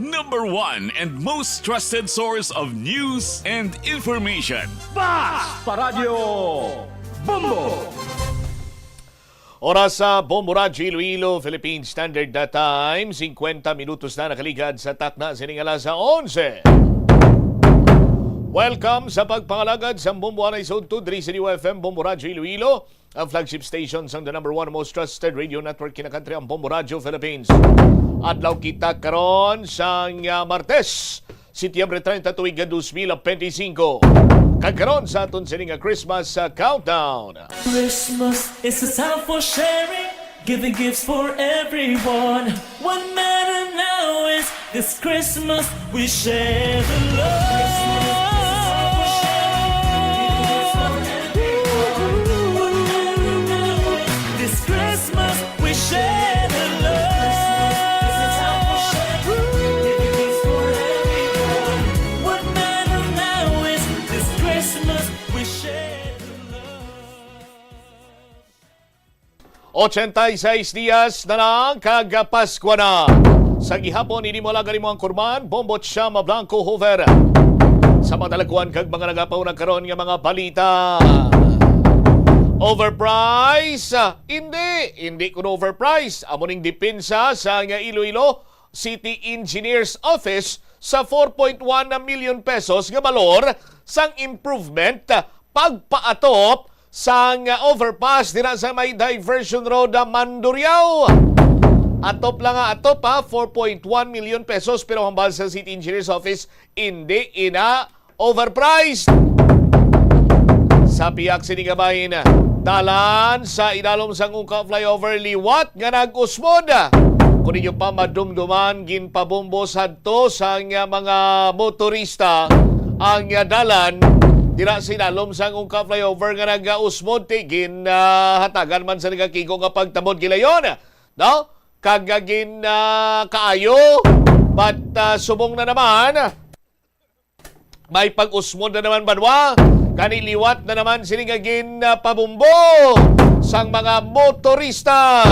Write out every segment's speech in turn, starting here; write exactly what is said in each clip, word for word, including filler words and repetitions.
Number one and most trusted source of news and information. Bas Paradyo Bombo! Oras sa Bombo Radyo Iloilo, Philippine Standard Time, singkwenta minutos na nakaligad sa takna sining alas onse. Welcome sa pagpangalagad sa Bombo Anay Sudto, diri sa D Y F M, Bombo Radyo Iloilo, ang flagship station sang the number one most trusted radio network kinakantri, ang Bombo Radyo Philippines. Adlaw kita karon sang, ah, Martes, Setyembre treinta, tuig nga dos mil benti singko. Kag karon sa aton sini nga Christmas, ah, countdown. Christmas is a time for sharing, giving gifts for everyone. What matter now is this Christmas we share the love. This Christmas we share the love. What matter now is this Christmas we share the love. Ochenta y seis dias na lang kag Paskwa na. Sa gihapon, ini mo lang ang imong kurman, Bombo Chama Blanco Hoover. Sa madalakuan kag mga nagapauna karon nga mga balita. Overprice? Ah, hindi, hindi kuno overprice. Amo ning depensa sa nga Iloilo City Engineers Office sa four point one million pesos nga balor sang improvement, pagpaatop sang overpass dira sa may diversion road, ah, Mandurriao. Atop lang nga atop, ha, four point one million pesos, pero hambal sa City Engineers Office, hindi ina overpriced. Sa pihak sini nga bahin, dalan sa idalom sang Ungka Flyover liwat nga nag-usmod. Kung inyo pa madumduman, ginpabumbo sadto sang mga motorista ang dalan dira sa idalom sang Ungka Flyover nga nag-usmod, ti ginhatagan man sa nagakigo nga pagtamod gilayon, no? Kag gin, ah, kaayo, but, ah, subong na naman, may pag-usmod na naman banwa, kani liwat na naman sini nga ginpabumbo sang mga motorista.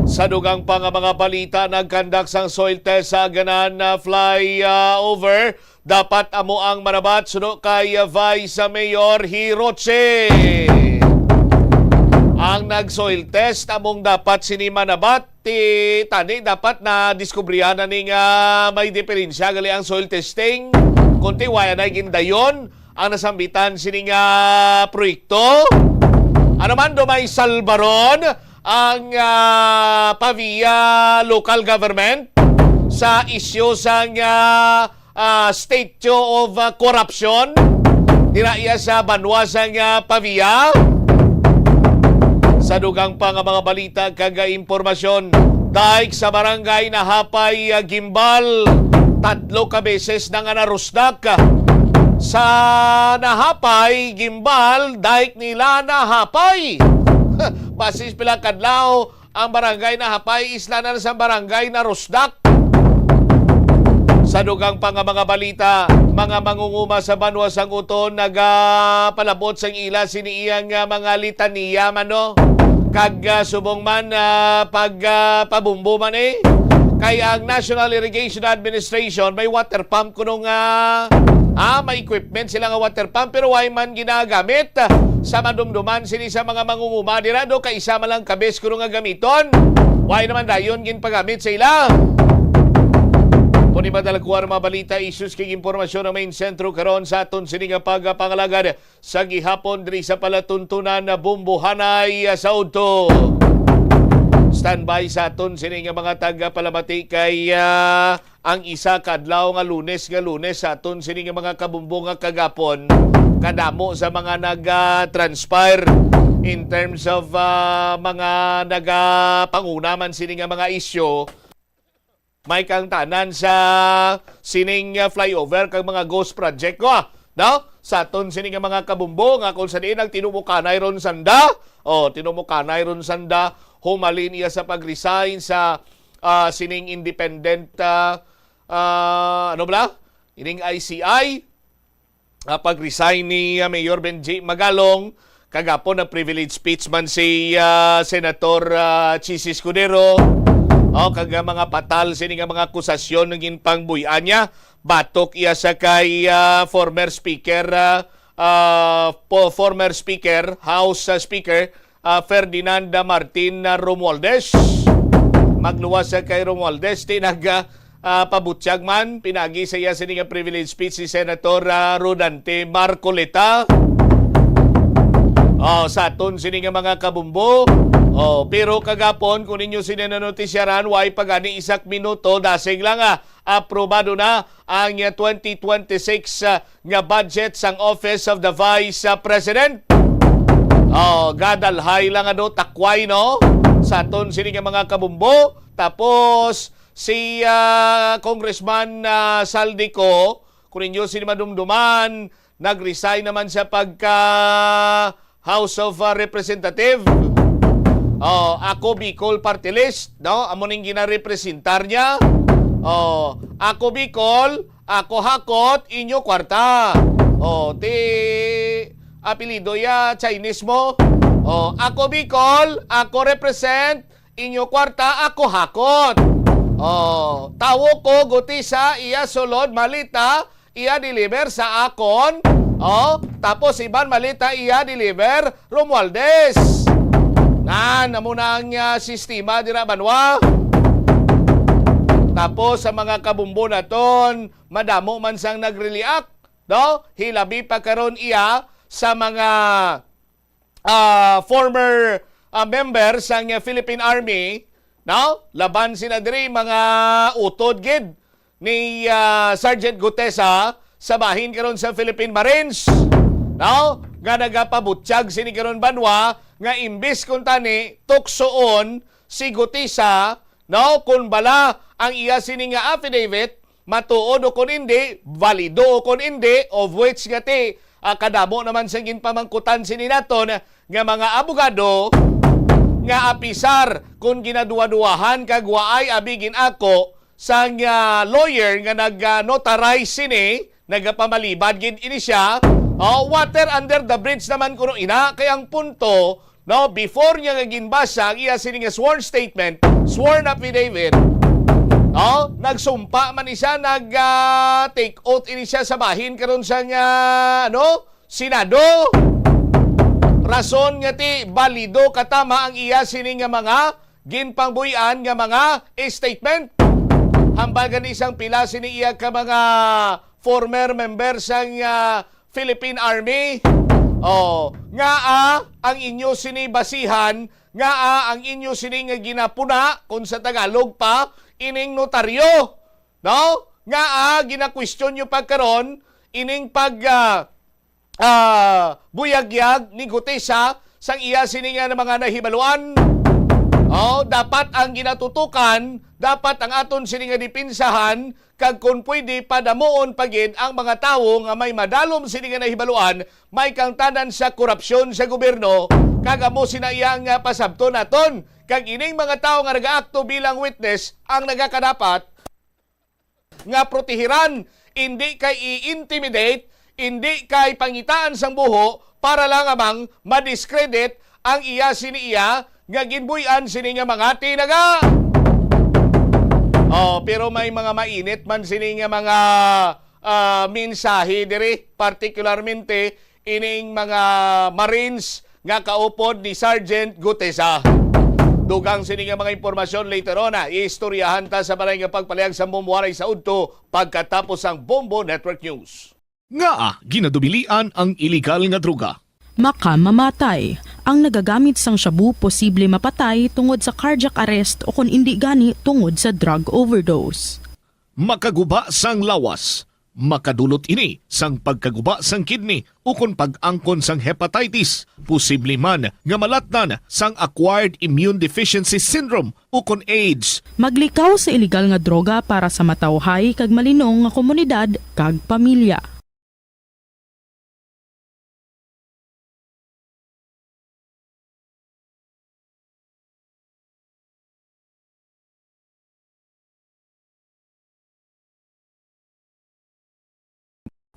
Sa dugang pa nga mga balita, nagkandak sang soil test sa Aganan, ah, flyover. Dapat amo ang manabat suno kay Vice Mayor Hiroche. Ang nag-soil test among dapat sini manabat. Ti tani dapat na diskubrihan na ni nga may diferensya gali ang soil testing. Kunti waya na gindayon ang nasambitan sini nga proyekto. Ano man do may salbaron ang, ah, Pavia local government sa isyu sang, ah, ah, statue of, ah, corruption dira iya sa banwa sang, ah, Pavia. Sa dugang pa nga mga balita kag, ah, impormasyon, dike sa barangay Nahapay, ah, Gimbal, tatlo ka beses na nga narusdak. Sa Nahapay, Gimbal, dike nila Nahapay. Basis pila kadlaw, ang barangay Nahapay, isla na sa barangay Narusdak. Sa dugang pa nga mga balita, mga mangunguma sa banwa sang Uton nagapalabot sang ila sini iyang, ah, mga litaniya man, no? Kag, ah, subong man, ah, pag, ah, pabumbo man, eh. Kay ang National Irrigation Administration may water pump kuno nga, ah, may equipment sila nga water pump, pero way man ginagamit. Sa madumduman sini sa mga mangunguma dira, do kaisa man lang kabes kuno nga gamiton. Way naman dayon ginpagamit sa ila. Kung iba talaga ang mga balita, issues kag impormasyon ang main sentro karon sa aton sini nga pagpangalagad sa gihapon diri sa palatuntunan na Bumbuhanay, ah, sa udto. Standby sa aton sini nga mga tagapalamati kay, ah, ang isa ka adlaw nga Lunes nga Lunes sa aton sini nga mga kabumbo nga kagapon, kadamo sa mga nag-transpire in terms of, ah, mga nagapanguna man sini nga mga isyu. May kangtanan sa sining, ah, flyover kag mga ghost project ko, ah, no? Sa aton sini nga mga kabumbo nga kung sa diin ang tinumukanay ron sanda, o tinumukanay ron sanda, humalin iya sa pag-resign sa, ah, sining independent, ah, ah, ano bala? Ining I C I, ah, pag-resign ni, ah, Mayor Benji Magalong. Kagapon, nag-privilege speech man si, ah, Senator, ah, Chiz Escudero. O, kag, ah, mga patal sini nga mga akusasyon nga ginpangbuy-an niya, batok iya sa kay, ah, former speaker, ah, ah, po, former speaker, House, ah, Speaker, ah, Ferdinand Martin, ah, Romualdez. Magluwas sa kay Romualdez, ti nag, ah, ah, pabutyag man, pinagi sa iya sini nga privilege speech si Senator, ah, Rodante Marcoleta. Oh, sa aton sini nga mga kabumbo. Oh, pero kagapon, kung ninyo sini nanotisyaran, way pa gani isak minuto, dasig lang, ah, aprobado na ang, ah, twenty twenty-six, ah, nga budget sang Office of the Vice, ah, President. Oh, gadalhay lang ano, takway, no? Sa aton sini nga mga kabumbo. Tapos, si, ah, Congressman, ah, Saldico, kung ninyo sini madumduman, nag-resign naman siya pagka House of, ah, Representative. Oh, Ako Bicol Party List, no? Amo ning ginarepresentar niya. Oh, Ako Bicol, ako hakot, inyo kwarta. Oh, ti apelyido ya Chinese mo. Oh, Ako Bicol, ako represent, inyo kwarta, ako hakot. Oh, tawo ko, Gutesa, iya sulod, malita, iya deliver sa akon. Oh, tapos iban malita iya deliver, Romualdez. Nan, amo na ang, ah, sistema dira, banwa. Tapos sa mga kabumbo naton, madamo man sang nagre-react, no? Hilabi pa karon iya sa mga, ah, former, ah, member sang, ah, Philippine Army, no? Laban sila diri mga utod gid ni, ah, Sergeant Gutesa sa bahin karon sa Philippine Marines, no? Nga nagapabutyag sini karon, banwa, nga imbis kuntani tuksoon si Gutesa, no, kun bala ang iya sini nga affidavit matuod o kun indi, valido o kun indi, of which nga ti, ah, kadamo naman sa ginpamangkutan sini naton nga mga abogado, nga apisar kun ginaduwa-duwahan kag waay abi gin-ako sang, ah, lawyer nga nag, ah, notarize sini, nagapamalibad gid ini siya. Oh, water under the bridge naman kuno ina, kay ang punto, no, before niya nga ginbasa ang iya sini nga sworn statement, sworn affidavit, no, nagsumpa man ni siya, nag, ah, take oath ini siya sa bahin karon sa nga, ano, Senado. Rason nga ti balido katama ang iya sini nga mga ginpangbuy-an nga mga statement. Hambal gani sang pila sini iya ka mga former member sang, ah, Philippine Army. Oh, ngaa ang inyo sini basihan, ngaa ang inyo sini nga ginapuna, kung sa Tagalog pa, ining notaryo, no? Ngaa ginakwestiyon nyo pa karon ining pag, ah, ah, buyagyag ni Gutesa sang iya sini nga mga nahibaluan? Oh, dapat ang ginatutukan, dapat ang aton sini nga dipinsahan, kag kon pwede, padamuon pa gid ang mga tawo nga may madalom sini nga nahibaluan, may kangtanan sa korupsyon sa gobyerno, kag amo sina iya nga pasabton naton. Kag ining mga tawo nga nagaakto bilang witness ang nagakadapat nga protehiran, indi kay i-intimidate, indi kay pangitaan sang buho para lang amang ma-discredit ang iya sini iya nga ginbuy-an sini nga mga tinaga. Oh, pero may mga mainit man sini nga mga, ah, mensahe diri, partikularmente ining mga Marines nga kaupod ni Sergeant Gutesa. Dugang sini nga mga impormasyon later on, ah, iistoryahan ta sa balay nga pagpalihag sa Bombo Waray sa udto pagkatapos sang Bombo Network News. Ngaa ginadubilian ang iligal nga droga? Makamamatay. Ang nagagamit sang shabu posible mapatay tungod sa cardiac arrest o kon indi gani tungod sa drug overdose. Makaguba sang lawas, makadulot ini sang pagkaguba sang kidney ukon pag-angkon sang hepatitis, posible man nga malatnan sang acquired immune deficiency syndrome ukon AIDS. Maglikaw sa iligal nga droga para sa matawhay kag malinong nga komunidad kag pamilya.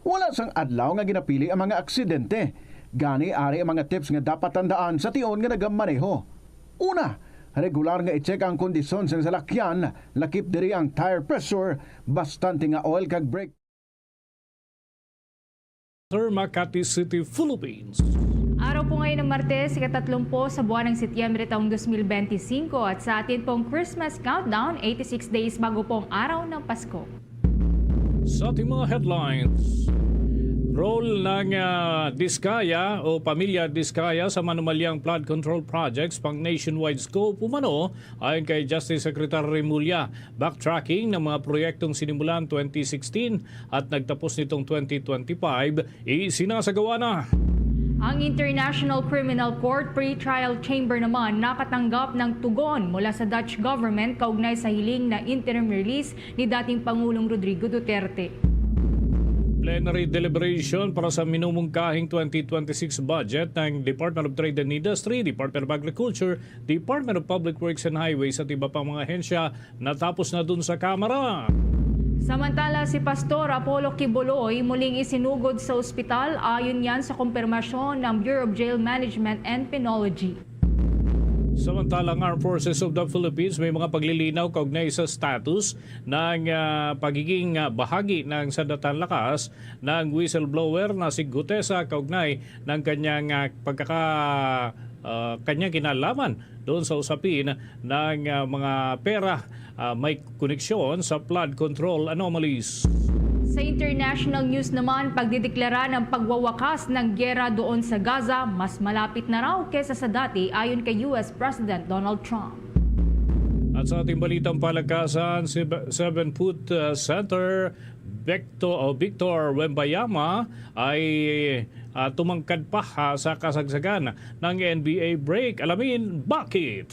Wala sang adlaw nga ginapili ang mga aksidente. Gani, ari ang mga tips nga dapat tandaan sa tion nga nagamaneho. Una, Regular nga i-check ang kondisyon sang salakyan, lakip diri ang tire pressure, bastante nga oil kag brake. Sir, Makati City, Philippines. Araw po ngayon ng Martes, ikatatlumpu sa buwan ng Setyembre taong dos mil benti singko, at sa atin pong Christmas countdown, eighty-six days bago po ang araw ng Pasko. Sa ating mga headlines, role ng, ah, Diskaya o Pamilya Diskaya sa manumalyang flood control projects pang nationwide scope umano, ayon kay Justice Secretary Remulla. Backtracking ng mga proyektong sinimulan twenty sixteen at nagtapos nitong twenty twenty-five, isinasagawa na. Ang International Criminal Court Pretrial Chamber naman nakatanggap ng tugon mula sa Dutch government kaugnay sa hiling na interim release ni dating Pangulong Rodrigo Duterte. Plenary deliberation para sa minumungkahing twenty twenty-six budget ng Department of Trade and Industry, Department of Agriculture, Department of Public Works and Highways at iba pang mga ahensya natapos na dun sa Kamara. Samantala, si Pastor Apollo Quiboloy muling isinugod sa ospital, ayon yan sa kumpirmasyon ng Bureau of Jail Management and Penology. Samantala, ang Armed Forces of the Philippines may mga paglilinaw kaugnay sa status ng, ah, pagiging, ah, bahagi ng sandatan lakas ng whistleblower na si Gutesa kaugnay ng kanyang, ah, pagkaka-, ah, kanyang kinalaman doon sa usapin ng, ah, mga pera, ah, may koneksyon sa flood control anomalies. Sa international news naman, pagdideklara ng pagwawakas ng giyera doon sa Gaza mas malapit na raw kesa sa dati, ayon kay U S President Donald Trump. At sa ating balitang palakasan, si Be-, Seven Foot, uh, Center Victor, o Victor Wembayama ay, uh, tumangkad pa, uh, sa kasagsagan ng N B A break. Alamin bakit.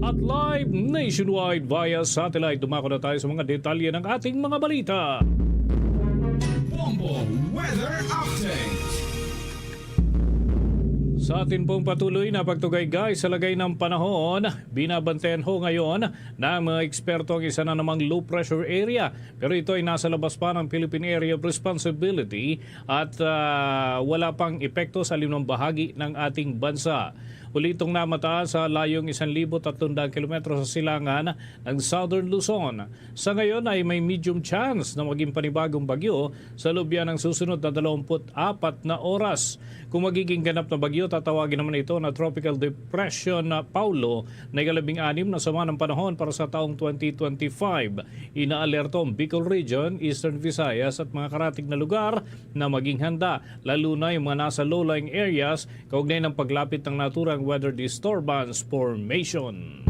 At live nationwide via satellite, dumako na tayo sa mga detalye ng ating mga balita. Bombo Weather Update. Sa atin pong patuloy na pagtugay, guys, sa lagay ng panahon, binabantayan ho ngayon ng mga eksperto ang isa na namang low pressure area. Pero ito ay nasa labas pa ng Philippine Area of Responsibility at, ah, wala pang epekto sa linuang bahagi ng ating bansa. Ulitong namataas sa layong isang libo tatlong daang kilometro sa silangan ng Southern Luzon. Sa ngayon ay may medium chance na maging panibagong bagyo sa loob yan ng susunod na dalawampu't apat na oras. Kung magiging ganap na bagyo, tatawagin naman ito na Tropical Depression na Paulo na ikalabing-anim na sama ng panahon para sa taong twenty twenty-five. Inaalerto ang Bicol Region, Eastern Visayas at mga karatig na lugar na maging handa, lalo na yung mga nasa low-lying areas kaugnay ng paglapit ng naturang weather disturbance formation.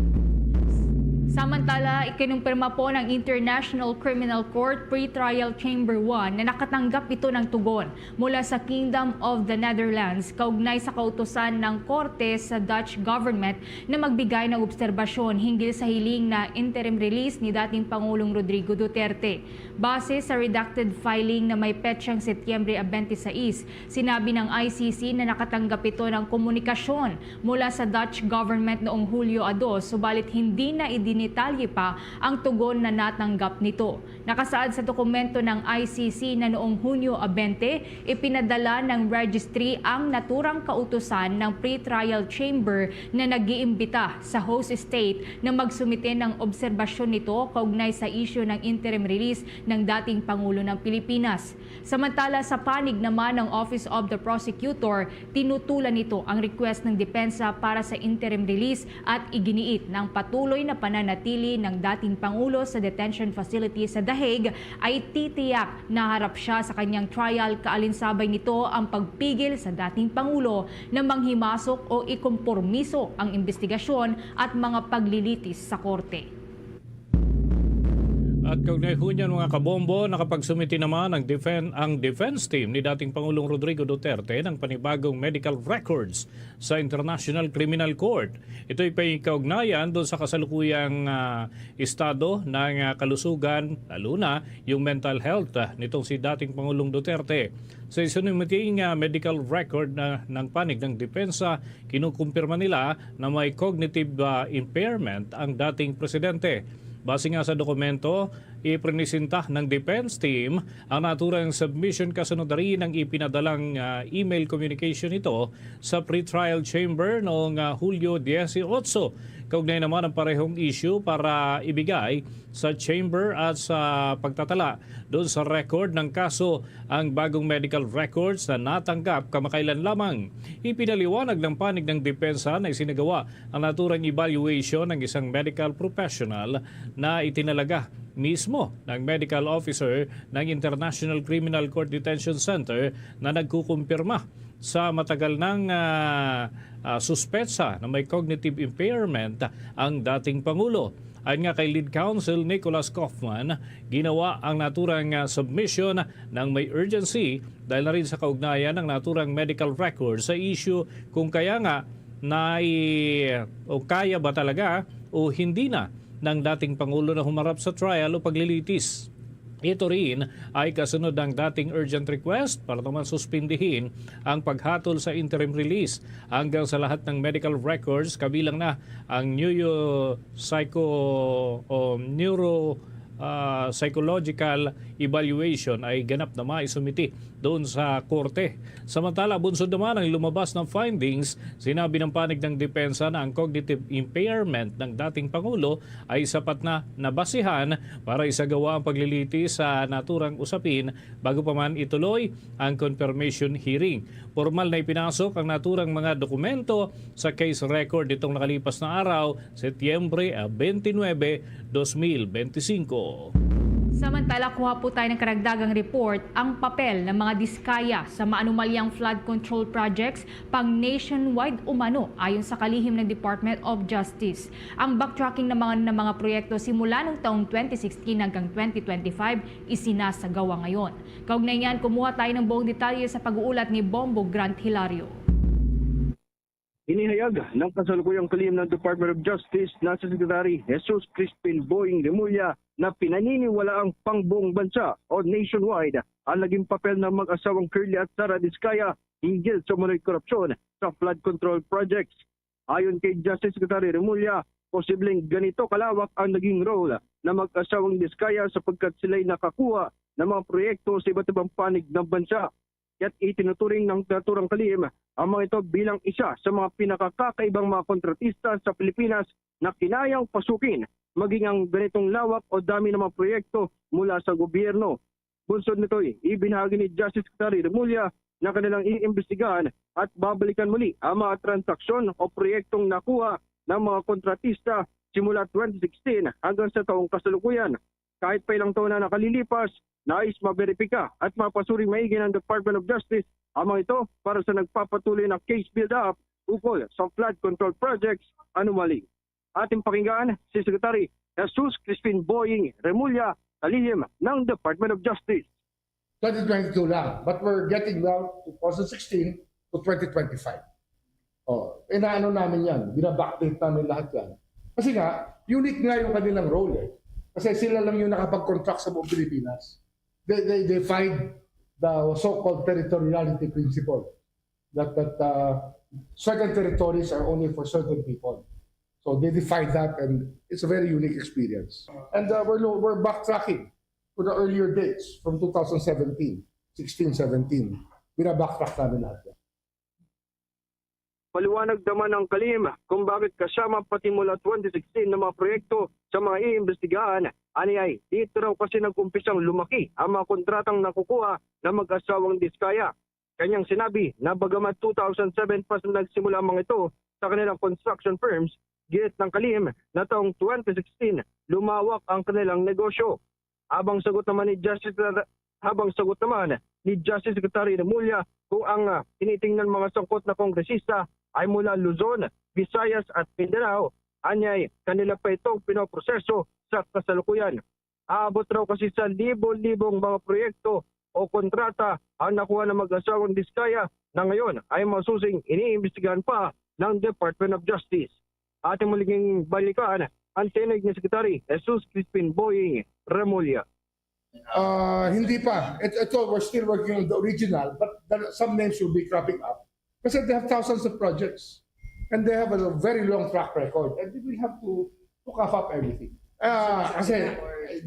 Samantala, ikinumpirma po ng International Criminal Court Pretrial Chamber one na nakatanggap ito ng tugon mula sa Kingdom of the Netherlands kaugnay sa kautusan ng korte sa Dutch government na magbigay ng obserbasyon hinggil sa hiling na interim release ni dating Pangulong Rodrigo Duterte. Base sa redacted filing na may petsang Setyembre twenty-six, sinabi ng I C C na nakatanggap ito ng komunikasyon mula sa Dutch government noong Hulyo a dos, subalit hindi na idinetalye pa ang tugon na natanggap nito. Nakasaad sa dokumento ng I C C na noong Hunyo a twenty, ipinadala ng registry ang naturang kautusan ng pretrial chamber na nag-iimbita sa host state na magsumite ng obserbasyon nito kaugnay sa isyu ng interim release ng dating Pangulo ng Pilipinas. Samantala, sa panig naman ng Office of the Prosecutor, tinutulan nito ang request ng depensa para sa interim release at iginiit na ang patuloy na pananatili ng dating Pangulo sa detention facility sa The Hague ay titiyak na harap siya sa kanyang trial, kaalinsabay nito ang pagpigil sa dating Pangulo na manghimasok o ikompormiso ang imbestigasyon at mga paglilitis sa korte. At kaugnay ho niyan, mga kabombo, nakapagsumiti naman ang defen-, ang defense team ni dating Pangulong Rodrigo Duterte ng panibagong medical records sa International Criminal Court. Ito'y may kaugnayan doon sa kasalukuyang, ah, estado ng, ah, kalusugan, lalo na yung mental health, ah, nitong si dating Pangulong Duterte. Sa isinumiting, ah, medical record na ng panig ng depensa, kinukumpirma nila na may cognitive, ah, impairment ang dating presidente. Base nga sa dokumento, ipresienta ng defense team ang naturang submission kasunod na rin ang ipinadalang, ah, email communication nito sa pretrial chamber noong, ah, Hulyo dieciocho. Kaugnay naman ang parehong issue para ibigay sa chamber at sa pagtatala doon sa record ng kaso ang bagong medical records na natanggap kamakailan lamang. Ipinaliwanag ng panig ng depensa na isinagawa ang naturang evaluation ng isang medical professional na itinalaga mismo ng medical officer ng International Criminal Court Detention Center na nagkukumpirma sa matagal nang, ah, ah, suspetsa na may cognitive impairment ang dating Pangulo. Ayon nga kay Lead Counsel Nicholas Kaufman, ginawa ang naturang, ah, submission ng may urgency dahil na rin sa kaugnayan ng naturang medical record sa issue kung kaya nga na o kaya ba talaga o hindi na ng dating Pangulo na humarap sa trial o paglilitis. Ito rin ay kasunod ng dating urgent request para naman suspindihin ang paghatol sa interim release hanggang sa lahat ng medical records, kabilang na ang neuro psycho o neuro, ah, psychological evaluation, ay ganap na maisumiti doon sa korte. Samantala, bunsod naman ang lumabas ng findings, sinabi ng panig ng depensa na ang cognitive impairment ng dating Pangulo ay sapat na nabasihan para isagawa ang paglilitis sa naturang usapin bago pa man ituloy ang confirmation hearing. Formal na ipinasok ang naturang mga dokumento sa case record nitong nakalipas na araw, Setyembre, ah, twenty-nine, twenty twenty-five. Samantala, kuha po tayo ng karagdagang report, ang papel ng mga Diskaya sa maanumalyang flood control projects pang nationwide umano, ayon sa kalihim ng Department of Justice. Ang backtracking naman ng mga proyekto simula noong taong twenty sixteen hanggang twenty twenty-five, isinasagawa ngayon. Kaugnay niyan, kumuha tayo ng buong detalye sa pag-uulat ni Bombo Grant Hilario. Inihayag ng kasalukuyang kalihim ng Department of Justice na si Secretary Jesus Crispin Boying Remulla na pinaniniwalaang pangbuong bansa o nationwide ang naging papel ng mag-asawang Curly at Sara Diskaya hinggil sa umano'y korupsyon sa flood control projects. Ayon kay Justice Secretary Remulla, posibleng ganito kalawak ang naging role ng mag-asawang Diskaya sapagkat sila'y nakakuha ng mga proyekto sa iba't ibang panig ng bansa. Kaya't itinuturing ng naturang kalihim ang mga ito bilang isa sa mga pinakakakaibang mga kontratista sa Pilipinas na kinayang pasukin, maging ang ganitong lawak o dami ng mga proyekto mula sa gobyerno. Bunsod nito'y ibinahagi ni Justice Secretary Remulla na kanilang iimbestigahan at babalikan muli ang mga transaksyon o proyektong nakuha ng mga kontratista simula twenty sixteen hanggang sa taong kasalukuyan. Kahit pa ilang taon na nakalilipas, nais maberipika at mapasuri maigi ng Department of Justice ang mga ito para sa nagpapatuloy na case build-up ukol sa flood control projects anomaly. Ating pakinggan si Secretary Jesus Crispin Boying Remulla, kalihim ng Department of Justice. Twenty twenty-two lang, but we're getting now two thousand sixteen to twenty twenty-five. Oh, inaano namin yan, binabackdate namin lahat yan. Kasi nga, unique nga yung kanilang role eh. Kasi sila lang yung nakapag-contract sa buong Pilipinas. They, they defied the so-called territoriality principle that, that uh, certain territories are only for certain people. So they defied that, and it's a very unique experience. And uh, we're, lo- we're backtracking to the earlier dates from two thousand seventeen, sixteen, seventeen. Binabacktrack namin lahat yan. Paliwanag naman ng kalihim kung bakit kasama pati mula twenty sixteen na mga proyekto sa mga iimbestigahan. Ani ay, dito raw kasi nag-umpisang lumaki ang mga kontratang nakukuha ng mag-asawang Diskaya. Kanyang sinabi na bagamat two thousand seven pa nagsimula ang mga ito sa kanilang construction firms, giit ng kalihim na taong twenty sixteen, lumawak ang kanilang negosyo. Habang sagot naman ni Justice, habang sagot naman ni Justice Secretary Remulla kung ang, ah, tinitingnan mga sangkot na kongresista ay mula Luzon, Visayas at Mindanao, anyay kanila pa itong pinoproseso sa kasalukuyan. Aabot raw kasi sa libo-libong mga proyekto o kontrata ang nakuha ng mag-asawang Diskaya na ngayon ay masusing iniimbestigahan pa ng Department of Justice. Ating muling balikan ang tinig ni Secretary Jesus Crispin Boying Remulla. Uh, hindi pa. It, ito, we're still working on the original, but there, some names will be cropping up. Kasi they have thousands of projects. And they have a very long track record. And we will have to, to cough up everything. Uh, kasi,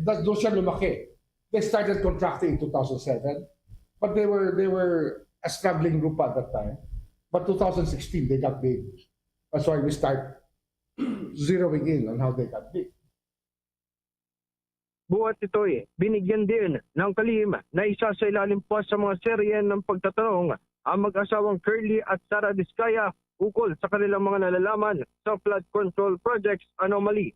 doon siya lumaki. They started contracting in two thousand seven, but they were they were a struggling group at that time. But two thousand sixteen, they got big. That's why we start zeroing in on how they can be. Buhat ito'y binigyan din ng kalim na isa sa ilalim pa sa mga serye ng pagtatanong ang mag-asawang Curly at Sara Discaya ukol sa kanilang mga nalalaman sa flood control projects anomaly.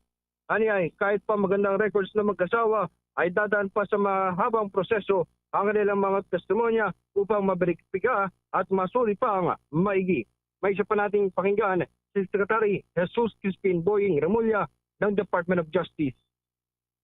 Aniay, kahit pa magandang records ng mag-asawa, ay dadaan pa sa mahabang proseso ang kanilang mga testimonya upang maberipika at masuri pa ang maigi. May isa pa nating pakinggan si Secretary Jesus Crispin Boying Remulla ng Department of Justice.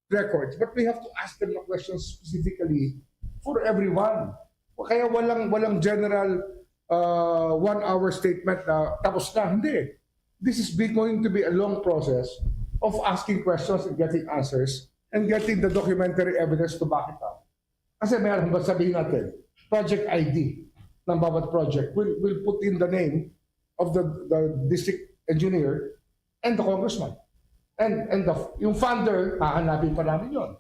Records, but we have to ask them the questions specifically for everyone. Kaya walang walang general uh, one hour statement na tapos na, hindi. This is be, going to be a long process of asking questions and getting answers and getting the documentary evidence to back it up. Kasi may alam ba, sabihin natin, project I D ng bawat project. We'll, we'll put in the name of the, the district engineer and the congressman. And, and the, yung funder, hahanapin pa namin yon.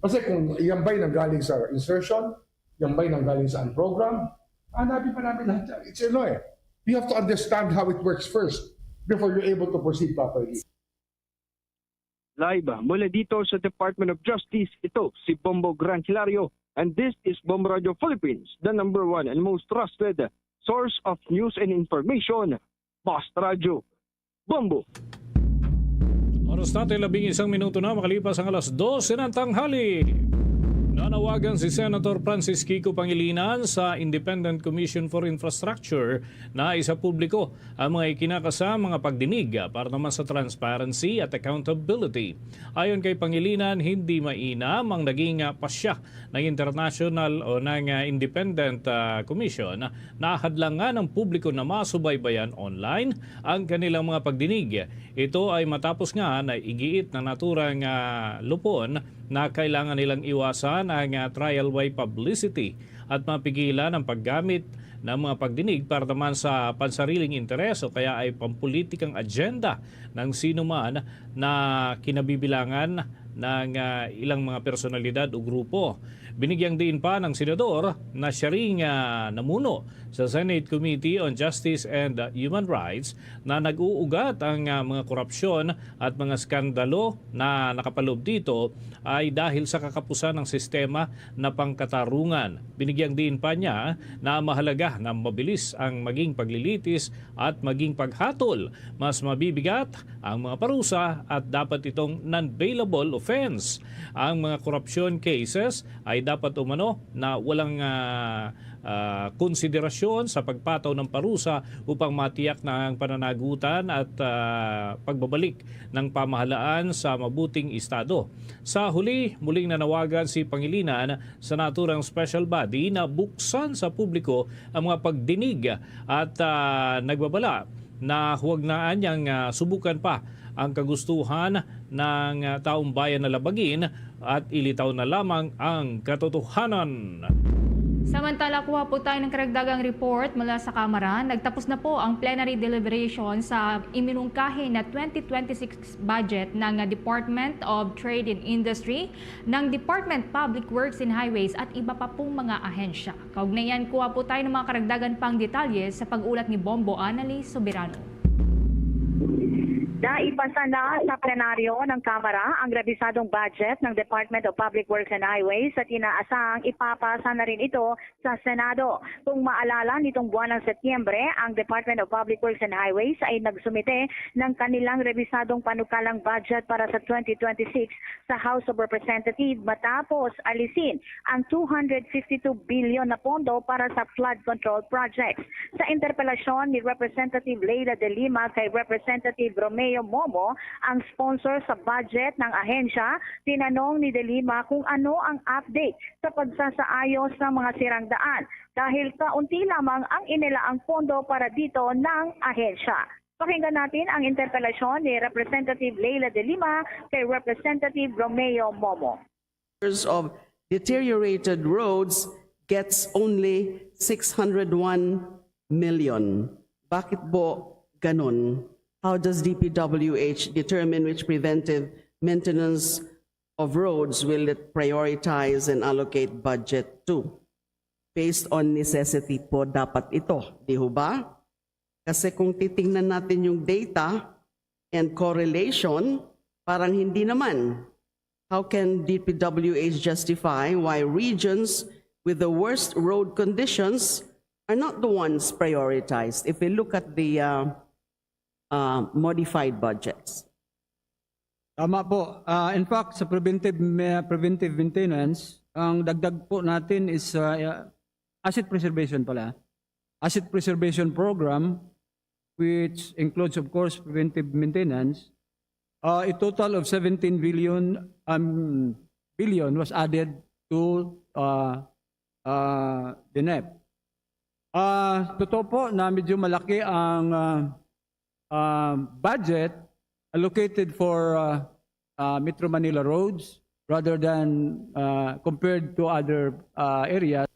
Kasi kung yan ba'y nanggaling sa insertion, yan ba'y nanggaling sa unprogram, hahanapin pa namin lahat yan. It's, ano eh, you have to understand how it works first before you're able to proceed properly. Live mula dito sa Department of Justice, ito si Bombo Gran Hilario, and this is Bombo Radio Philippines, the number one and most trusted source of news and information. Basta Radio. Bombo. Oras natin, labing isang minuto na makalipas ang alas dose ng tanghali. Nanawagan si Senator Francis Kiko Pangilinan sa Independent Commission for Infrastructure na isapubliko ang mga ikinakasa mga pagdinig para naman sa transparency at accountability. Ayon kay Pangilinan, hindi mainam ang naging, ah, pasya ng international o ng, ah, independent, ah, commission na hadlangan ang publiko na masubaybayan online ang kanilang mga pagdinig. Ito ay matapos nga na igiit na naturang, ah, lupon na kailangan nilang iwasan ang, ah, trial by publicity at mapigilan ang paggamit ng mga pagdinig para naman sa pansariling interes o kaya ay pampulitikang agenda ng sino man na kinabibilangan ng, ah, ilang mga personalidad o grupo. Binigyang diin pa ng senador na siya ring, ah, namuno sa Senate Committee on Justice and, ah, Human Rights na nag-uugat ang, ah, mga korupsyon at mga skandalo na nakapaloob dito ay dahil sa kakapusan ng sistema na pangkatarungan. Binigyang diin pa niya na mahalaga na mabilis ang maging paglilitis at maging paghatol. Mas mabibigat ang mga parusa at dapat itong non-bailable offense. Ang mga korupsyon cases ay dapat umano na walang, ah, ah, konsiderasyon sa pagpataw ng parusa upang matiyak na ang pananagutan at, ah, pagbabalik ng pamahalaan sa mabuting estado. Sa huli, muling nanawagan si Pangilinan sa naturang special body na buksan sa publiko ang mga pagdinig at, ah, nagbabala na huwag na anyang, ah, subukan pa ang kagustuhan ng, ah, taong bayan na labagin at ilitaw na lamang ang katotohanan. Samantala, kuha po tayo ng karagdagang report mula sa Kamara. Nagtapos na po ang plenary deliberation sa iminungkahi na twenty twenty-six budget ng Department of Trade and Industry, ng Department Public Works and Highways at iba pa pong mga ahensya. Kaugnay yan, kuha po tayo ng mga karagdagan pang detalye sa pag-ulat ni Bombo Annalie Soberano. Naipasa na sa plenaryo ng Kamara ang rebisadong budget ng Department of Public Works and Highways at inaasahang ipapasa na rin ito sa Senado. Kung maalala, nitong buwan ng Setyembre, ang Department of Public Works and Highways ay nagsumite ng kanilang rebisadong panukalang budget para sa twenty twenty-six sa House of Representatives matapos alisin ang two hundred fifty-two billion na pondo para sa flood control projects. Sa interpelasyon ni Representative Leila de Lima kay Representative Romeo Momo, ang sponsor sa budget ng ahensya, tinanong ni de Lima kung ano ang update sa pagsasaayos ng mga sirang daan dahil kaunti lamang ang inilaang pondo para dito ng ahensya. Pakinggan natin ang interpelasyon ni Representative Leila de Lima kay Representative Romeo Momo. Of deteriorated roads gets only six hundred one million. Bakit po ganun? How does D P W H determine which preventive maintenance of roads will it prioritize and allocate budget to? Based on necessity po dapat ito, di ho ba? Kasi kung titingnan natin yung data, and correlation, parang hindi naman. How can D P W H justify why regions with the worst road conditions are not the ones prioritized if we look at the uh, uh, modified budgets? Tama po. Ah, in fact, sa preventive, ma- preventive maintenance, ang dagdag po natin is ah, asset preservation pala. Asset preservation program, which includes, of course, preventive maintenance, uh, a total of seventeen billion, um, billion was added to uh, uh, the nep. Uh, totoo po na medyo malaki ang uh, uh, budget allocated for uh, uh, Metro Manila roads rather than uh, compared to other uh, areas.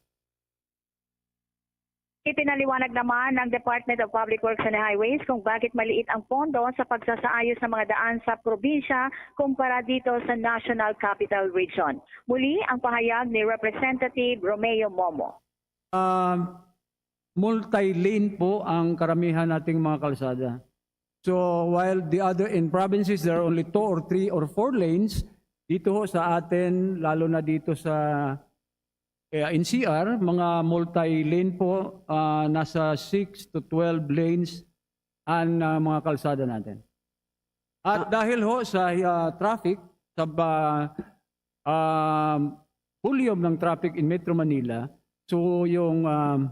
Ipinaliwanag naman ng Department of Public Works and Highways kung bakit maliit ang pondo sa pagsasaayos ng mga daan sa probinsya kumpara dito sa National Capital Region. Muli ang pahayag ni Representative Romeo Momo. Um, multi-lane po ang karamihan nating mga kalsada. So while the other in provinces there are only two or three or four lanes, dito ho sa atin, lalo na dito sa eh, N C R, mga multi-lane po, ah, nasa six to twelve lanes ang ah, mga kalsada natin. At dahil ho sa ah, traffic, sa ba, um, volume ng traffic in Metro Manila, so yung um,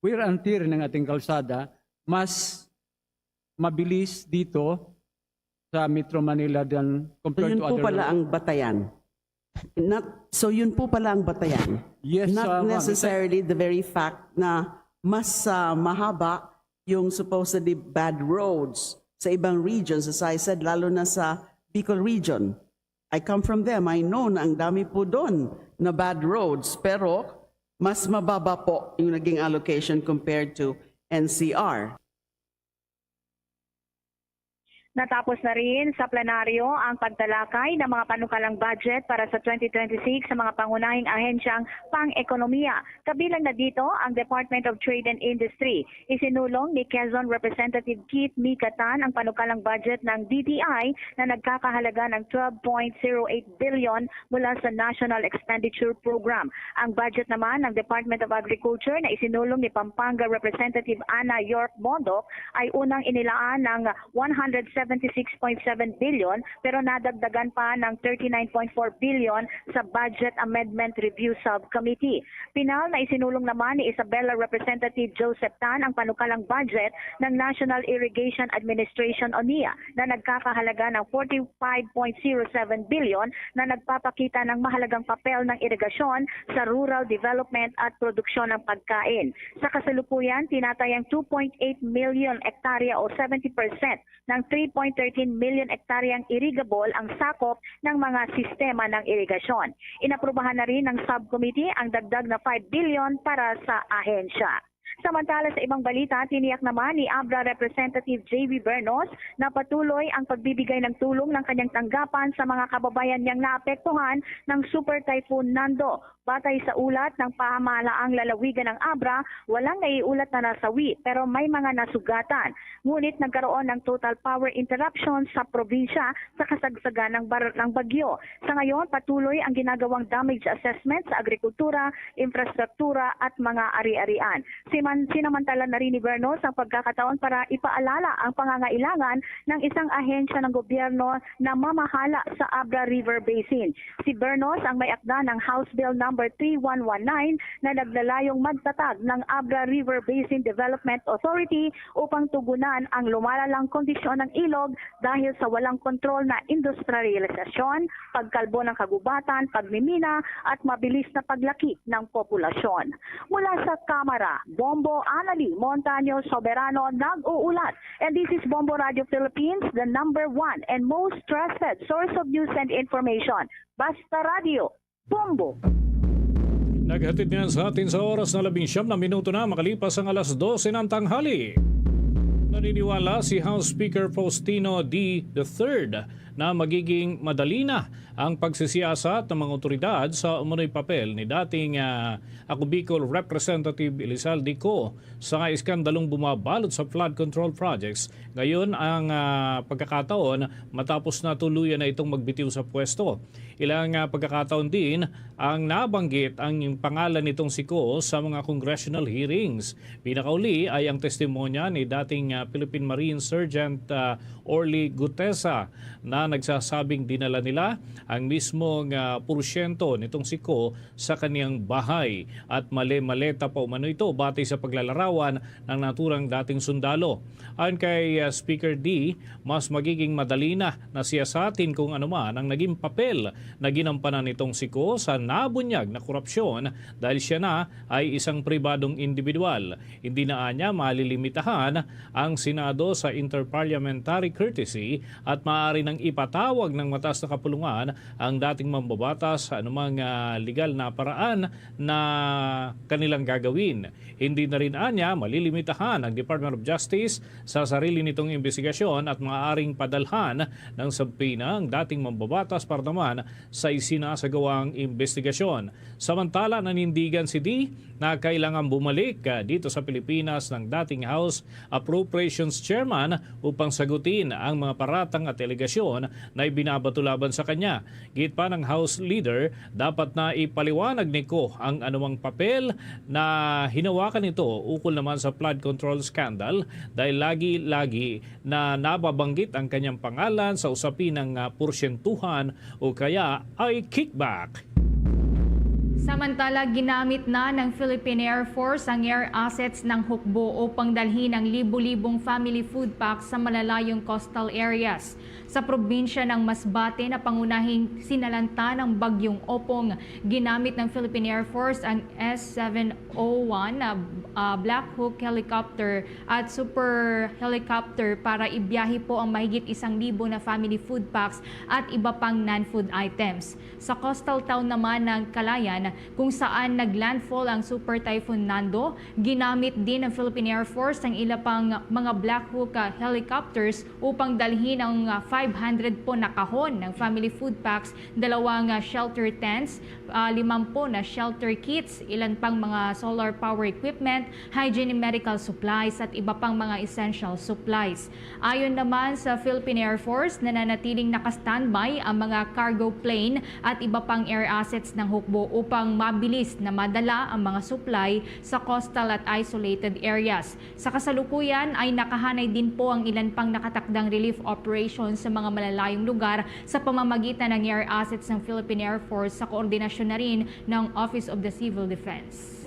wear and tear ng ating kalsada mas mabilis dito sa Metro Manila than So compared yun to po other pala ang batayan. Not, so yun po pala ang batayan. Yes, Not uh, ma'am. Necessarily the very fact na mas ah, mahaba yung supposedly bad roads sa ibang regions, as I said, lalo na sa Bicol region. I come from them. I know na ang dami po doon na bad roads, pero mas mababa po yung naging allocation compared to N C R. Natapos na rin sa plenaryo ang pagtalakay ng mga panukalang budget para sa twenty twenty-six sa mga pangunahing ahensyang pang-ekonomiya. Kabilang na dito ang Department of Trade and Industry. Isinulong ni Quezon Representative Keith Micatan ang panukalang budget ng D T I na nagkakahalaga ng twelve point zero eight billion mula sa National Expenditure Program. Ang budget naman ng Department of Agriculture na isinulong ni Pampanga Representative Ana York Bondoc ay unang inilaan ng one hundred seventy-six point seven billion, pero nadagdagan pa ng thirty-nine point four billion sa Budget Amendment Review Subcommittee. Pinal na isinulong naman ni Isabela Representative Joseph Tan ang panukalang budget ng National Irrigation Administration o NIA na nagkakahalaga ng forty-five point zero seven billion na nagpapakita ng mahalagang papel ng irigasyon sa rural development at produksyon ng pagkain. Sa kasalukuyan, tinatayang two point eight million hektarya o seventy percent ng three point thirteen million hektaryang irrigable ang sakop ng mga sistema ng irigasyon. Inaprubahan na rin ng subcommittee ang dagdag na five billion para sa ahensya. Samantala, sa ibang balita, tiniyak naman ni Abra Representative J V Bernos na patuloy ang pagbibigay ng tulong ng kanyang tanggapan sa mga kababayan niyang naapektuhan ng Super Typhoon Nando. Batay sa ulat ng pahamahalaang lalawigan ng Abra, walang naiulat na nasawi pero may mga nasugatan. Ngunit nagkaroon ng total power interruption sa probinsya sa kasagsagan ng, bar- ng bagyo. Sa ngayon, patuloy ang ginagawang damage assessment sa agrikultura, infrastruktura at mga ari-arian. Siman, sinamantala na rin ni Bernos ang pagkakataon para ipaalala ang pangangailangan ng isang ahensya ng gobyerno na mamahala sa Abra River Basin. Si Bernos ang may akda ng House Bill number three one one nine na naglalayong magtatag ng Abra River Basin Development Authority upang tugunan ang lumalalang kondisyon ng ilog dahil sa walang kontrol na industrialisasyon, pagkalbo ng kagubatan, pagmimina, at mabilis na paglaki ng populasyon. Mula sa Kamara, Bombo Anali Montaño Soberano nag-uulat. And this is Bombo Radio Philippines, the number one and most trusted source of news and information. Basta Radio, Bombo! Naghatid niyan sa atin sa oras na labing siyam na minuto na makalipas ang alas dose ng tanghali. Naniniwala si House Speaker Faustino D the third na magiging madali na ang pagsisiyasat ng mga otoridad sa umano'y papel ni dating, ah, Ako Bicol Representative Elizalde Co sa iskandalong bumabalot sa flood control projects. Ngayon ang, ah, pagkakataon matapos na tuluyan na itong magbitiw sa pwesto. Ilang, ah, pagkakataon din ang nabanggit ang pangalan nitong si Co sa mga congressional hearings. Pinakauli ay ang testimonya ni dating, ah, Philippine Marine Sergeant, ah, Orly Gutesa na nagsasabing dinala nila ang mismong, ah, porsyento nitong si Co sa kaniyang bahay at male-maleta pa umano ito batay sa paglalarawan ng naturang dating sundalo. Ayon kay, ah, Speaker D, mas magiging madali na na siyasatin kung ano man ang naging papel na ginampanan nitong si Co sa nabunyag na korupsyon dahil siya na ay isang pribadong individual. Hindi na anya malilimitahan ang Senado sa interparliamentary courtesy at maaari nang ipatawag ng mataas na kapulungan ang dating mambabatas sa anumang, ah, legal na paraan na kanilang gagawin. Hindi na rin anya malilimitahan ang Department of Justice sa sarili nitong imbestigasyon at maaaring padalhan ng subpoena ang dating mambabatas para naman sa isinasagawang imbestigasyon. Samantala, nanindigan si D na kailangan bumalik, ah, dito sa Pilipinas ng dating House Appropriations Chairman upang sagutin ang mga paratang at alegasyon na ibinabato laban sa kanya. Giit pa ng House Leader, dapat na ipaliwanag ni Co ang anumang papel na hinawakan nito ukol naman sa flood control scandal dahil lagi-lagi na nababanggit ang kanyang pangalan sa usapin ng, ah, porsyentuhan o kaya ay kickback. Samantala, ginamit na ng Philippine Air Force ang air assets ng hukbo upang dalhin ang libo-libong family food packs sa malalayong coastal areas. Sa probinsya ng Masbate na pangunahing sinalanta ng Bagyong Opong, ginamit ng Philippine Air Force ang S seven oh one na, ah, Black Hawk helicopter at super helicopter para ibiyahe po ang mahigit isang libo na family food packs at iba pang non-food items. Sa coastal town naman ng Calayan, kung saan naglandfall ang Super Typhoon Nando, ginamit din ng Philippine Air Force ang ila pang mga Black Hawk, ah, helicopters upang dalhin ang, ah, five hundred po na kahon ng family food packs, dalawang, ah, shelter tents, ah, limampu na shelter kits, ilan pang mga solar power equipment, hygiene and medical supplies at iba pang mga essential supplies. Ayon naman sa Philippine Air Force, nananatiling naka-standby ang mga cargo plane at iba pang air assets ng hukbo upang mabilis na madala ang mga supply sa coastal at isolated areas. Sa kasalukuyan ay nakahanay din po ang ilan pang nakatakdang relief operations sa mga malalayong lugar sa pamamagitan ng air assets ng Philippine Air Force sa koordinasyon na rin ng Office of the Civil Defense.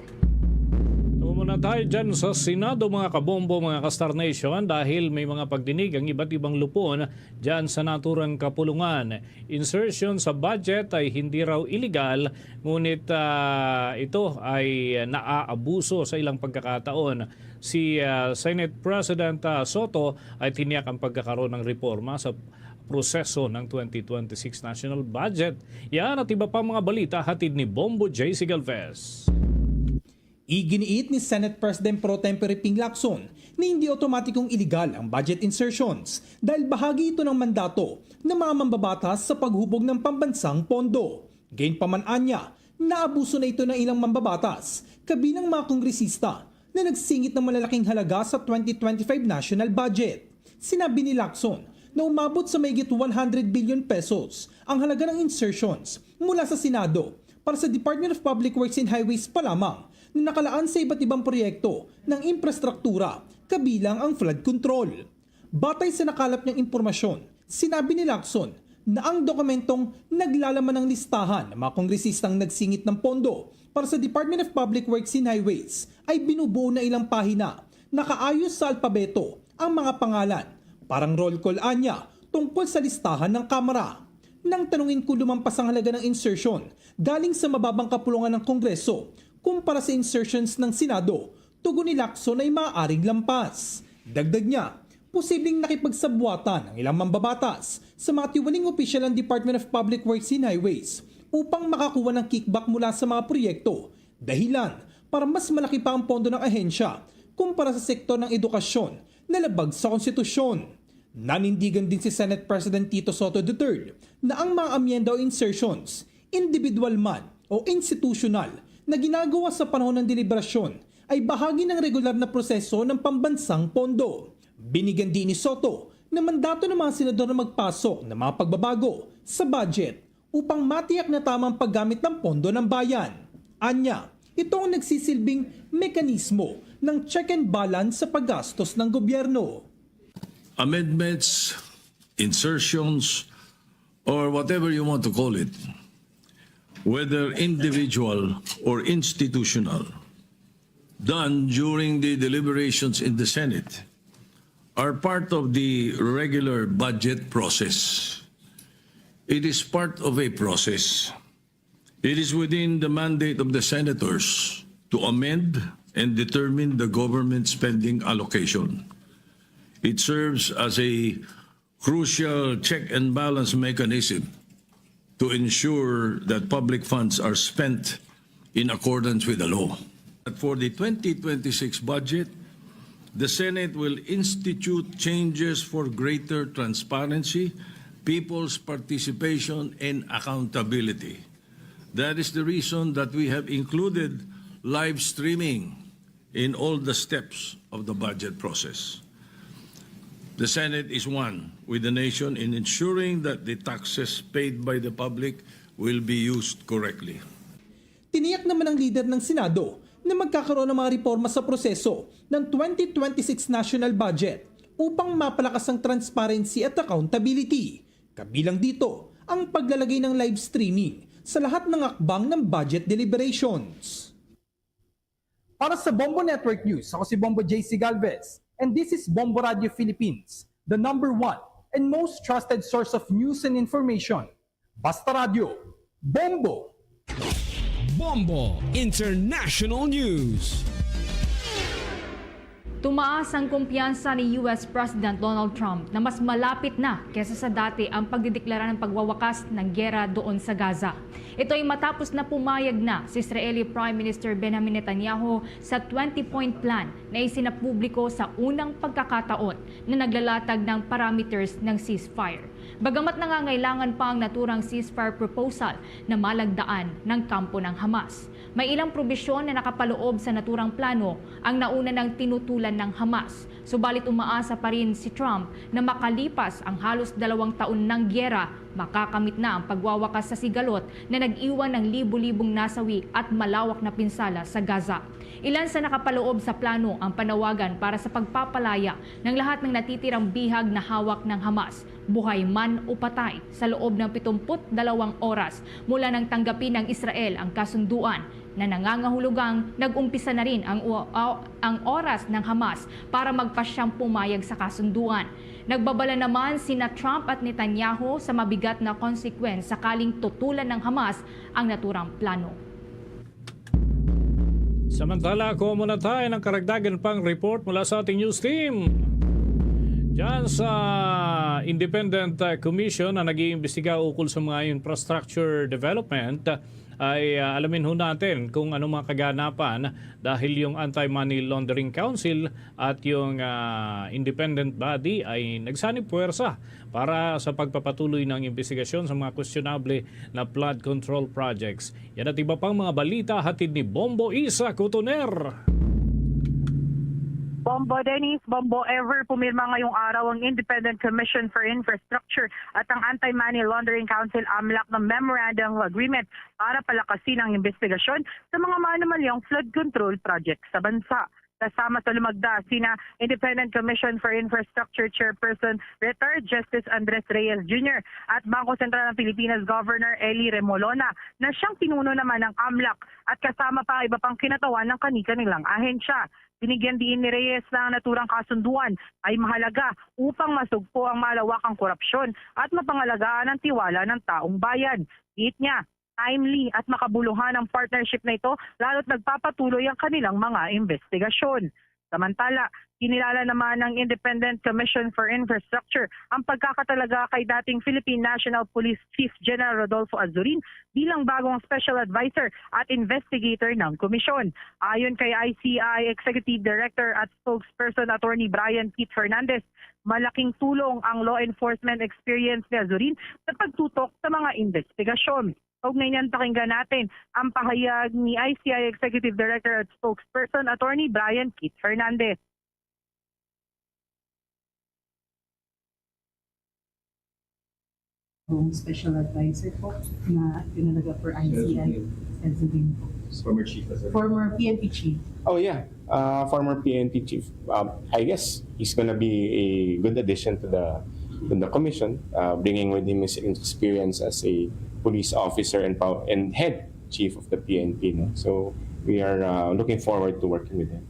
Tumo na tayo dyan sa Senado, mga kabombo, mga ka-Star Nation, dahil may mga pagdinig ang iba't ibang lupon dyan sa naturang kapulungan. Insertion sa budget ay hindi raw illegal, ngunit, ah, ito ay naaabuso sa ilang pagkakataon. Si, ah, Senate President, ah, Soto ay tiniyak ang pagkakaroon ng reforma sa proseso ng twenty twenty-six national budget. Yan at iba pang mga balita hatid ni Bombo J C Galvez. Iginiit ni Senate President Pro Tempore Ping Lacson na hindi otomatikong iligal ang budget insertions dahil bahagi ito ng mandato ng mga mambabatas sa paghubog ng pambansang pondo. Gayunpaman anya, naabuso na ito ng ilang mambabatas, kabilang mga kongresista na nagsingit ng malalaking halaga sa twenty twenty-five national budget. Sinabi ni Lacson na umabot sa mahigit one hundred billion pesos ang halaga ng insertions mula sa Senado para sa Department of Public Works and Highways pa lamang na nakalaan sa iba't ibang proyekto ng infrastruktura, kabilang ang flood control. Batay sa nakalap niyang impormasyon, sinabi ni Lacson na ang dokumentong naglalaman ng listahan ng mga kongresistang nagsingit ng pondo para sa Department of Public Works and Highways ay binubuo na ilang pahina. Nakaayos sa alpabeto ang mga pangalan, parang roll call anya, tungkol sa listahan ng Kamara. Nang tanungin kung lumampas ang halaga ng insertion galing sa mababang kapulungan ng Kongreso kumpara sa insertions ng Senado, tugon ni Lacson ay maaaring lampas. Dagdag niya, posibleng nakipagsabuatan ang ilang mambabatas sa mga tiwaling opisyal ng Department of Public Works and Highways upang makakuha ng kickback mula sa mga proyekto, dahilan para mas malaki pa ang pondo ng ahensya kumpara sa sektor ng edukasyon nalabag sa konstitusyon. Nanindigan din si Senate President Tito Soto the third na ang mga amyenda o insertions, individual man o institutional, na ginagawa sa panahon ng deliberasyon ay bahagi ng regular na proseso ng pambansang pondo. Binigyan din ni Soto ng mandato ng mga senador na magpasok ng mga pagbabago sa budget upang matiyak na tama ang paggamit ng pondo ng bayan. Anya, ito ang nagsisilbing mekanismo ng check and balance sa paggastos ng gobyerno. Amendments, insertions, or whatever you want to call it, whether individual or institutional, done during the deliberations in the Senate are part of the regular budget process. It is part of a process. It is within the mandate of the senators to amend and determine the government spending allocation. It serves as a crucial check and balance mechanism to ensure that public funds are spent in accordance with the law. For the twenty twenty-six budget, the Senate will institute changes for greater transparency, people's participation, and accountability. That is the reason that we have included live streaming in all the steps of the budget process. The Senate is one with the nation in ensuring that the taxes paid by the public will be used correctly. Tiniyak naman ng leader ng Senado na magkakaroon ng mga reforma sa proseso ng twenty twenty-six national budget upang mapalakas ang transparency at accountability. Kabilang dito ang paglalagay ng live streaming sa lahat ng akbang ng budget deliberations. Para sa Bombo Network News, ako si Bombo J C Galvez, and this is Bombo Radio Philippines, the number one and most trusted source of news and information. Basta Radio, Bombo! Bombo International News. Tumaas ang kumpiyansa ni U S President Donald Trump na mas malapit na kesa sa dati ang pagdideklara ng pagwawakas ng giyera doon sa Gaza. Ito ay matapos na pumayag na si Israeli Prime Minister Benjamin Netanyahu sa twenty-point plan na isinapubliko sa unang pagkakataon na naglalatag ng parameters ng ceasefire. Bagamat nangangailangan pa ang naturang ceasefire proposal na malagdaan ng kampo ng Hamas. May ilang probisyon na nakapaloob sa naturang plano ang nauna nang tinutulan ng Hamas. Subalit umaasa pa rin si Trump na makalipas ang halos dalawang taon ng giyera, makakamit na ang pagwawakas sa sigalot na nag-iwan ng libo-libong nasawi at malawak na pinsala sa Gaza. Ilan sa nakapaloob sa plano ang panawagan para sa pagpapalaya ng lahat ng natitirang bihag na hawak ng Hamas, buhay man o patay, sa loob ng pitungput dalawang oras mula nang tanggapin ng Israel ang kasunduan na nangangahulugang nag-umpisa na rin ang, o- o- ang oras ng Hamas para magpasyang pumayag sa kasunduan. Nagbabala naman sina Trump at Netanyahu sa mabigat na konsekwens sakaling tutulan ng Hamas ang naturang plano. Samantala, kuha muna tayo ng karagdagan pang report mula sa ating news team. Diyan sa Independent uh, Commission na nag-iimbestiga ukol sa mga infrastructure development, ay uh, alamin ho natin kung anong mga kaganapan dahil yung Anti-Money Laundering Council at yung uh, independent body ay nagsanib puwersa para sa pagpapatuloy ng imbestigasyon sa mga questionable na flood control projects. Yan at iba pang mga balita hatid ni Bombo Isa Kutuner. Bombo Dennis, Bombo Ever, pumirma ngayong araw ang Independent Commission for Infrastructure at ang Anti-Money Laundering Council, AMLAC, ng Memorandum of Agreement para palakasin ang investigasyon sa mga manumalyang flood control project sa bansa. Kasama sa lumagda sina Independent Commission for Infrastructure Chairperson Retired Justice Andres Reyes Junior at Bangko Sentral ng Pilipinas Governor Eli Remolona na siyang pinuno naman ng AMLAC at kasama pa ang iba pang kinatawan ng kani-kanilang ahensya. Binigyan diin ni Reyes na ang naturang kasunduan ay mahalaga upang masugpo ang malawakang korupsyon at mapangalagaan ang tiwala ng taong bayan. Giit niya, timely at makabuluhan ang partnership na ito, lalo't nagpapatuloy ang kanilang mga investigasyon. Samantala, kinilala naman ng Independent Commission for Infrastructure ang pagkakatalaga kay dating Philippine National Police Chief General Rodolfo Azurin bilang bagong special adviser at investigator ng komisyon. Ayon kay I C I Executive Director at Spokesperson Attorney Brian Pete Fernandez, malaking tulong ang law enforcement experience ni Azurin sa pagtutok sa mga investigasyon. Kaugnay niyan, pakinggan natin ang pahayag ni I C I Executive Director at Spokesperson Attorney Brian Pete Fernandez. Yung special advisor po na tinalaga for I C I, Sir Zubin po. Former chief as a Former P N P chief. Oh yeah, uh, former P N P chief. Um, I guess he's gonna be a good addition to the to the commission, uh, bringing with him his experience as a police officer and pow- and head chief of the P N P. No? So we are uh, looking forward to working with him.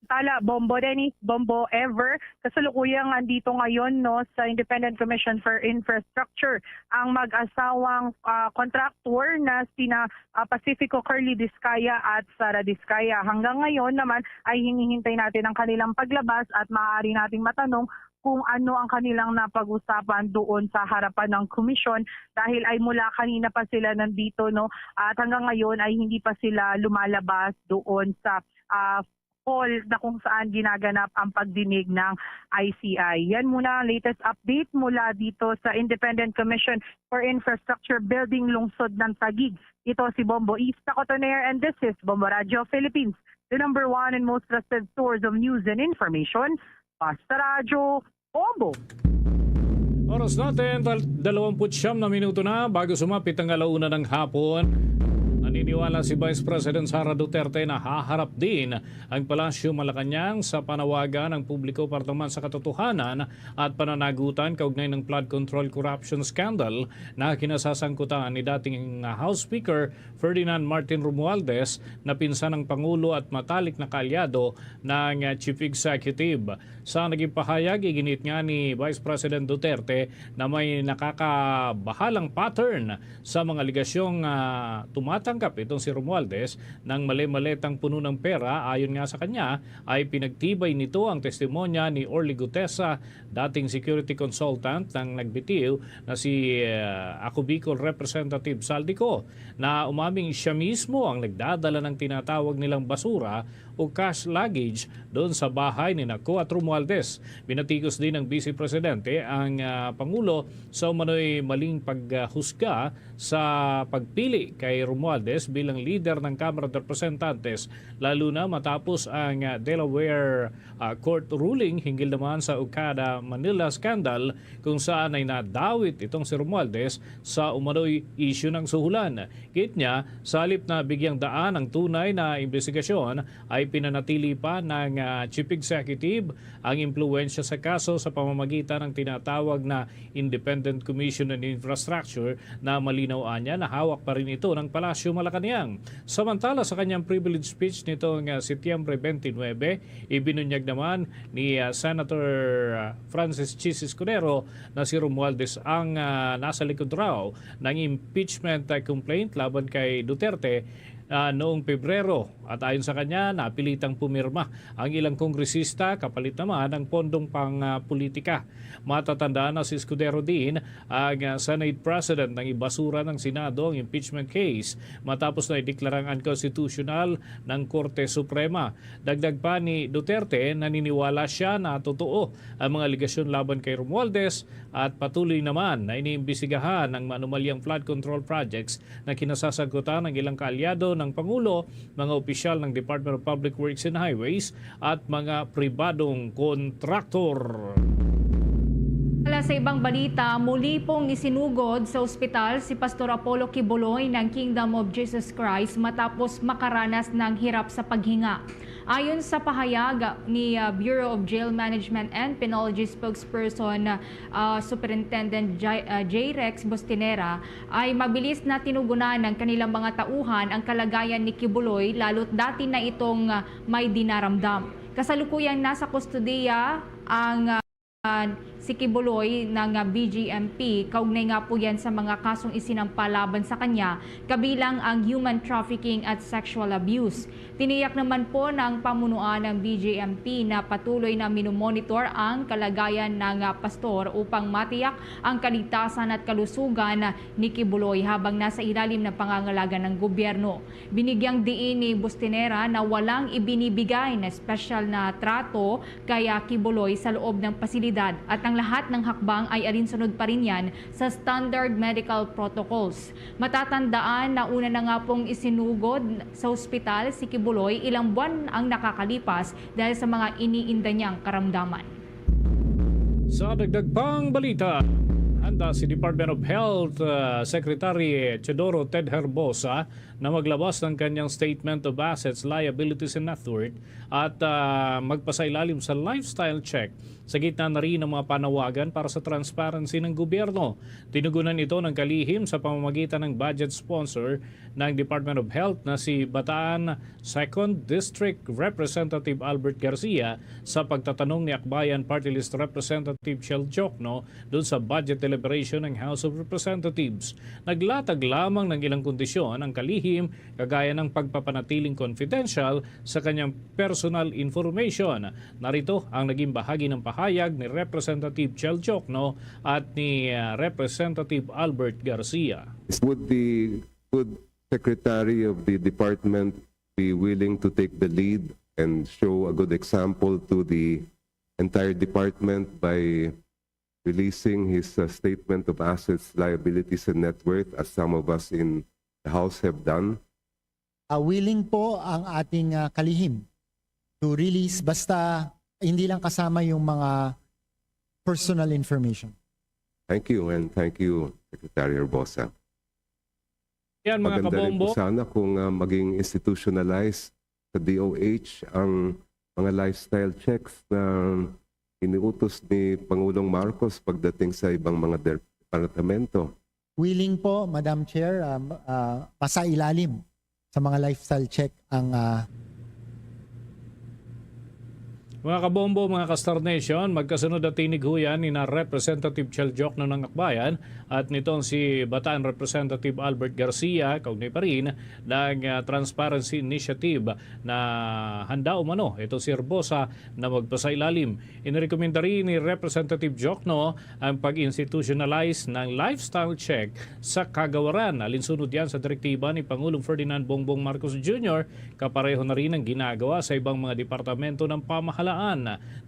Tala, Bombo Dennis, Bombo Ever, kasalukuyang andito ngayon, no, sa Independent Commission for Infrastructure ang mag-asawang ah, contractor na sina ah, Pacifico Curly Discaya at Sara Discaya. Hanggang ngayon naman ay hinihintay natin ang kanilang paglabas at maaari nating matanong kung ano ang kanilang napag-usapan doon sa harapan ng komisyon, dahil ay mula kanina pa sila nandito, no, at hanggang ngayon ay hindi pa sila lumalabas doon sa ah, hall na kung saan ginaganap ang pagdinig ng I C I. Yan muna ang latest update mula dito sa Independent Commission for Infrastructure Building, Lungsod ng Taguig. Ito si Bombo East Tacotonair, and this is Bombo Radyo Philippines, the number one and most trusted source of news and information. Basta Radyo, Bombo! Oras natin, dal- dalawampu't siyam na minuto na bago sumapit ang alauna ng hapon. Naniniwala si Vice President Sara Duterte na haharap din ang Palasyo Malacañang sa panawagan ng publiko para naman sa katotohanan at pananagutan kaugnay ng flood control corruption scandal na kinasasangkutan ni dating House Speaker Ferdinand Martin Romualdez na pinsan ng Pangulo at matalik na kaalyado ng Chief Executive. Sa naging pahayag, iginiit nga ni Vice President Duterte na may nakakabahalang pattern sa mga aligasyong ah, tumatanggap itong si Romualdez ng mali-maletang puno ng pera. Ayon nga sa kanya, ay pinagtibay nito ang testimonya ni Orly Gutesa, dating security consultant ng nagbitiw na si ah, Ako Bicol Representative Saldico, na umaming siya mismo ang nagdadala ng tinatawag nilang basura o cash luggage doon sa bahay ni Naco at Romualdez. Binatikos din ng Vice Presidente ang ah, Pangulo sa umano'y maling paghusga sa pagpili kay Romualdez bilang leader ng Kamara de Representantes, lalo na matapos ang ah, Delaware ah, Court ruling hinggil naman sa Okada Manila scandal, kung saan ay nadawit itong si Romualdez sa umano'y isyu ng suhulan. Giit niya, sa halip na bigyang daan ang tunay na imbestigasyon, ay pinanatili pa ng ah, Chief Executive ang impluwensya sa kaso sa pamamagitan ng tinatawag na Independent Commission on Infrastructure na malinaw anya na hawak pa rin ito ng Palasyo Malacañang. Samantala, sa kanyang privilege speech nitong ah, Setyembre twenty-nine, ibinunyag naman ni ah, Senator ah, Francis Chiz Escudero na si Romualdez ang ah, nasa likod raw ng impeachment ah, complaint laban kay Duterte ah, noong Pebrero, at ayon sa kanya, napilitang pumirma ang ilang kongresista kapalit naman ng pondong pang ah, politika. Matatandaan na si Escudero din ang ah, Senate President nang ibasura ng Senado ang impeachment case matapos na ideklarang unconstitutional ng Korte Suprema. Dagdag pa ni Duterte, naniniwala siya na totoo ang mga alegasyon laban kay Romualdez at patuloy naman na iniimbestigahan ang manumalyang flood control projects na kinasasangkutan ng ilang kaalyado ng Pangulo, mga opisyal ng Department of Public Works and Highways at mga pribadong kontraktor. Ala sa ibang balita, muli pong isinugod sa ospital si Pastor Apollo Quiboloy ng Kingdom of Jesus Christ matapos makaranas ng hirap sa paghinga. Ayon sa pahayag ni ah, Bureau of Jail Management and Penology spokesperson ah, Superintendent J-, ah, J. Rex Bustinera, ay mabilis na tinugunan ng kanilang mga tauhan ang kalagayan ni Quiboloy, lalo't dati na itong ah, may dinaramdam. Kasalukuyang nasa kustodiya ang ah, si Kibuloy na nga B G M P, kaugnay nga po yan sa mga kasong isinampa laban sa kanya, kabilang ang human trafficking at sexual abuse. Tiniyak naman po ng pamunuan ng B G M P na patuloy na minomonitor ang kalagayan ng, ah, pastor upang matiyak ang kaligtasan at kalusugan ni Kibuloy habang nasa ilalim ng pangangalaga ng gobyerno. Binigyang diin ni Bustinera na walang ibinibigay na espesyal na trato kay, ah, Kibuloy sa loob ng pasilidad at ang lahat ng hakbang ay alinsunod pa rin yan sa standard medical protocols. Matatandaan na una na nga pong isinugod sa ospital si Kibuloy ilang buwan ang nakakalipas dahil sa mga iniinda niyang karamdaman. Sa dagdag pang balita, handa si Department of Health, ah, Secretary Teodoro Ted Herbosa na maglabas ng kanyang Statement of Assets, Liabilities, and Net Worth at, ah, magpasailalim sa lifestyle check sa gitna na rin ng mga panawagan para sa transparency ng gobyerno. Tinugunan ito ng kalihim sa pamamagitan ng budget sponsor ng Department of Health na si Bataan Second District Representative Albert Garcia sa pagtatanong ni Akbayan Party List Representative Chel Diokno dun sa budget deliberation ng House of Representatives. Naglatag lamang ng ilang kondisyon ang kalihim, kagaya ng pagpapanatiling confidential sa kanyang personal information. Narito ang naging bahagi ng pahayag ni Representative Chel Diokno at ni, ah, Representative Albert Garcia. Would the good secretary of the department be willing to take the lead and show a good example to the entire department by releasing his uh, statement of assets, liabilities, and net worth, as some of us in the House have done? Ah, willing po ang ating ah, kalihim to release, basta hindi lang kasama yung mga personal information. Thank you, and thank you, Secretary Herbosa. Yan, mga Maganda rin po kabombo. Sana kung uh, maging institutionalized sa D O H ang mga lifestyle checks na iniutos ni Pangulong Marcos pagdating sa ibang mga der- departamento. Willing po, Madam Chair, ah, ah, pasailalim sa mga lifestyle check ang ah, Mga kabombo, mga ka-Star Nation, magkasunod na tinighuyan ni na Representative Chel Diokno ng Akbayan at nitong si Bataan Representative Albert Garcia, kaugnay pa rin ng, ah, Transparency Initiative na handa umano ito si Herbosa na magpasailalim. Inirekomenda rin ni Representative Diokno ang pag-institutionalize ng lifestyle check sa kagawaran. Alinsunod yan sa direktiba ni Pangulong Ferdinand Bongbong Marcos Junior, kapareho na rin ang ginagawa sa ibang mga departamento ng pamahalaan.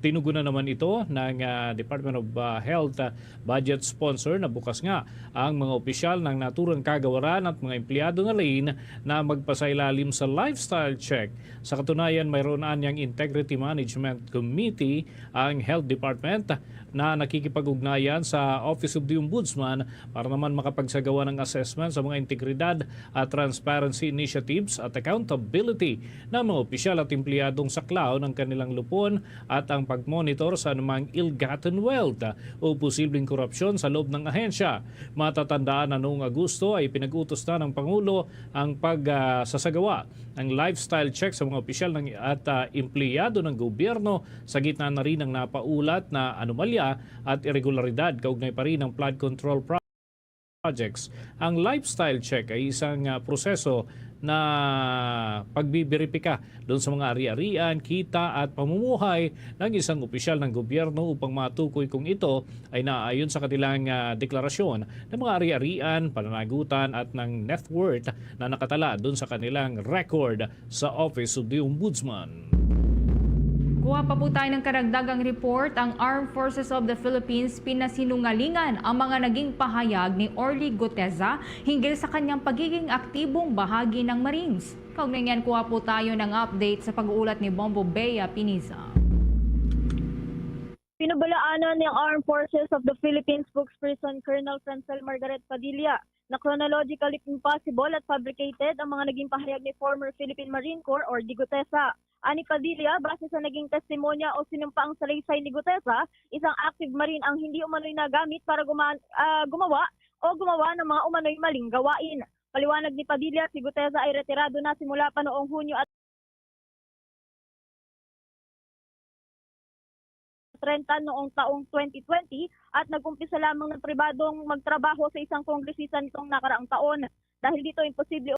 Tinugunan naman ito ng, ah, Department of, ah, Health, ah, budget sponsor na bukas nga ang mga opisyal ng naturang kagawaran at mga empleyado na rin na magpasailalim sa lifestyle check. Sa katunayan, mayroon anyang Integrity Management Committee ang Health Department na nakikipag-ugnayan sa Office of the Ombudsman para naman makapagsagawa ng assessment sa mga integridad at transparency initiatives at accountability ng mga opisyal at empleyadong saklaw ng kanilang lupon at ang pagmonitor sa anumang ill-gotten wealth o posibleng korupsyon sa loob ng ahensya. Matatandaan na noong Agosto ay pinag-utos na ng Pangulo ang pagsasagawa ng lifestyle check sa mga opisyal ng, at, ah, empleyado ng gobyerno sa gitna na rin ng napaulat na anomalya at irregularidad kaugnay pa rin ng flood control projects. Ang lifestyle check ay isang, ah, proseso na pagbiberipika doon sa mga ari-arian, kita at pamumuhay ng isang opisyal ng gobyerno upang matukoy kung ito ay naaayon sa kanilang, ah, deklarasyon ng mga ari-arian, pananagutan at ng net worth na nakatala doon sa kanilang record sa Office of the Ombudsman. Kuha pa po tayo ng karagdagang report. Ang Armed Forces of the Philippines pinasinungalingan ang mga naging pahayag ni Orly Guteza hinggil sa kanyang pagiging aktibong bahagi ng Marines. Kaugnay niyan, kuha po tayo ng update sa pag-uulat ni Bombo Bea Piniza. Pinabalaanan ng Armed Forces of the Philippines spokesperson Colonel Francel Margaret Padilla na chronologically impossible at fabricated ang mga naging pahayag ni former Philippine Marine Corps Orly Guteza. Ani Padilla, base sa naging testimonya o sinumpaang salaysay ni Guteza, isang active Marine ang hindi umano'y nagamit para guma- ah, gumawa o gumawa ng mga umano'y maling gawain. Paliwanag ni Padilla, si Guteza ay retirado na simula pa noong Hunyo at trenta noong taong twenty twenty at nag-umpisa lamang ng pribadong magtrabaho sa isang kongresista nitong nakaraang taon. Dahil dito, imposible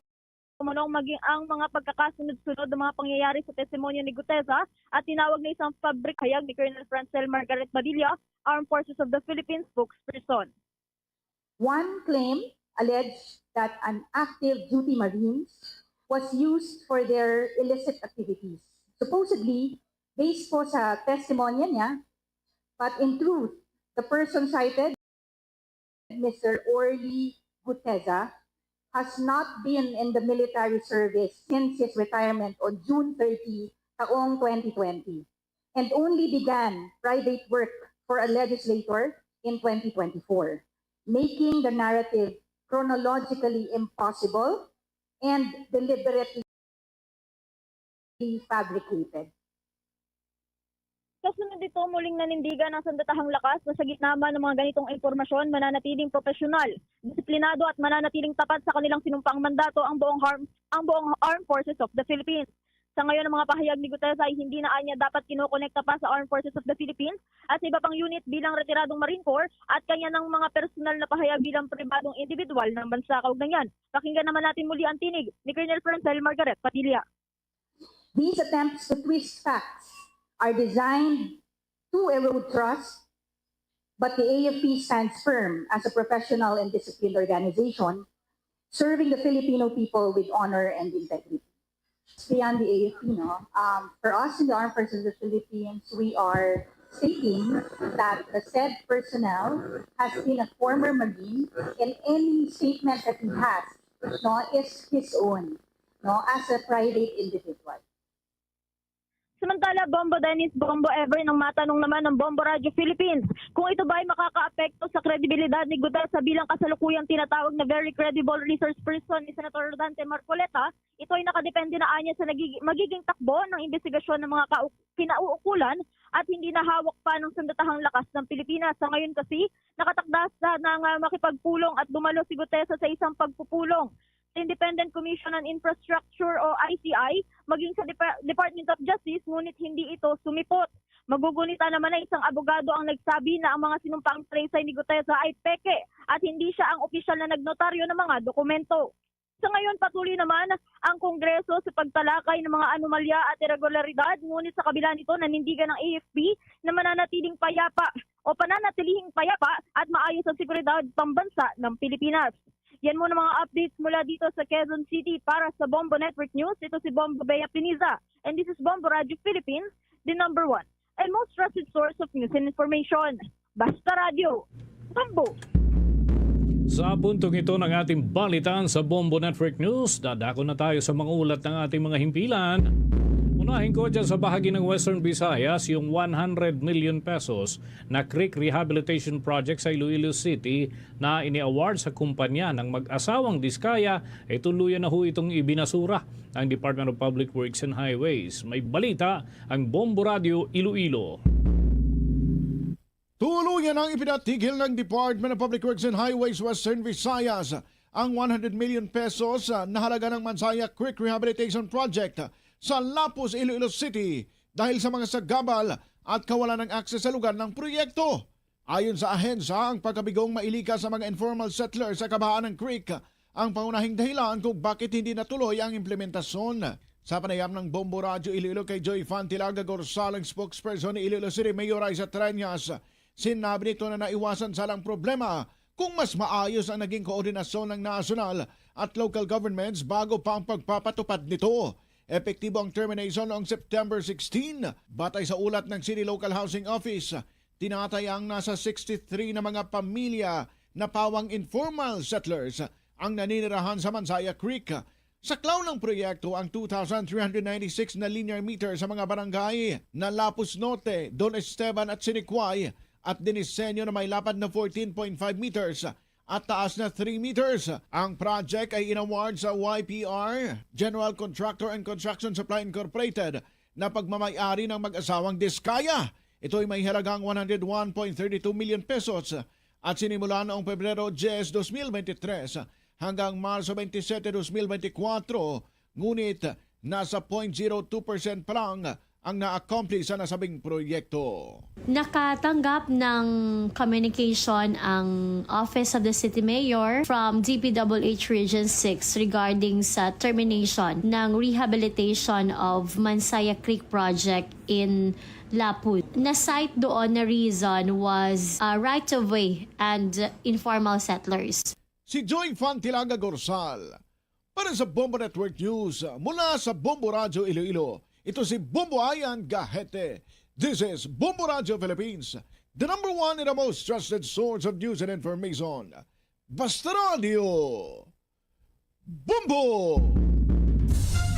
umano maging ang mga pagkakasunod-sunod ng mga pangyayari sa testimonya ni Guteza at tinawag na isang pabrik hayag ni Colonel Francel Margaret Padilla, Armed Forces of the Philippines spokesperson. One claim alleged that an active duty Marines was used for their illicit activities. Supposedly, based po sa testimonya niya, but in truth, the person cited, Mister Orly Guteza, has not been in the military service since his retirement on June thirty, taong twenty twenty, and only began private work for a legislator in twenty twenty-four, making the narrative chronologically impossible and deliberately fabricated. Kasunod nito, muling nanindigan ang sandatahang lakas na sa gitna man ng mga ganitong impormasyon, mananatiling profesional, disiplinado at mananatiling tapat sa kanilang sinumpaang mandato ang buong harm, ang buong Armed Forces of the Philippines. Sa ngayon, ang mga pahayag ni Guteza ay hindi na anya dapat kinokonekta pa sa Armed Forces of the Philippines at sa iba pang unit bilang retiradong Marine Corps at kanya ng mga personal na pahayag bilang pribadong individual ng bansa. Kaugnay niyan, pakinggan naman natin muli ang tinig ni Colonel Francel Margaret Padilla. These attempts to twist facts are designed to erode trust, but the A F P stands firm as a professional and disciplined organization serving the Filipino people with honor and integrity. It's beyond the A F P, no? Um, for us in the Armed Forces of the Philippines, we are stating that the said personnel has been a former Marine, and any statement that he has, no, is his own, no, as a private individual. Samantala, Bombo Dennis, Bombo Ever, nang matanong naman ng Bombo Radio Philippines kung ito ba ay makakaapekto sa kredibilidad ni Guteza bilang kasalukuyang tinatawag na very credible resource person ni Senator Rodante Marcoleta, ito ay nakadepende na anya sa nagig- magiging takbo ng imbestigasyon ng mga kau- kinauukulan at hindi na hawak pa ng sandatahang lakas ng Pilipinas. Sa ngayon kasi, nakatakda sana nga makipagpulong at dumalo si Guteza sa isang pagpupulong sa Independent Commission on Infrastructure o I C I, maging sa Depa- Department of Justice, ngunit hindi ito sumipot. Magugunita naman na isang abogado ang nagsabi na ang mga sinumpaang salaysay ni Guteza ay peke at hindi siya ang opisyal na nagnotaryo ng mga dokumento. Sa ngayon, patuloy naman ang Kongreso sa pagtalakay ng mga anomalya at irregularidad, ngunit sa kabila nito, nanindigan ang A F P na mananatiling payapa o pananatilihing payapa at maayos ang seguridad pambansa ng Pilipinas. Yan muna mga updates mula dito sa Quezon City. Para sa Bombo Network News, ito si Bombo Bea Piniza. And this is Bombo Radio Philippines, the number one and most trusted source of news and information. Basta Radio, Bombo! Sa puntong ito ng ating balitaan sa Bombo Network News, dadako na tayo sa mga ulat ng ating mga himpilan. Unahin ko dyan sa bahagi ng Western Visayas, yung one hundred million pesos na creek rehabilitation project sa Iloilo City na ini-award sa kumpanya ng mag-asawang Diskaya ay tuluyan na ho itong ibinasura ng Department of Public Works and Highways. May balita ang Bombo Radio Iloilo. Tuluyan ang ipinatigil ng Department of Public Works and Highways Western Visayas ang one hundred million pesos na halaga ng Mansaya Creek Rehabilitation Project sa Lapus, Iloilo City dahil sa mga sagabal at kawalan ng akses sa lugar ng proyekto. Ayon sa ahensya, ang pagkabigong mailikas sa mga informal settlers sa kabahaan ng creek ang pangunahing dahilan kung bakit hindi natuloy ang implementasyon. Sa panayam ng Bombo Radyo Iloilo kay Joy Fantilaga Gorsal, ang spokesperson ni Iloilo City Mayor Raisa Treñas, sinabi nito na naiwasan sana ang problema kung mas maayos ang naging koordinasyon ng nasyonal at local governments bago pa ang pagpapatupad nito. Epektibo ang termination noong September sixteen. Batay sa ulat ng City Local Housing Office, tinatayang nasa sixty-three na mga pamilya na pawang informal settlers ang naninirahan sa Mansaya Creek. Saklaw ng proyekto ang two thousand three hundred ninety-six na linear meter sa mga barangay na Lapus Norte, Don Esteban at Siniquay, at dinisenyo na may lapad na fourteen point five meters at taas na three meters. Ang project ay inaward sa Y P R, General Contractor and Construction Supply Incorporated, na pagmamay-ari ng mag-asawang Diskaya. Ito ay may halagang one hundred one point three two million pesos at sinimula noong Pebrero diyes, dos mil bente tres hanggang Marso bente sete, dos mil bente kwatro, ngunit nasa point zero two percent pa lang ang na-accomplish sa nasabing proyekto. Nakatanggap ng communication ang Office of the City Mayor from D P W H Region six regarding sa termination ng rehabilitation of Mansaya Creek Project in Lapud. Na-cite doon na reason was uh, right of way and informal settlers. Si Joy Fantilaga Gorsal para sa Bombo Network News mula sa Bombo Radyo Iloilo. Ito si Bombo Ayan Gahete. This is Bombo Radyo Philippines, the number one and the most trusted source of news and information. Basta Radio Bombo!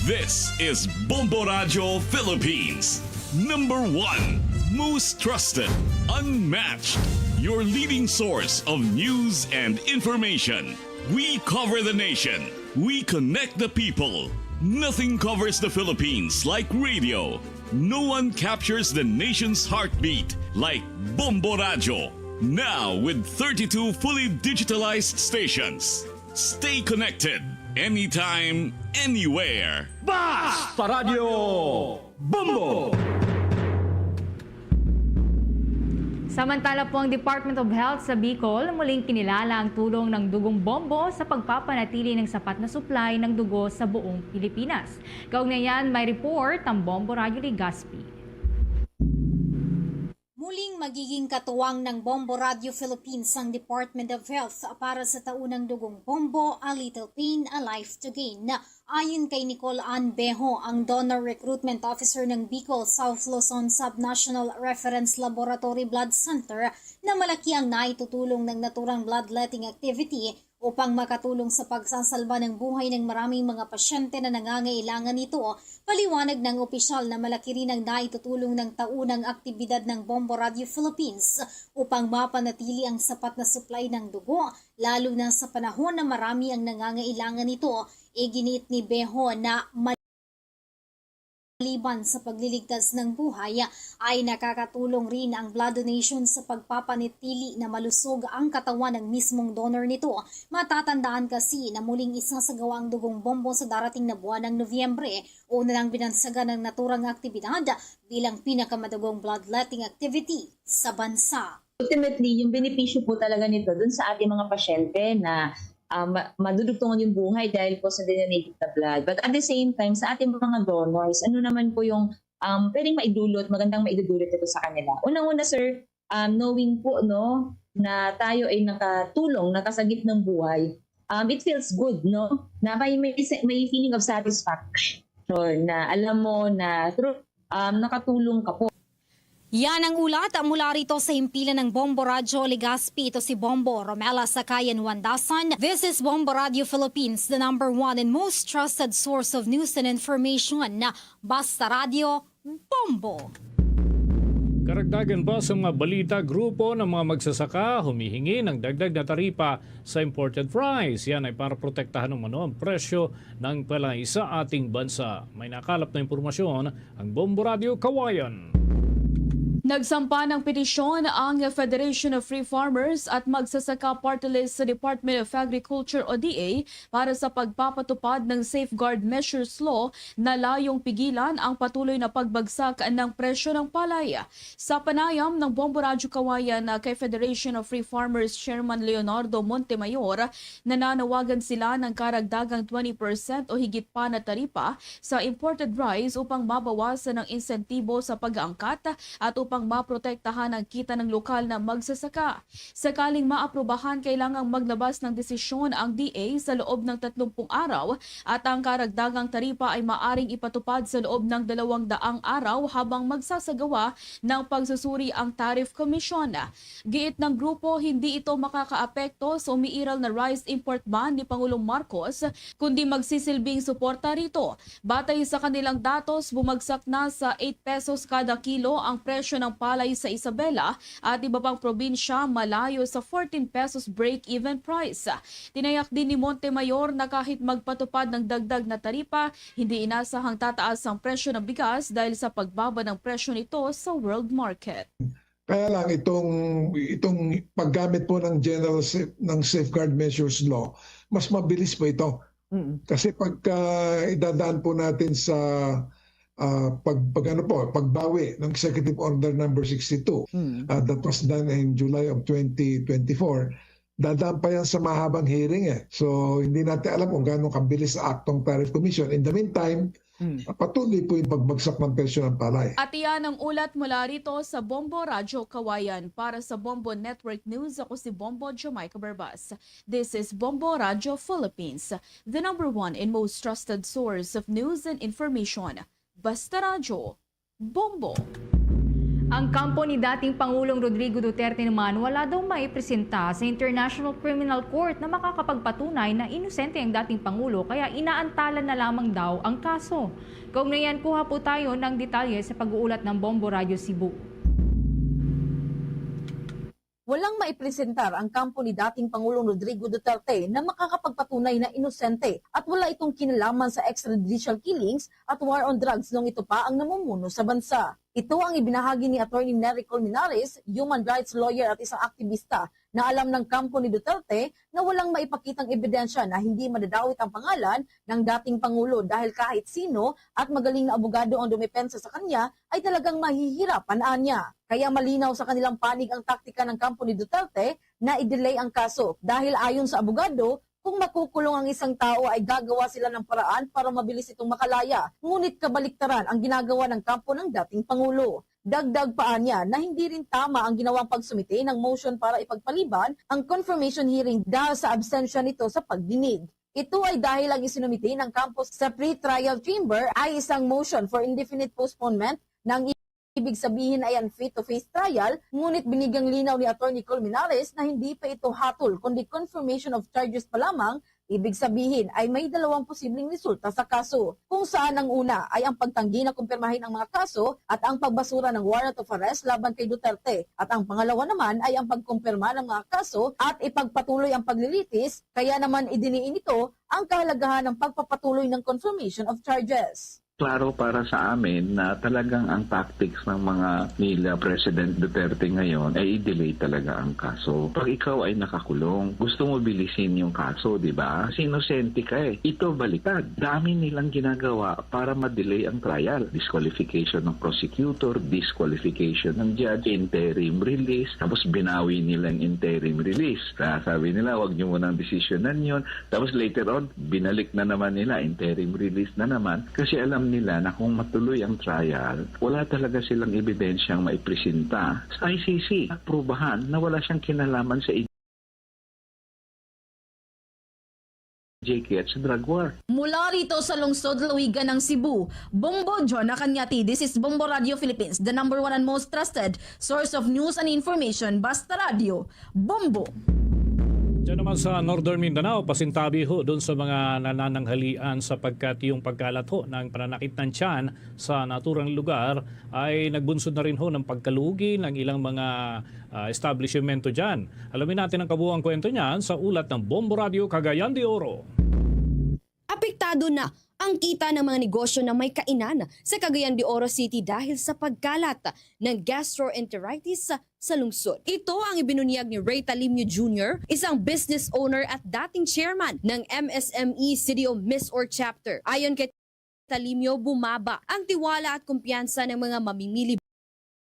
This is Bombo Radyo Philippines, number one, most trusted, unmatched, your leading source of news and information. We cover the nation. We connect the people. Nothing covers the Philippines like radio. No one captures the nation's heartbeat like Bombo Radyo. Now with thirty-two fully digitalized stations. Stay connected anytime, anywhere. Basta Radyo Bombo! Samantala po, ang Department of Health sa Bicol muling kinilala ang tulong ng Dugong Bombo sa pagpapanatili ng sapat na supply ng dugo sa buong Pilipinas. Kaugnay niyan, may report ang Bombo Radyo Legazpi. Muling magiging katuwang ng Bombo Radio Philippines ang Department of Health para sa taunang Dugong Bombo, A Little Pain, A Life to Gain. Ayon kay Nicole Ann Beho, ang Donor Recruitment Officer ng Bicol South Luzon Sub-National Reference Laboratory Blood Center, na malaki ang naitutulong ng naturang bloodletting activity upang makatulong sa pagsasalba ng buhay ng maraming mga pasyente na nangangailangan nito. Paliwanag ng opisyal na malaki rin ang naitutulong ng taunang aktibidad ng Bombo Radio Philippines upang mapanatili ang sapat na supply ng dugo, lalo na sa panahon na marami ang nangangailangan nito. Iginiit ni Beho na maliban sa pagliligtas ng buhay, ay nakakatulong rin ang blood donation sa pagpapanatili na malusog ang katawan ng mismong donor nito. Matatandaan kasi na muling isasagawa ang Dugong Bombo sa darating na buwan ng Nobyembre. Una nang binansagan ang naturang aktibidad bilang pinakamadugong bloodletting activity sa bansa. Ultimately, yung benepisyo po talaga nito dun sa ating mga pasyente na ah, ma- madudugtungan yung buhay dahil po sa donated na blood. But at the same time, sa ating mga donors, ano naman po yung um, pwedeng maidulot, magandang maidudulot ito sa kanila? Unang-una, sir, um, knowing po no, na tayo ay nakatulong, nakasagip ng buhay, um, it feels good, no? Na may, may, may feeling of satisfaction na alam mo na through um, nakatulong ka po. Yan ang ulat mula rito sa himpilan ng Bombo Radyo Legazpi. Ito si Bombo Romela Sakayan Wandasan. This is Bombo Radyo Philippines, the number one and most trusted source of news and information. Basta Radyo, Bombo! Karagdagan pa sa mga balita, grupo ng mga magsasaka humihingi ng dagdag na taripa sa imported rice. Yan ay para protektahan umano ang presyo ng palay sa ating bansa. May nakalap na impormasyon ang Bombo Radyo Kawayan. Nagsampa ng petisyon ang Federation of Free Farmers at Magsasaka Party List sa Department of Agriculture o D A para sa pagpapatupad ng Safeguard Measures Law na layong pigilan ang patuloy na pagbagsak ng presyo ng palay. Sa panayam ng Bombo Radyo Kawayan kay Federation of Free Farmers Chairman Leonardo Montemayor, nananawagan sila ng karagdagang twenty percent o higit pa na taripa sa imported rice upang mabawasan ang insentibo sa pag-aangkat at upang maprotektahan ang kita ng lokal na magsasaka. Sakaling maaprubahan, kailangang maglabas ng desisyon ang D A sa loob ng tatlumpung araw at ang karagdagang taripa ay maaring ipatupad sa loob ng dalawang daang araw habang magsasagawa ng pagsusuri ang Tariff Commission. Giit ng grupo, hindi ito makakaapekto sa umiiral na rice import ban ni Pangulong Marcos, kundi magsisilbing suporta rito. Batay sa kanilang datos, bumagsak na sa eight pesos kada kilo ang presyo ng palay sa Isabela at iba pang probinsya malayo sa fourteen pesos break-even price. Tinayak din ni Montemayor na kahit magpatupad ng dagdag na taripa, hindi inasahang tataas ang presyo ng bigas dahil sa pagbaba ng presyo nito sa world market. Kaya lang itong itong paggamit po ng general safe, ng safeguard measures law, mas mabilis po ito. Kasi pagka idadaan po natin sa ah, pag, pag ano po, pagbawi ng Executive Order number sixty-two, Mm. ah, that was done in July of twenty twenty-four, dadaan pa yan sa mahabang hearing eh. So, hindi natin alam kung gaano kabilis ang aktong Tariff Commission. In the meantime, Mm. patuloy po yung pagbagsak ng presyo ng palay. At iyan ang ulat mula rito sa Bombo Radyo Kawayan. Para sa Bombo Network News, ako si Bombo Jamaica Barbas. This is Bombo Radyo Philippines, the number one and most trusted source of news and information. Basta Radyo, Bombo. Ang kampo ni dating Pangulong Rodrigo Duterte naman wala daw maipresenta sa International Criminal Court na makakapagpatunay na inosente ang dating Pangulo, kaya inaantalan na lamang daw ang kaso. Kaugnay niyan, kuha po tayo ng detalye sa pag-uulat ng Bombo Radyo Cebu. Walang maipresentar ang kampo ni dating Pangulong Rodrigo Duterte na makakapagpatunay na inosente at wala itong kinalaman sa extrajudicial killings at war on drugs nung ito pa ang namumuno sa bansa. Ito ang ibinahagi ni Attorney Nery Colmenares, human rights lawyer at isang aktibista na alam ng kampo ni Duterte na walang maipakitang ebidensya na hindi madadawit ang pangalan ng dating Pangulo dahil kahit sino at magaling na abogado ang dumepensa sa kanya ay talagang mahihirapan anya. Kaya malinaw sa kanilang panig ang taktika ng kampo ni Duterte na i-delay ang kaso dahil ayon sa abogado, kung makukulong ang isang tao ay gagawa sila ng paraan para mabilis itong makalaya. Ngunit kabaliktaran ang ginagawa ng kampo ng dating Pangulo. Dagdag pa niya na hindi rin tama ang ginawang pagsumite ng motion para ipagpaliban ang confirmation hearing dahil sa absensya nito sa pagdinig. Ito ay dahil ang isinumite ng kampo sa pre-trial chamber ay isang motion for indefinite postponement ng ibig sabihin ay unfit to face trial, ngunit binigyang linaw ni Attorney Colmenares na hindi pa ito hatol kundi confirmation of charges pa lamang, ibig sabihin ay may dalawang posibleng resulta sa kaso, kung saan ang una ay ang pagtanggi na kumpirmahin ang mga kaso at ang pagbasura ng warrant of arrest laban kay Duterte, at ang pangalawa naman ay ang pagkumpirma ng mga kaso at ipagpatuloy ang paglilitis, kaya naman idiniin nito ang kahalagahan ng pagpapatuloy ng confirmation of charges. Klaro para sa amin na talagang ang tactics ng mga nila President Duterte ngayon ay i-delay talaga ang kaso. Pag ikaw ay nakakulong, gusto mo bilisin yung kaso, di ba? Kasi inosente ka eh. Ito baliktad. Dami nilang ginagawa para ma-delay ang trial. Disqualification ng prosecutor, disqualification ng judge, interim release, tapos binawi nila yung interim release. Kaya sabi nila, "Wag niyo munang desisyonan yun." Tapos later on, binalik na naman nila, interim release na naman, kasi alam nila na kung matuloy ang trial, wala talaga silang ebidensyang maipresenta sa I C C. Prubahan na wala siyang kinalaman sa J K at sa drug war. Mula rito sa lungsod Lawigan ng Cebu, Bombo Jonah Cañati. This is Bombo Radio Philippines, the number one and most trusted source of news and information. Basta Radio, Bombo. Diyan naman sa Northern Mindanao, pasintabi ho doon sa mga nanananghalian sapagkat yung pagkalat ho ng pananakit ng tiyan sa naturang lugar ay nagbunsod na rin ho ng pagkalugi ng ilang mga, ah, establishmento dyan. Alamin natin ang kabuuang kwento niyan sa ulat ng Bombo Radio Cagayan de Oro. Apektado na ang kita ng mga negosyo na may kainan sa Cagayan de Oro City dahil sa pagkalat ng gastroenteritis sa, sa lungsod. Ito ang ibinunyag ni Ray Talimio Junior, isang business owner at dating chairman ng M S M E City of Misor Chapter. Ayon kay Talimio, bumaba ang tiwala at kumpiyansa ng mga mamimili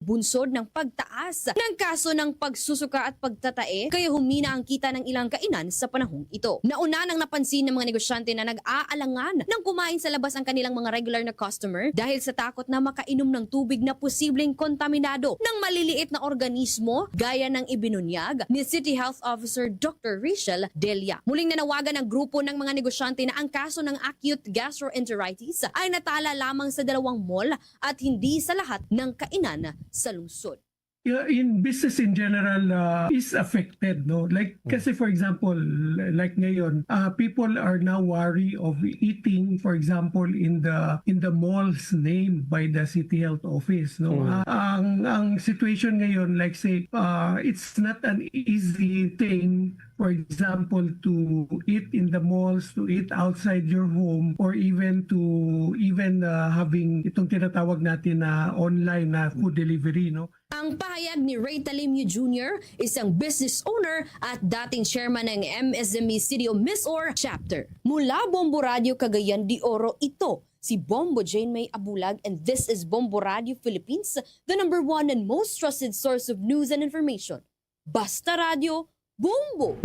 bunsod ng pagtaas ng kaso ng pagsusuka at pagtatae, kaya humina ang kita ng ilang kainan sa panahong ito. Nauna nang napansin ng mga negosyante na nag-aalangan ng kumain sa labas ang kanilang mga regular na customer dahil sa takot na makainom ng tubig na posibleng kontaminado ng maliliit na organismo, gaya ng ibinunyag ni City Health Officer Doctor Rachel Delia. Muling nanawagan ang grupo ng mga negosyante na ang kaso ng acute gastroenteritis ay natala lamang sa dalawang mall at hindi sa lahat ng kainan sa lungsod. Yeah, in business in general, uh, is affected, no? Like, Mm. kasi for example, l-, like ngayon, uh, people are now wary of eating, for example, in the, in the malls named by the City Health Office, no? Mm. Uh, ang, ang situation ngayon, like say, uh, it's not an easy thing For example, to eat in the malls, to eat outside your home, or even to even uh, having itong tinatawag natin na online na food delivery, no? Ang pahayag ni Ray Talimio Junior, isang business owner at dating chairman ng M S M E City of Misor Chapter. Mula Bombo Radio Cagayan de Oro ito, si Bombo Jane May Abulag, and this is Bombo Radio Philippines, the number one and most trusted source of news and information. Basta Radio, Bombo!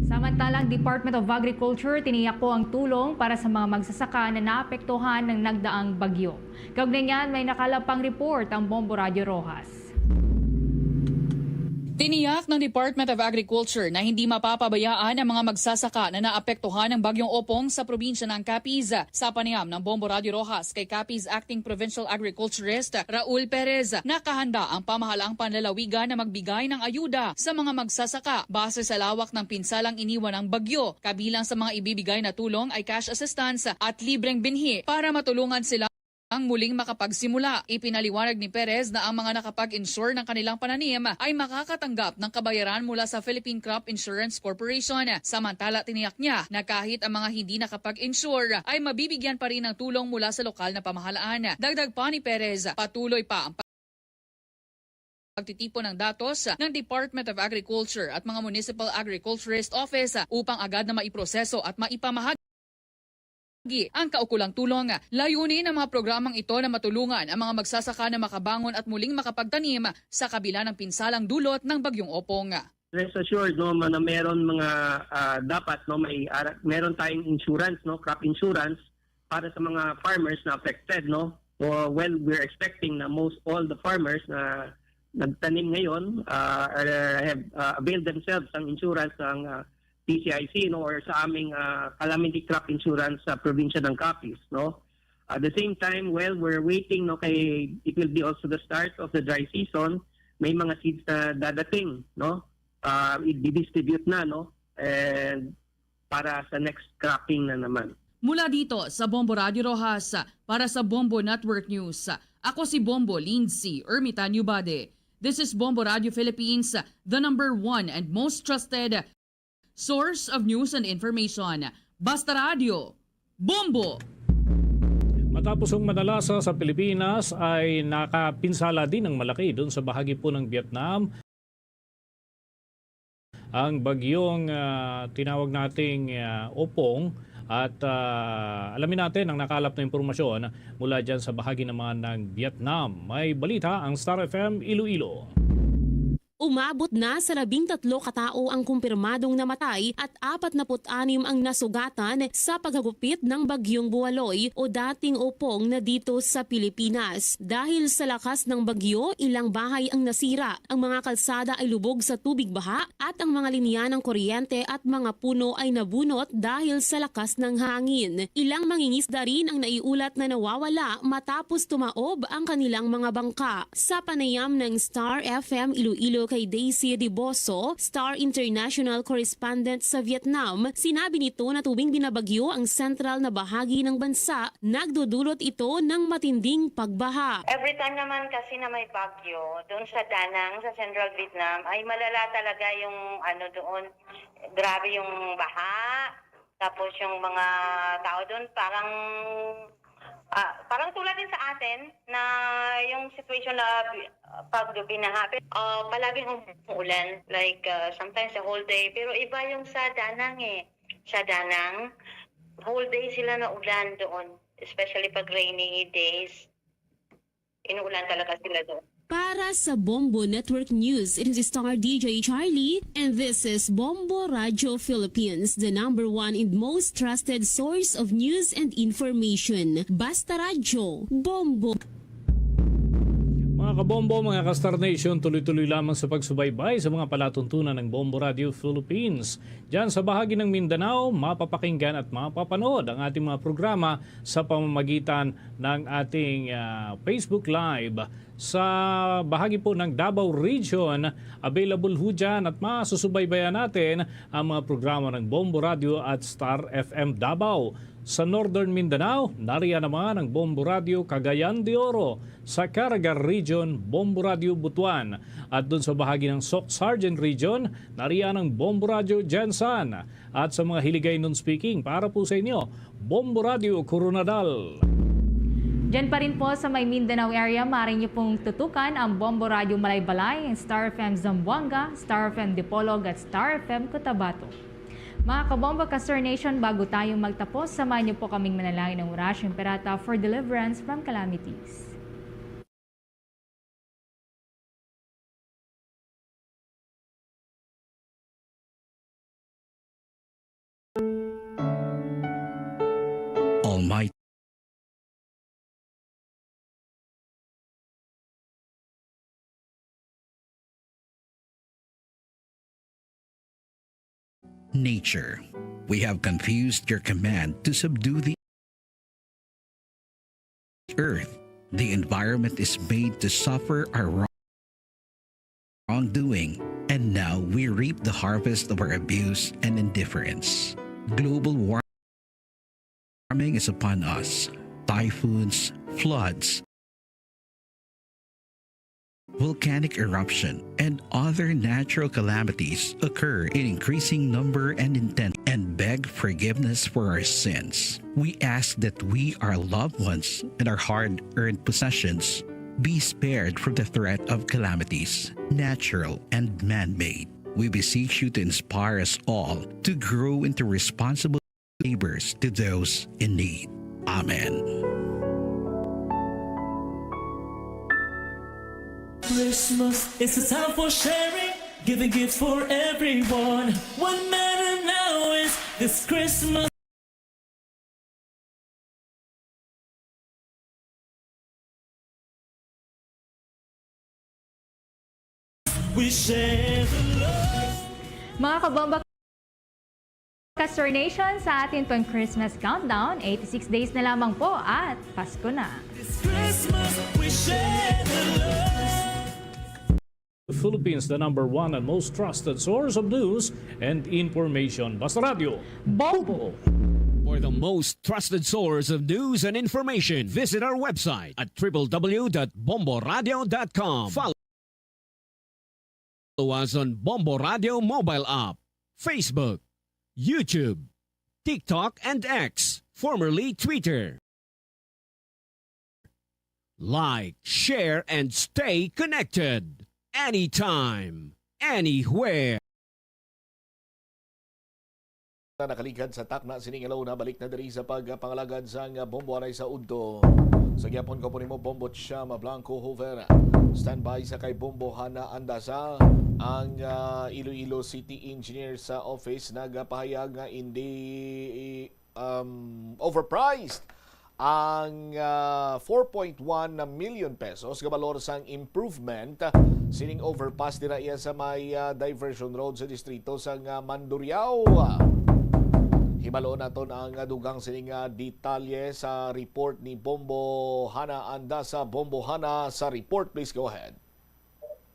Samantala, ang Department of Agriculture tiniyakbo ang tulong para sa mga magsasaka na naapektuhan ng nagdaang bagyo. Kaugnay niyan, may nakalap pang report ang Bombo Radio Roxas. Tiniyak ng Department of Agriculture na hindi mapapabayaan ang mga magsasaka na naapektuhan ng Bagyong Opong sa probinsya ng Capiz. Sa panayam ng Bombo Radio Roxas kay Capiz Acting Provincial Agriculturist Raul Perez, nakahanda ang pamahalaang panlalawigan na magbigay ng ayuda sa mga magsasaka base sa lawak ng pinsalang iniwan ng bagyo. Kabilang sa mga ibibigay na tulong ay cash assistance at libreng binhi para matulungan sila ang muling makapagsimula. Ipinaliwanag ni Perez na ang mga nakapag-insure ng kanilang pananim ay makakatanggap ng kabayaran mula sa Philippine Crop Insurance Corporation. Samantala, tiniyak niya na kahit ang mga hindi nakapag-insure ay mabibigyan pa rin ng tulong mula sa lokal na pamahalaan. Dagdag pa ni Perez, patuloy pa ang pagtitipon ng datos ng Department of Agriculture at mga Municipal Agriculturist Office upang agad na maiproseso at maipamahagi ang kaukulang tulong. Layunin ng mga programang ito na matulungan ang mga magsasaka na makabangon at muling makapagtanim sa kabila ng pinsalang dulot ng Bagyong Opong. Rest assured, no, na meron mga uh, dapat, no, may ara- meron tayong insurance, no, crop insurance para sa mga farmers na affected, no. Uh, well, we're expecting na most all the farmers na nagtanim ngayon uh, have uh, availed themselves ng insurance ng uh, P C I C, no, or sa aming uh, calamity crop insurance sa probinsya ng Capiz, no. At the same time, well, we're waiting, no, kay it will be also the start of the dry season. May mga seeds na dadating, no. Uh, i-distribute na, no, and para sa next cropping na naman. Mula dito sa Bombo Radio Roxas, para sa Bombo Network News, ako si Bombo Lindsay Ermitanio Bade. This is Bombo Radio Philippines, the number one and most trusted source of news and information. Basta Radio, Bombo! Matapos ang manalasa sa Pilipinas ay nakapinsala din ng malaki doon sa bahagi po ng Vietnam ang bagyong uh, tinawag nating uh, Opong. At uh, alamin natin ang nakalap na impormasyon mula dyan sa bahagi naman ng Vietnam. May balita ang Star F M Iloilo. Umabot na sa labing tatlo ka tawo ang kumpirmadong namatay at apat na put anim ang nasugatan sa paghagupit ng Bagyong Bualoy o dating Opong na dito sa Pilipinas. Dahil sa lakas ng bagyo, ilang bahay ang nasira, ang mga kalsada ay lubog sa tubig baha at ang mga linya ng kuryente at mga puno ay nabunot dahil sa lakas ng hangin. Ilang mangingisda rin ang naiulat na nawawala matapos tumaob ang kanilang mga bangka. Sa panayam ng Star F M Iloilo kay Daisy Diboso, Star International Correspondent sa Vietnam, sinabi nito na tuwing binabagyo ang sentral na bahagi ng bansa, nagdudulot ito ng matinding pagbaha. Every time naman kasi na may bagyo, doon sa Danang, sa Central Vietnam, ay malala talaga yung ano doon, grabe yung baha. Tapos yung mga tao doon parang ah, parang tulad din sa atin na yung situation na bi- pag binaha, uh, palaging umuulan, like uh, sometimes the whole day. Pero iba yung sa Danang eh. Sa Danang, whole day sila na ulan doon, especially pag rainy days. Inuulan talaga sila doon. Para sa Bombo Network News, it is Star D J Charlie, and this is Bombo Radio Philippines, the number one and most trusted source of news and information. Basta Radyo, Bombo. Mga kabombo, mga ka-Star Nation, tuloy-tuloy lamang sa pagsubaybay sa mga palatuntunan ng Bombo Radio Philippines. Diyan sa bahagi ng Mindanao, mapapakinggan at mapapanood ang ating mga programa sa pamamagitan ng ating uh, Facebook Live. Sa bahagi po ng Davao Region, available ho dyan at masusubaybayan natin ang mga programa ng Bombo Radio at Star F M Davao. Sa Northern Mindanao, nariya naman ang Bombo Radyo Cagayan de Oro, sa Caraga Region, Bombo Radyo Butuan, at dun sa bahagi ng Soc Sargent Region, nariya ang Bombo Radyo Gensan. At sa mga Hiligaynon speaking, para po sa inyo, Bombo Radyo Coronadal. Diyan pa rin po sa may Mindanao area, maaari niyo pong tutukan ang Bombo Radyo Malaybalay, Star F M Zamboanga, Star F M Dipolog at Star F M Cotabato. Mga Kabombo, Ka-Star Nation, bago tayo magtapos, samahan niyo po kaming manalangin ng Oración Imperata for deliverance from calamities. Almighty nature. We have confused your command to subdue the earth. The environment is made to suffer our wrong-, wrongdoing, and now we reap the harvest of our abuse and indifference. Global warming is upon us. Typhoons, floods, volcanic eruption, and other natural calamities occur in increasing number and intent, and beg forgiveness for our sins. We ask that we, our loved ones, and our hard-earned possessions be spared from the threat of calamities, natural and man-made. We beseech you to inspire us all to grow into responsible neighbors to those in need. Amen. Christmas is a time for sharing, giving gifts for everyone. What matter now is this Christmas. We share the love. Mga Kabombo, Ka-Star Nation, sa atin pang Christmas countdown, eighty-six days na lamang po at Pasko na. This Christmas, we share the love. The Philippines, the number one and most trusted source of news and information. Basta Radyo. Bombo. For the most trusted source of news and information, visit our website at triple W dot bombo radio dot com. Follow us on Bombo Radio mobile app, Facebook, YouTube, TikTok, and X, formerly Twitter. Like, share, and stay connected anytime, anywhere. Nakaligad sa takna sining alone, nabalik na diri sa pagpangalagad sang Bombo anay sa udto. Sa gihapon ko po nimo, Bombo Chama Blanco Hoover. Standby sa kay Bombo Hana Andasa, ang, ah, Iloilo City Engineer sa office nagapahayag nga hindi, um, overpriced ang, ah, four point one na million pesos nga balor sang improvement sining overpass dira iya sa may, ah, diversion road sa distrito sang, ah, Mandurriao. Hibalo naton ang, ah, dugang sining, ah, detalye sa report ni Bombo Hana Andasa. Bombo Hana sa report, please go ahead.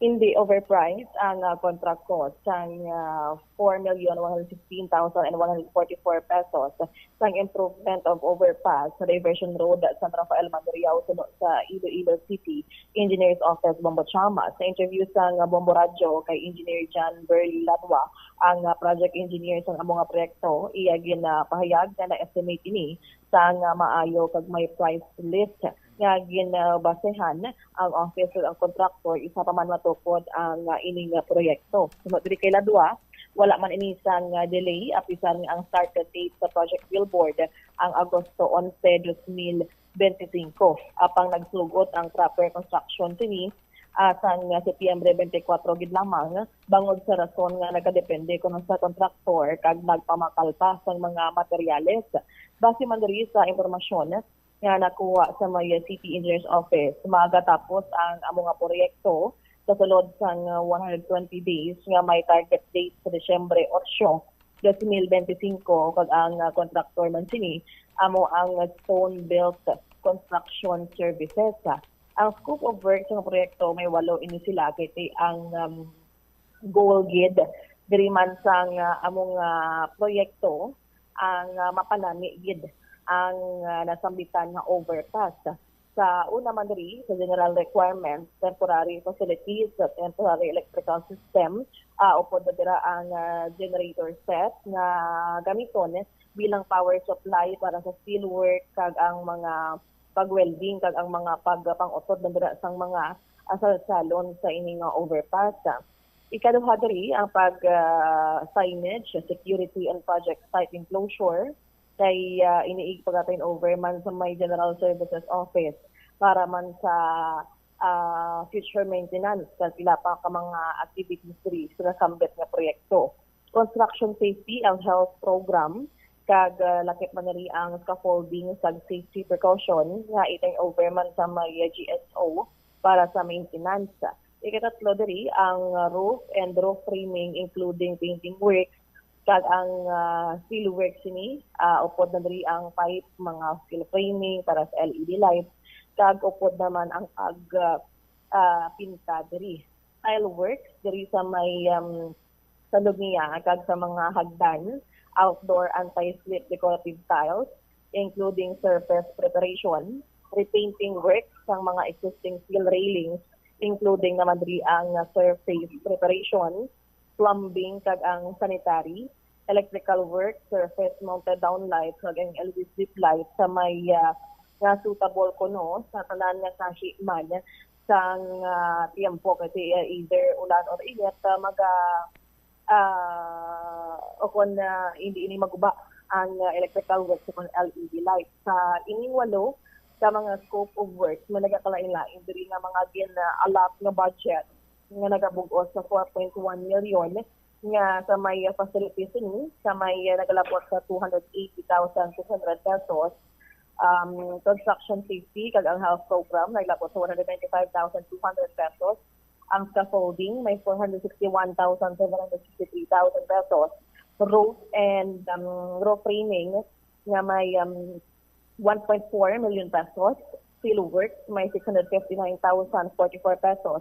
Hindi overpriced ang, ah, contract cost sang, ah, four million one hundred sixteen thousand and one hundred forty-four pesos sang improvement of overpass sa diversion road San Rafael Mandurriao suno sa Iloilo City Engineer's Office, Bombo Chama. Sa interview sang Bombo Radyo kay Engineer John Burley Ladwa, ang, ah, project engineer sang amo nga proyekto, iya ginapahayag nga na-estimate ini sang, ah, maayo kag may price list nga ginbasehan ang office ug ang contractor, isa pa man matukod ang, ah, ining, ah, proyekto. Suno diri kay Ladwa, wala man ini sang, ah, delay, apisan nga ang start date sa project billboard ang Agosto onse, dos mil bente singko. Apang nagsugot ang proper construction sini, ah, sang, ah, Setyembre bente kwatro gid lamang, bangod sa rason nga nagadepende kuno sa contractor kag nagpamakal pa sang mga materyales. Base man diri sa impormasyon, nga nakuha sa may City Engineer's Office, magatapos ang amo nga proyekto sa sulod sang one hundred twenty days nga may target date sa Disyembre otso, dos mil bente singko, kag ang, ah, kontraktor man sini amo ang Stone Belt Construction Services. Ang scope of work sa proyekto may walo ini sila, kay ti ang, um, goal gid diri man sang, ah, among, ah, proyekto ang, ah, mapanami gid ang, ah, nasambitan nga overpass. Sa una man diri, sa general requirement, temporary facilities, sa temporary electrical system, ah, upod na dira ang, ah, generator set nga gamiton bilang power supply para sa steel work kag ang mga pag-welding kag ang mga pagpang-utod man dira sang mga, ah, salsalon sa ini nga overpass. Ikaduha diri ang pag, ah, signage, security and project site enclosure. Kay, ah, ini ig pagka-turnover man sa may General Services Office para man sa, ah, future maintenance sa pila pa ka mga activities diri sa nasambit nga proyekto. Construction safety and health program, kag, ah, lakip man diri ang scaffolding sa safety precaution nga i-turnover man sa may G S O para sa maintenance. Ikatatlo diri ang roof and roof framing, including painting works, kag ang, ah, steel works sini, ah, upod na diri ang pipe, mga steel framing para sa L E D lights, kag upod naman ang pag, ah, ah, pinta diri. Tile works diri sa may, um, sa lumiya kag sa mga hagdan, outdoor anti-slip decorative tiles, including surface preparation, repainting works sang mga existing steel railings, including naman diri ang surface preparation, plumbing kag ang sanitary, electrical work, surface mounted downlights kag ang L E D strip light sa may, ah, nga suitable kuno sa tanan nga sahi man sang, ah, tiyempo, kasi, ah, either ulan or init, ah, maga-, ah, o kon, ah, hindi ini maguba ang, ah, electrical work sa kon L E D light. Sa ining walo ka mga scope of works, may nagakalain-lain diri nga mga gin-allot nga budget nga nagabug-os sa four point one million nga sa may facilities ini, sa may nagalabot sa two hundred eighty thousand six hundred pesos, um, construction safety kag ang health program naglabot sa one hundred ninety-five thousand two hundred pesos, ang scaffolding may four hundred sixty-one thousand seven hundred sixty-three thousand pesos, roof and, um, roof framing nga may, um, one point four million pesos, steel works may six hundred fifty-nine thousand forty-four pesos,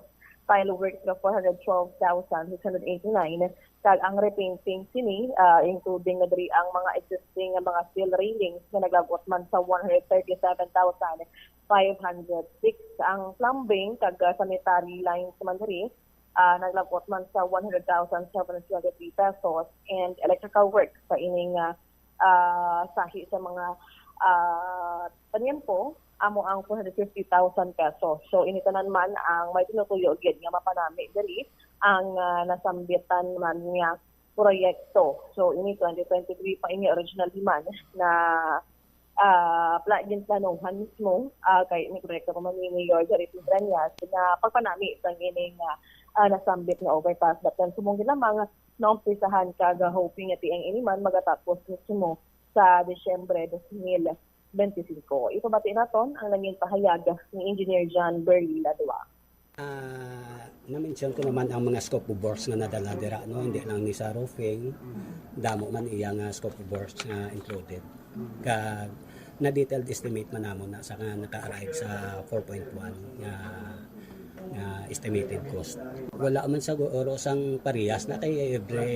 tile works nga four hundred twelve thousand six hundred eighty-nine, kag ang repainting sini, ah, including na diri ang mga existing nga mga steel railings nga naglabot man sa one hundred thirty-seven thousand five hundred six. Ang plumbing kag, ah, sanitary lines man diri, ah, naglabot man sa one hundred thousand seven hundred twenty-three pesos, and electrical works sa ining, ah, ah, sahi sa mga, ah, panyempo amo ang four hundred fifty thousand pesos. So, ini tanan man ang may tinutuyo gid nga mapanami diri ang, ah, nasambitan man nga proyekto. So, ini twenty twenty-three pa ini originally man na, ah, pla-, ginplanuhan mismo, ah, kay ini proyekto ko man ni Mayor Jerry P. Breñas na pagpanami sang ining, ah, ah, nasambit nga overpass. But then, subong gid lamang, naumpisahan kag hoping nga tiang ini man magatapos mismo sa Disyembre dos mil benti singko. Ipabati naton ang nangin pahayag ni Engineer John Burley Ladua. Ah, na-mention ko naman ang mga scope of works nga nadala dira, no? Hindi lang ni sa roofing, damo man iya nga scope of works nga included. Kag na-detailed estimate man namon na sa nga naka-arrive sa four point one nga, nga estimated cost. Wala man siguro sang parehas na kay every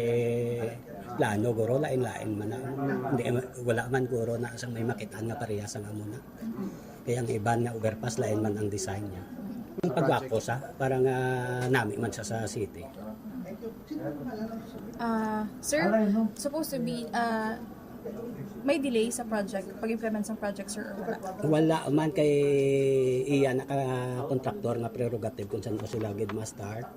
plano guro lain-lain man na. Hindi, wala man guro na sang may makitaan nga parehas ang amo na. Kaya ang iban nga overpass, lain man ang design niya. Ang pagwako sa, para nga nami man sa, sa city. Ah, sir, supposed to be, ah, may delay sa project, pag-implement sa project, sir, or wala? Wala man kay iya naka-contractor nga prerogative kung saan ko sila gid ma-start.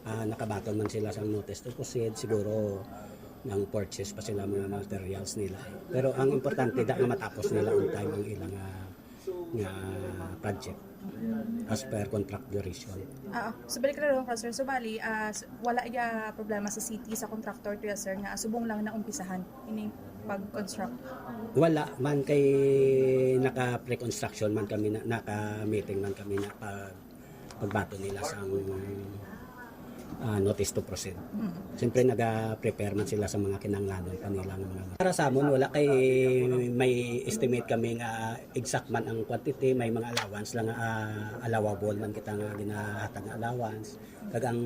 Ah, nakabaton man sila sa notice to proceed, siguro nang purchase pa sila mga materials nila. Pero ang importante da nga matapos nila on time ang ilang, ah, nga project as per contract duration. Ah, so balik na lang ko, sir. So bali, ah, s- wala iya problema sa city, sa contractor to, sir, nga subong lang naumpisahan ini pag-construct. Wala man kay naka pre-construction man kami na, naka meeting man kami na pag pagbato nila sa, ah, notice to proceed. Siyempre naga-prepare man sila sa mga kinahanglanon pa nila nga mga. Para sa amon wala kay may estimate kami nga exact man ang quantity, may mga allowance lang nga, ah, allowable man kita nga ginahatag nga allowance. Kag ang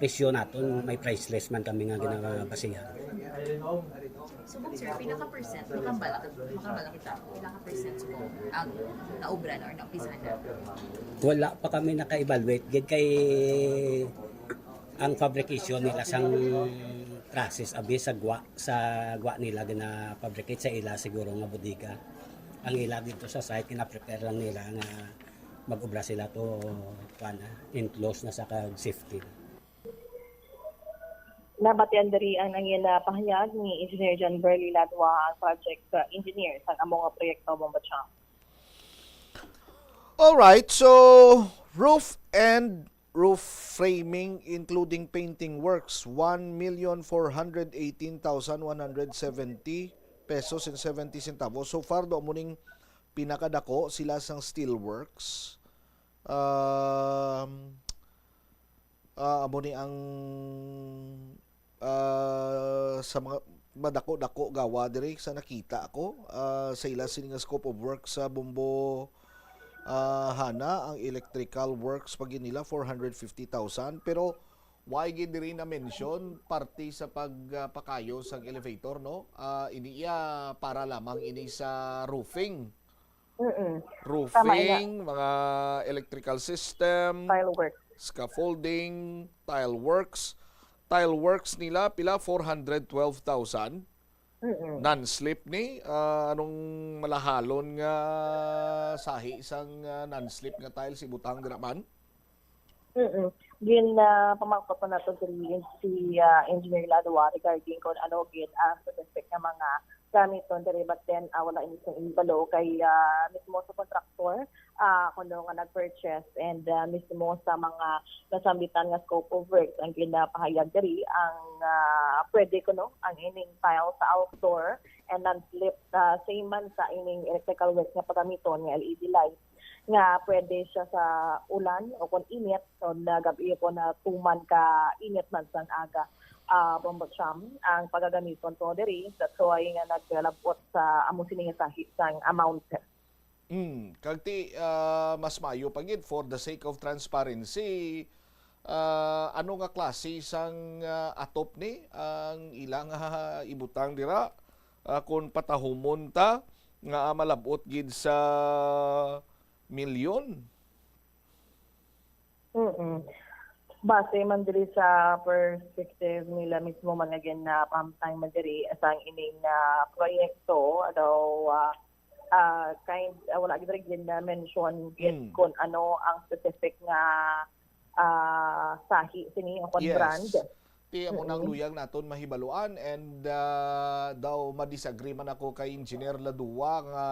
presyo naton, may price list man kami nga ginabasihan. Subong, sir, pinaka-percent, makambala, makambala kita, pinaka-percent subong ang naubra na or naumpisahan na? Wala pa kami naka-evaluate gid kay ang fabrication nila sang trusses abi sa gwa sa gwa nila gina-fabricate sa ila siguro nga bodega. Ang ila dito sa site, gina-prepare lang nila nga mag-obra sila to, kuan, enclose na sa kag safety. Nabatian diri ang nangin pahayag ni Engineer John Burley Ladwa, ang project uh, engineer sa amo nga proyekto, Bombo Cham. All right, so roof and roof framing including painting works, one million four hundred eighteen thousand one hundred seventy pesos and seventy centavos. So far do amo ning pinakadako, sila sang steel works. Um, ah, amo ni ang ah, sa mga madako-dako gawa diri sa nakita ako, ah, sa ila sini nga scope of work sa Bombo, ah, Hana, ang electrical works pa gid nila four hundred fifty thousand, pero why gid diri na mention parte sa pag ah, pakayo sang elevator, no? Ah, ini iya para lamang ini sa roofing. Mm-mm. Roofing, mga electrical system, Tile work. Scaffolding, tile works. Tile works nila pila, four hundred twelve thousand. Mm-mm. Non-slip ni, ah, anong malahalon nga sahi sang ah, non-slip nga tiles ibutang dira man? Mm-mm. Gin ah, pamangkot pa nato diri si ah, Engineer Ladua regarding kung ano gid ang specific nga mga gamiton diri, but then ah, wala ini sing ibalo kay ah, mismo sa contractor ah, kuno nga nag-purchase and ah, mismo sa mga nasambitan nga scope of works ang ginapahayag diri ang ah, pwede kuno ang ining tile sa outdoor and non-slip ah, same man sa ining electrical works nga pagamiton nga L E D light nga pwede siya sa ulan o kon init o nagab-i o kon ah, tuman ka init man sang aga. Ah, Bombo Cham ang pagagamiton to diri. That's why nga naglabot sa amo sini nga sahi sang amount. Mm, kag ti ah, mas maayo pa gid for the sake of transparency, ah, ano nga klase sang ah, atop ni ang ilang ibutang dira? Ah, kung patahumon ta nga ah, malab-ot gid sa milyon. Mm-mm. Base man diri sa perspective nila mismo man nga ginapamtang man diri sang ining ah, proyekto, although ah, ah, kind ah, wala gid diri gin-mention gid Mm. kung ano ang specific nga ah, sahi sini o kon Yes. brand. Ti amo nang Mm-mm. luyag naton mahibaloan and ah, daw ma-disagree man ako kay Engineer Ladua nga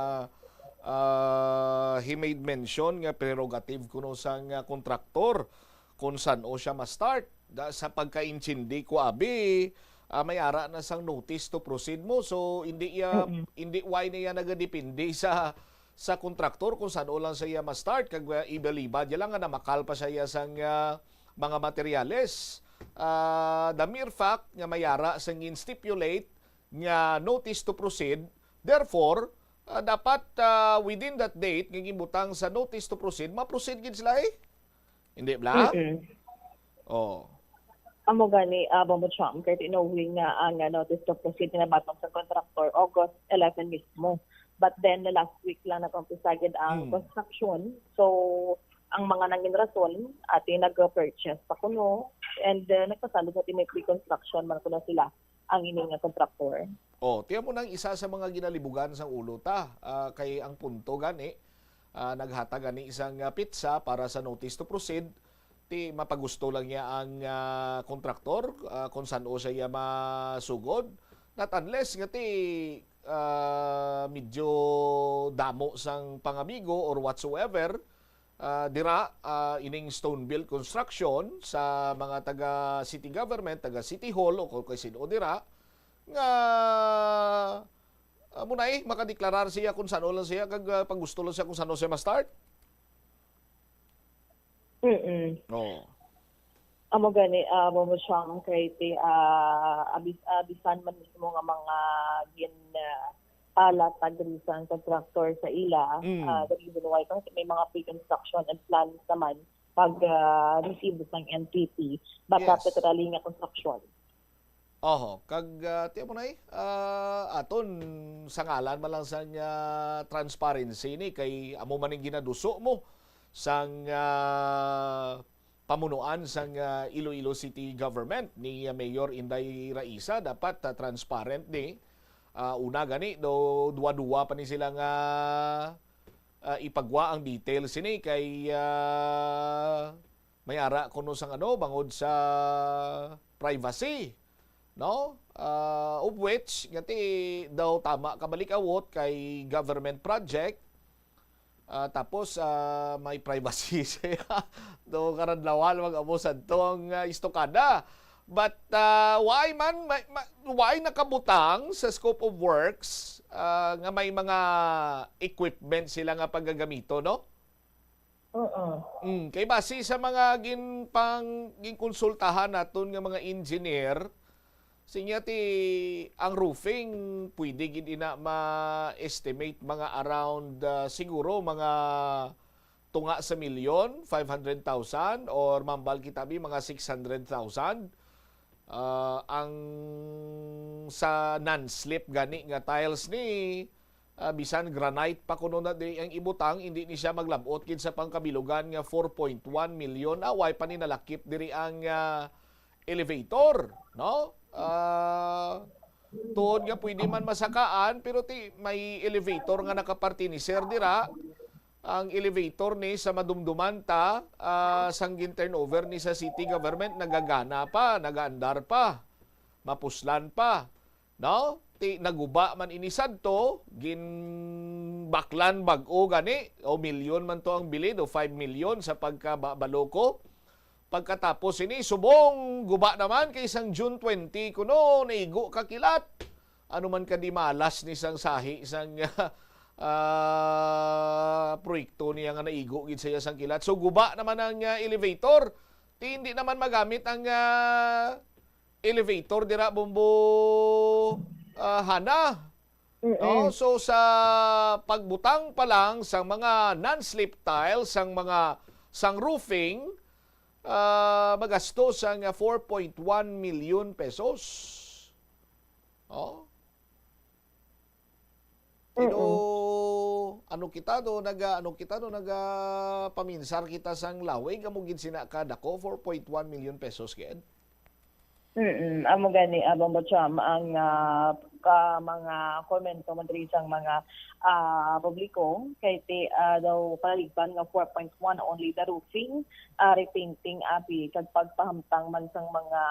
ah, he made mention nga prerogative kuno sang ah, kontraktor kung san-o siya ma-start. Da, sa pagkaintindi ko abi, ah, may ara na sang notice to proceed mo, so hindi iya Mm-mm. hindi why niya nagadepende sa sa kontraktor kung san-o lang siya ma-start kag ah, ibalibad niya lang nga namakal pa siya sang ah, mga materyales. Ah, the mere fact nga may ara sang gin-stipulate nga notice to proceed, therefore ah, dapat ah, within that date nga ginbutang sa notice to proceed, ma-proceed gid sila eh. Hindi bla? Mm-mm. Oh. Amo gani, uh, Bombo Cham, kay tinuoy nga ang uh, notice to proceed nga nabaton sa contractor August eleven mismo. But then, the last week lang nag-umpisa gid ang Hmm. construction. So, ang mga nangin rason, ati nag-purchase pa kuno, and uh, nagpasalo sa may pre-construction man kuno sila ang ining nga contractor. Oh, tiyan mo nang isa sa mga ginalibugan sang ulo ta, ah, kay ang punto gani, ah, naghatag gani isang ah, pitsa para sa notice to proceed, ti mapagusto lang niya ang ah, kontraktor ah, kung san-o siya masugod. Not unless nga ti ah, medyo damo sang pangamigo or whatsoever, ah, dira ah, ining Stone Built Construction sa mga taga city government, taga city hall o kung kay sin-o dira nga ah, muna eh, makadeklarar siya kung sano lang siya kag ah, pagusto lang siya kung sano siya ma-start. Mm-mm. Oh. Amo gani, ah, Bombo Cham, kay ti, ah, abis, ah, bisan man mismo nga mga gin ah, palatag diri sa contractor sa ila, Mm. ah, the reason why kasi may mga pre-construction and plans naman pag, ah, resibo sang N P P, basta Yes. federally nga konstruksyon. Oho, kag, ah, tiyan mo na eh, ah, aton sa ngalan man lang sang, ah, transparency ni, kay amo man ang ginaduso mo sang, ah, pamunuan sang, ah, Iloilo City Government ni, ah, Mayor Inday Raisa. Dapat, ah, transparent ni. Ah, una gani, do, duwa-duwa pa ni sila nga, ah, ipagwa ang details sini kay, ah, may ara kuno sang ano, bangod sa privacy, no? Ah, of which, ngati daw tama ka balik-awot kay government project. Ah, tapos, ah, may privacy siya. Do karadlawan, mag-amo sadto ang, ah, istokada. But, ah, why man, may, ma-, why nakabutang sa scope of works, ah, nga may mga equipment sila nga pagagamito, no? Oo. Mm, kay base sa mga gin-, pang-, ginkonsultahan naton nga mga engineer, sinya ti ang roofing, pwede gid ina ma-estimate mga around, ah, siguro mga tunga sa milyon, five hundred thousand, or mambal kita bi, mga six hundred thousand. Ah, ang sa non-slip gani nga tiles ni, ah, bisan granite pa kuno na di ang ibutang, hindi ni siya maglab-ot gid sa pangkabilugan nga four point one million. Ah, way pa ni nalakip diri ang, ah, elevator, no? Ah, tuod nga pwede man masakaan, pero ti, may elevator nga nakapartiniser dira. Ang elevator ni sa madumduman ta, ah, sang gin-turnover ni sa city government, nagagana pa, nagaandar pa, mapuslan pa, no? Ti, naguba man ini sadto, ginbaklan bag-o gani, o milyon man to ang bilid, o five million sa pagkabalo ko. Pagkatapos ini, subong guba naman kay sang June twenty kuno, naigo ka kilat. Ano man ka di malas ni sang sahi sang, ah, proyekto niya nga naigo gid sa iya sang kilat. So, guba naman ang, ah, elevator. Ti hindi naman magamit ang, ah, elevator dira, Bombo, ah, Hana. Mm-mm. No? So, sa pagbutang pa lang sang mga non-slip tiles, sang mga, sang roofing, ah, magasto sang four point one million pesos. Oh. Pero, Mm-mm. ano kita do, naga, ano kita do, naga paminsar kita sang lawig, amo gid sina ka dako, four point one million pesos gid. Mm, amo gani, ah, Bombo Cham, ang, ah, ka mga komento man diri sang mga, ah, publiko, kay ti, ah, daw panaligpan nga four point one only the roofing, ah, repainting, abi, kag pagpahamtang man sang mga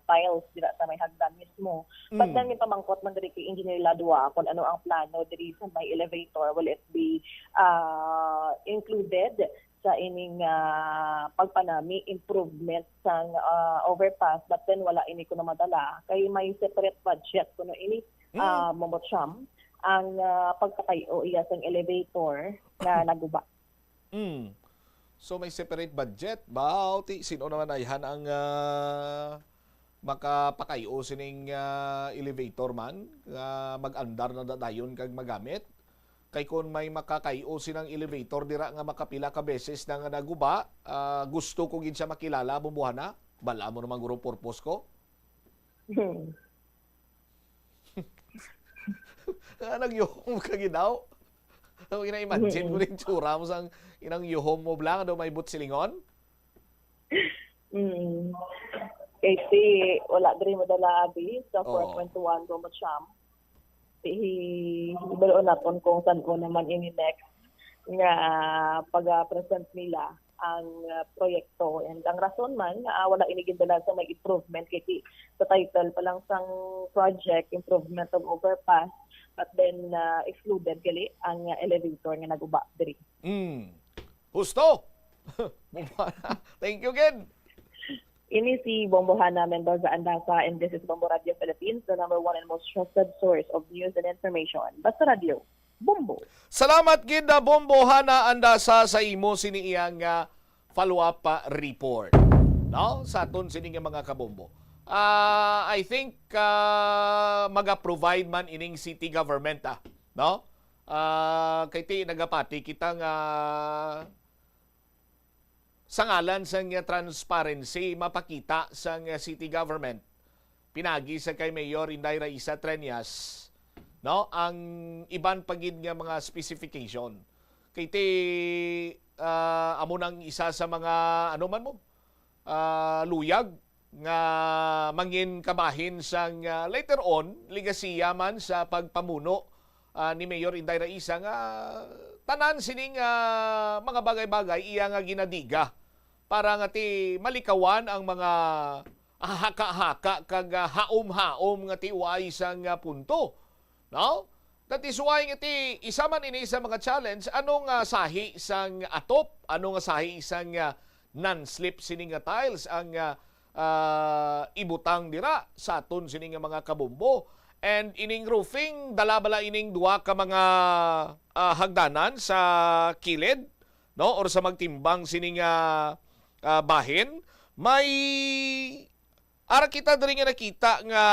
tiles dira sa may hagdan mismo. But Mm. then, may pamangkot man diri kay Engineer Ladua kung ano ang plano diri sa may elevator. Will it be, ah, included sa ining, ah, pagpanami, improvement sang, ah, overpass, but then wala ini kuno madala kay may separate budget kuno ini, Mm. ah, Bombo Cham, ang, ah, pagpakay-o iya sang elevator nga naguba. Mm. So, may separate budget ba? O ti, sino naman ayhan ang, ah, makapakay-o sining, ah, elevator man nga mag-andar na da-, dayon kag magamit? Kay kung may makakay-o sinang elevator dira nga makapila ka beses na nga naguba, ah, gusto ko gid siya makilala, Bombo Hana. Bal-a mo naman guro purpose ko. Hmm. Ah, nagyuhom ka gid daw. Ang ina-imagine ko Mm. rin tsura mo sang inang yuhom mo bla, daw may butsilingon? Mm. Kay ti, wala diri madala, abi, sa Oo. four point one Bombo Cham. Ti, hi-, hibaluon naton kung san-o naman ini next nga pag-present nila ang, ah, proyekto. And ang rason man nga, ah, wala ini gindala sa may improvement, kay ti, sa title pa lang sang project, improvement of overpass, but then, ah, excluded gali ang, ah, elevator nga naguba diri. Mm. Husto! Thank you, Ken. Ini si Bombo Hana Mendoza Andasa, and this is Bombo Radio Philippines, the number one and most trusted source of news and information. Basta Radio, Bombo. Salamat gid na Bombo Hana Andasa sa imo sini iyang, ah, follow-up pa report. No? Sa aton sini nga mga kabombo. Ah, I think, ah, maga-provide man ining city government, ah. No? Ah, kay ti nagapati kita nga, sa ngalan sang, ah, transparency, mapakita sang, ah, city government, pinagi sa kay Mayor Inday Raisa Treñas, no, ang iban pa gid nga mga specification. Kay ti, ah, amo nang isa sa mga, ano man mo, ah, luyag nga mangin kabahin sang, ah, later on, legasiya man sa pagpamuno, ah, ni Mayor Inday Raisa nga tanan sining, ah, mga bagay-bagay iya nga ginadiga para nga ti malikawan ang mga haka-haka kag, ah, haom-haom nga ti uay sang, ah, punto. No? That is why nga ti isa man ini sa mga challenge, ano nga sahi sang atop, ano nga sahi sang, ah, non-slip sini nga tiles ang, ah, ah, ibutang dira sa aton sini nga mga kabombo. And ining roofing, dala bala ining duha ka mga, ah, hagdanan sa kilid, no? Or sa magtimbang sini nga, ah, bahin, may ara kita diri nga nakita nga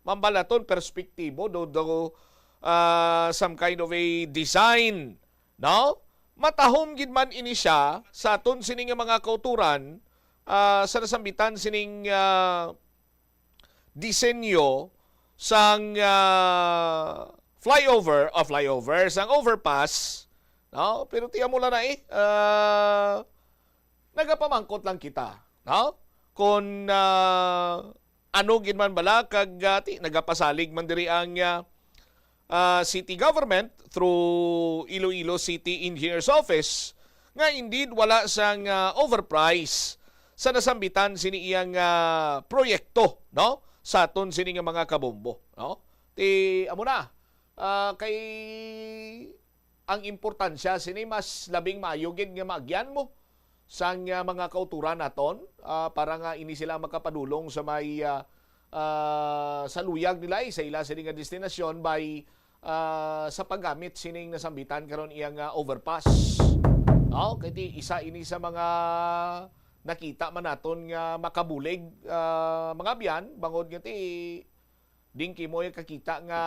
mambalaton perspektibo, do, do, ah, some kind of a design, no? Matahom gid man ini siya sa aton sini nga mga kauturan, ah, sa nasambitan sining, ah, disenyo sang, ah, flyover, o flyover, sang overpass, no? Pero tiyan mo lang na eh, ah, nagapamangkot lang kita, no? Kung, ah, ano gid man bala kag, ah, ti, nagapasalig man diri ang, ah, ah, city government through Iloilo City Engineers Office nga indeed wala sang, ah, overprice sa nasambitan sini iyang, ah, proyekto, no? Sa aton sini nga mga kabombo, no? Ti, amo na, ah, kay ang importansya sini mas labing maayo gid nga maagyan mo sang, ah, mga kauturan naton, ah, para nga ini sila makapadulong sa may, ah, ah, sa luyag nila, eh, sa ila sini nga destinasyon by, ah, sa paggamit sining nasambitan karon iyang, ah, overpass. Oh, kay ti isa ini sa mga nakita man naton nga makabulig, ah, mga abyan, bangod nga ti Dingki mo yung kakita nga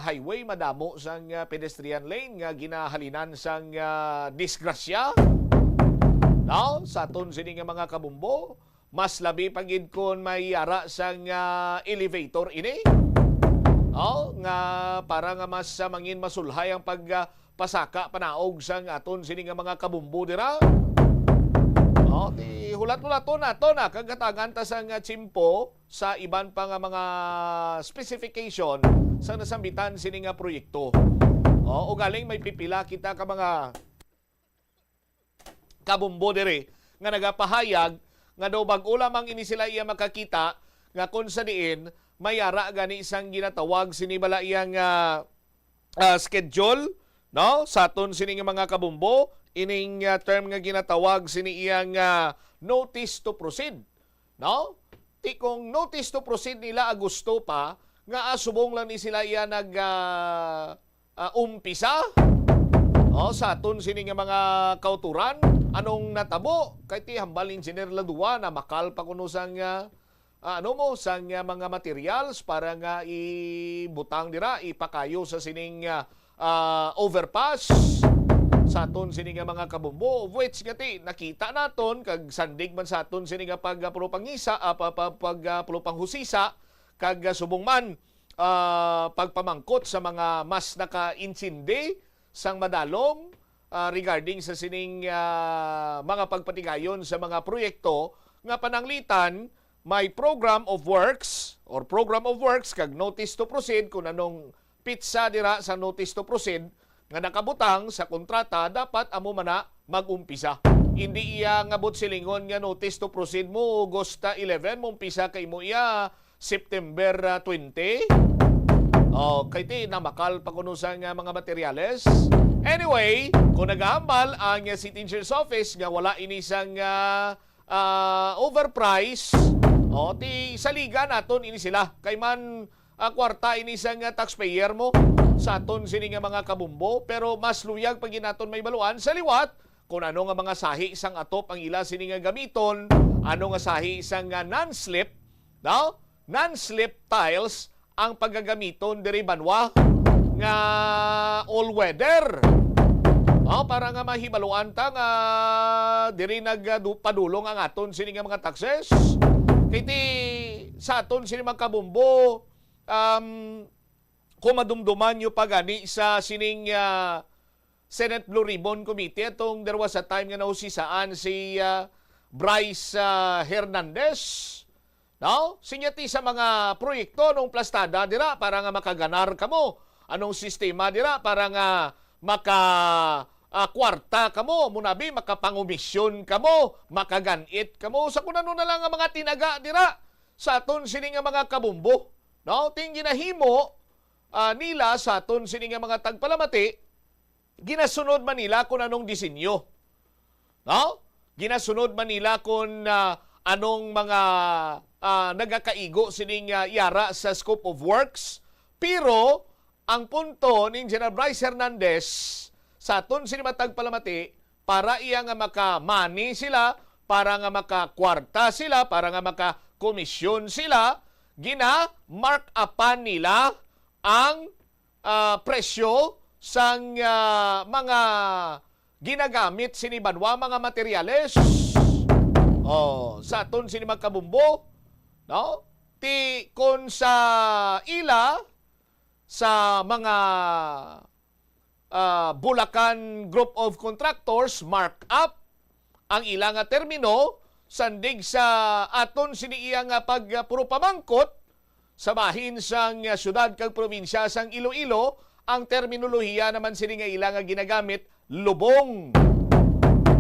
highway, madamo sang, ah, pedestrian lane nga ginahalinan sang, ah, disgrasya. No? Sa aton sini nga mga kabumbo, mas labi pa gid kon may yara sang, ah, elevator ini. No? Nga para nga mas, ah, mangin masulhay ang pag, ah, pasaka panaog sang aton sini nga mga kabumbo dira. Oh, ti hulat-hulaton nato na kag hatagan ta sang, ah, tiyempo sa iban pa nga mga specification sa nasambitan sini nga proyekto. Oh, ugaling may pipila kita ka mga kabumbo diri nga nagapahayag nga daw bag-o lamang ini sila iya makakita nga kung sa diin may ara gani sang ginatawag sini bala iya nga, ah, schedule, no? Sa aton sini nga mga kabumbo, ining, ah, term nga ginatawag sini iya nga notice to proceed, no? Ti kung notice to proceed nila Agosto pa, nga, ah, subong lang ni sila iya nag, ah, ah, umpisa, oh, sa aton sini nga mga kauturan, anong natabo? Kay ti hambal ni Engineer Ladua na makal pa kuno sang, ah, ah, ano mo, sang, ah, mga materials para nga ibutang dira, ipakayo sa sining, ah, ah, overpass sa aton sini nga mga kabumbo, of which nga ti nakita naton kag sandig man sa aton sini nga pag, ah, pulupangisa, ah, pa, pa, pag, ah, pulupanghusisa, kag, ah, subong man, ah, pagpamangkot sa mga mas nakaintindi sang madalom, ah, regarding sa sining, ah, mga pagpatigayon sa mga proyekto nga pananglitan may program of works or program of works kag notice to proceed kung anong pitsa dira sa notice to proceed nga nakabutang sa kontrata, dapat amo man na mag-umpisa. Hindi iya nga butsilingon nga notice to proceed mo Agosto eleven, mo umpisa kay mo iya September, ah, twenty. Oh, kay ti namakal pa kuno sa nga mga materyales. Anyway, kung nagahambal ang, ah, City Engineers Office nga wala ini sang, ah, ah, overprice, oh, ti saligan naton ini sila. Kay man, ah, kwarta ini sang, ah, taxpayer mo sa aton sini nga mga kabumbo, pero mas luyag pa gid naton may baluan sa liwat kung ano nga mga sahi sang atop ang ila sini nga gamiton, ano nga sahi sang, ah, non-slip, no? Non-slip tiles ang pagagamiton diri banwa nga all weather. Oh, para nga mahibaluan ta nga diri nagadu-, padulong ang aton sini nga mga taxes. Kay ti sa aton sini mga kabumbo, um, kung madumduman nyo pa gani sa sining, ah, Senate Blue Ribbon Committee, atong there was a time nga nahusisaan si, ah, Bryce, ah, Hernandez. No? Sinya ti sa mga proyekto nung plastada dira para nga makaganar kamo. Anong sistema dira para nga maka, ah, kwarta kamo, munabi, makapangumisyon kamo, makaganit kamo. Sa kung ano na lang nga mga tinaga dira sa aton sini nga mga kabumbo. No? Ting ginahimo, ah, nila sa aton sini nga mga tagpalamati, ginasunod man nila kung anong disenyo. No? Ginasunod man nila kung, ah, anong mga, ah, nagakaigo sining, ah, yara sa scope of works. Pero ang punto ni General Bryce Hernandez sa aton sini matag palamati, para iya nga makamani sila, para nga makakwarta sila, para nga makakomisyon sila, gina-mark-upan nila ang, ah, presyo sang, ah, mga ginagamit sini banwa, mga materyales. Oh, sa aton sini mga kabumbo, no? Ti kon sa ila, sa mga, ah, Bulacan Group of Contractors, mark up ang ila nga termino, sandig sa aton sini iya nga pag, ah, puro pamangkot sa bahin sang, ah, syudad kag probinsya sang Iloilo, ang terminolohiya naman sini nga ila nga ginagamit, lubong.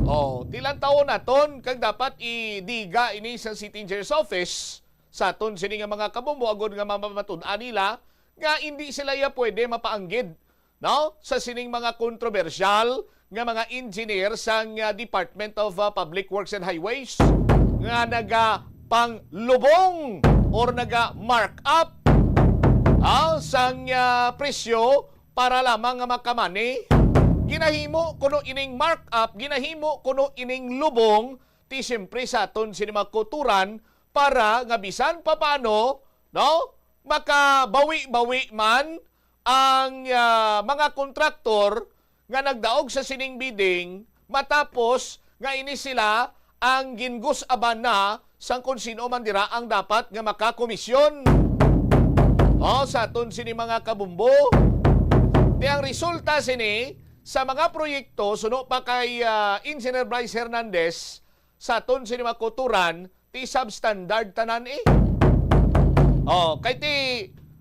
Oh, tilan taon naton kag dapat idiga ini sa City Engineer's Office sa aton sini nga mga kabumbo agod nga mamamatud-an nila nga hindi sila iya pwede mapaanggid, no, sa sining mga kontrobersyal nga mga engineer sang, ah, Department of, ah, Public Works and Highways nga nagapanglubong or naga-mark up, ah, sang, ah, presyo para lamang nga makamani. Ginahimo kuno ining mark up, ginahimo kuno ining lubong, ti siyempre sa aton sini mga kulturan para nga bisan pa paano, no, makabawi-bawi man ang, ah, mga kontraktor nga nagdaog sa sining bidding, matapos nga ini sila ang gingus-aban na sang kon sino man dira ang dapat nga makakomisyon. O, sa aton sini mga kabumbo, ti ang resulta sini sa mga proyekto suno pa kay, ah, Engineer Bryce Hernandez, sa aton sini mga kulturan, ti substandard tanan eh. Oh, kay ti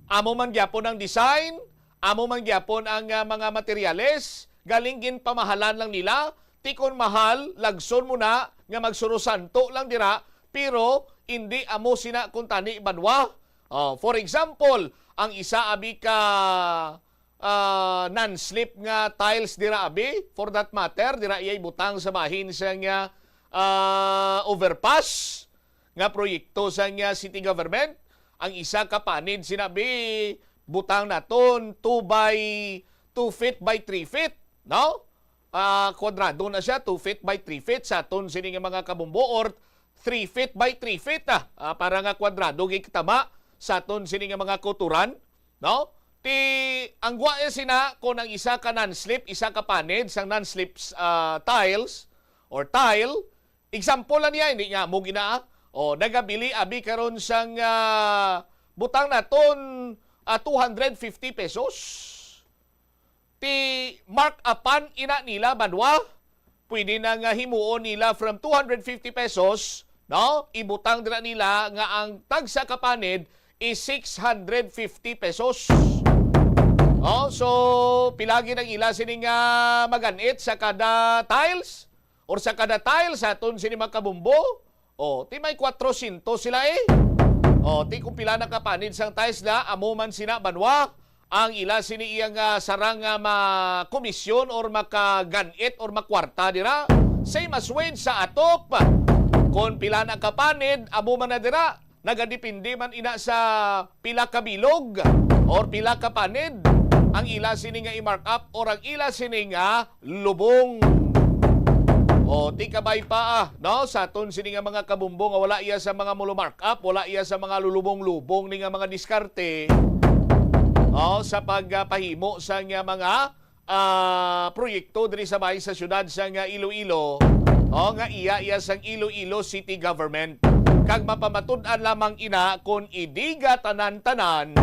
amo man gyapon ang design, amo man gyapon ang, ah, mga materyales, galing ginpamahalan lang nila, ti kon mahal, lagson mo na nga magsurosanto lang dira, pero hindi amo sina kuntani banwa. Oh, for example, ang isa abi ka ah, non-slip nga tiles dira abi, for that matter, dira iya ibutang sa bahin sang, ah, overpass nga proyekto sang, ah, city government. Ang isa ka panid sina abi, butang naton two by two feet by three feet, no? Ah, kwadrado na siya, two feet by three feet sa aton sini nga mga kabumbo, or three feet by three feet, ah, ah, para nga kwadrado gid katama sa aton sini nga mga kulturan. No? Ti, ang gwa, eh, sina, kung ang isa ka non-slip, isa ka panid sang non-slip, ah, tiles or tile, example lang niya, hindi niya mo gina, o, nagabili abi karon sang, ah, butang naton, ah, two hundred fifty pesos. Ti mark upan ina nila banwa. Pwede na nga himuon nila from two hundred fifty pesos, no? Ibutang dira nila nga ang tagsa ka panid is six hundred fifty pesos. Oh, so pila gid ang ila sini nga maganit sa kada tiles or sa kada tiles sa aton sini mga kabumbo? Oh, ti may kwatrosyentos sila eh. Oh, ti kung pila na ka panid sang tiles na, amo man sina banwa ang ila sini iyang, ah, sarang nga makomisyon or makaganit or makwarta dira. Same as wage sa atop. Kon pila na ka panid, amo man na dira. Nagadepende man ina sa pila ka bilog or pila ka panid ang ila sini nga i-mark up or ang ila sini nga lubong. O, ti kabay pa, ah, no? Sa aton sini nga mga kabumbo nga wala iya sa mga mulo mark up, wala iya sa mga lulubong-lubong ni nga mga diskarte. O, sa pagpahimo sa nga mga, ah, proyekto diri sa bahin sa siyudad sang Iloilo, o nga iya, iya sang Iloilo City Government. Kag mapamatud-an lamang ina kon idiga tanan-tanan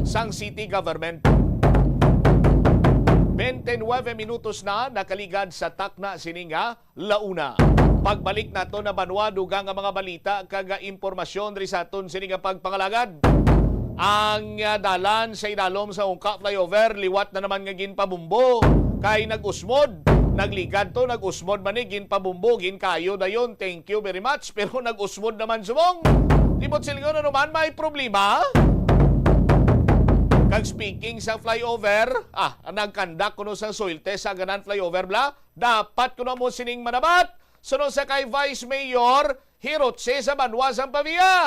sang city government. Twenty-nine minutos na nakaligad sa takna sini nga la una. Pagbalik nato na banwa, dugang nga mga balita kag, ah, impormasyon diri sa aton sini nga pagpangalagad. Ang, ah, dalan sa idalom sa Ungka Flyover liwat na naman nga ginpabumbo, kay nag-usmod. Nagligad to, nag-usmod man ni, ginpabumbo, ginkayo dayon. Thank you very much. Pero nag-usmod naman subong. Libot silingon, ano man, may problema? Kag speaking sa flyover, ah, nagkandak kuno sa soil test sa Aganan Flyover, bla? Dapat kuno mo sining manabat. Suno sa kay Vice Mayor Hirotse sa banwa sang Pavia.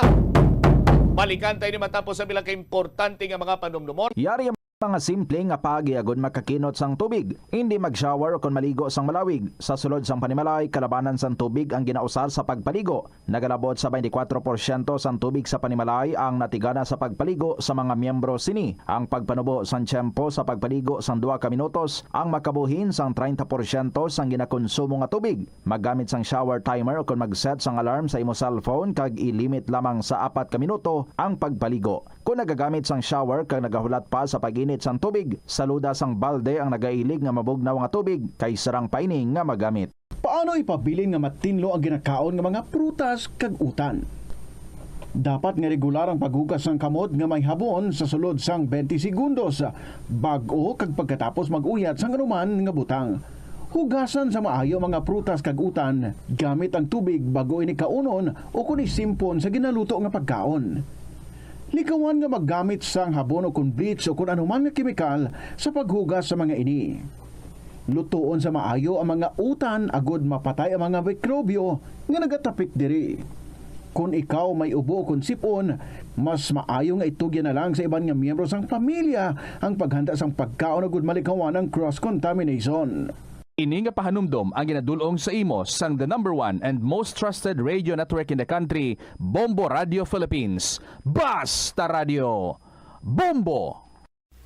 Balikan tayo ni matapos sa bilang ka importante nga mga panumdumon. Yari ang mga simple nga paagi agud makakinot sang tubig. Hindi mag-shower o kon maligo sang malawig. Sa sulod sang panimalay, kalabanan sang tubig ang ginausar sa pagpaligo. Nagalabot sa twenty-four porsyento sang tubig sa panimalay ang natigana sa pagpaligo sa mga miyembro sini. Ang pagpanubo sang tiyempo sa pagpaligo sang duha ka minutos ang makabuhin sang treinta porsyento sang ginakonsumo nga tubig. Maggamit sang shower timer ukon mag-set sang alarm sa imo cellphone kag i-limit lamang sa apat ka minuto ang pagpaligo. Kon nagagamit sang shower kag nagahulat pa sa pag-init sang tubig, saluda sang balde ang nagailig nga mabugnaw nga tubig kay sarang pa ini nga magamit. Paano ipabilin nga matinlo ang ginakaon nga mga prutas kag utan? Dapat nga regular ang paghugas sang kamot nga may habon sa sulod sang twenty segundos, bag-o kag pagkatapos mag-uyat sang anuman nga butang. Hugasan sa maayo ang mga prutas kag utan gamit ang tubig bag-o ini kaunon ukon isimpon sa ginaluto nga pagkaon. Likawan nga maggamit sang habon ukon bleach ukon anuman nga kemikal sa paghugas sa mga ini. Lutoon sa maayo ang mga utan agud mapatay ang mga mikrobyo nga nagatapik diri. Kon ikaw may ubo kon sip-on, mas maayo nga itugyan na lang sa iban nga miyembro sang pamilya ang paghanda sang pagkaon agud malikawan ang cross contamination. Ini nga pahanumdom ang ginadul-ong sa imo sang the number one and most trusted radio network in the country, Bombo Radio Philippines. Basta Radio, Bombo!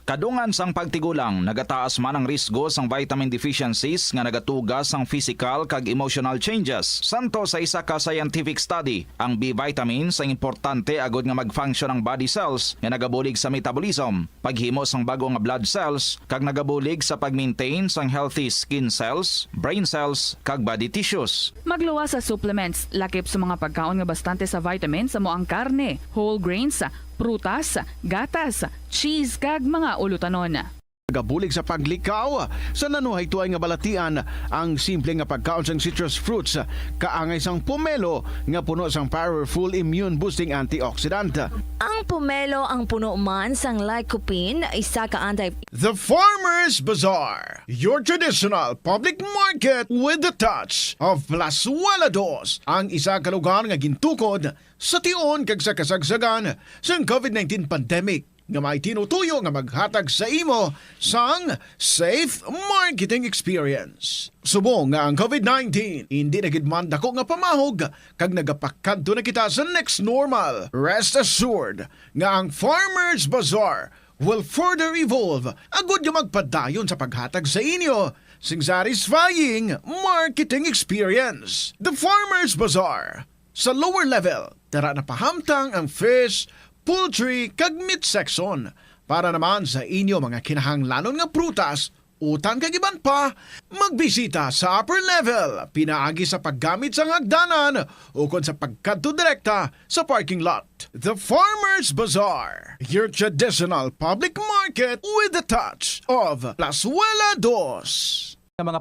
Kadungan sang pagtigulang, nagataas man ang risgo sang vitamin deficiencies nga nagatuga sang physical kag emotional changes. Santo sa isa ka scientific study, ang B vitamins ang importante agud nga mag-function ang body cells nga nagabulig sa metabolism, paghimo sang bag-o nga blood cells, kag nagabulig sa pag-maintain sang healthy skin cells, brain cells, kag body tissues. Magluwas sa supplements, lakip sa mga pagkaon nga bastante sa vitamins amo ang karne, whole grains, prutas, gatas, cheese, kag mga ulutanon. Nagabulig sa paglikaw sa nanuhaytoy nga balatian ang simple nga pagkaon sang citrus fruits, kaangay sang pomelo nga puno sang powerful immune-boosting antioxidant. Ang pomelo ang puno man sang lycopene, isa ka anti- The Farmers Bazaar, your traditional public market with the touch of Plazuela Dos, ang isa ka lugar nga gintukod sa tion kag sa kasagsagan sang covid nineteen pandemic, nga may tinutuyo nga maghatag sa imo sang safe marketing experience. Subong nga ang covid nineteen indi na gid man dako nga pamahog kag nagapakadto na kita sa next normal, rest assured nga ang Farmers Bazaar will further evolve agud nga magpadayon sa paghatag sa inyo sing satisfying marketing experience. The Farmers Bazaar, sa lower level, tara na pahamtang ang fish, poultry, kag meat section. Para naman sa inyo mga kinahanglanon nga prutas, utan kag iban pa, magbisita sa upper level pinaagi sa paggamit sang hagdanan ukon sa pagkadto direkta sa parking lot. The Farmers Bazaar, your traditional public market with the touch of Plazuela Dos. Nga mga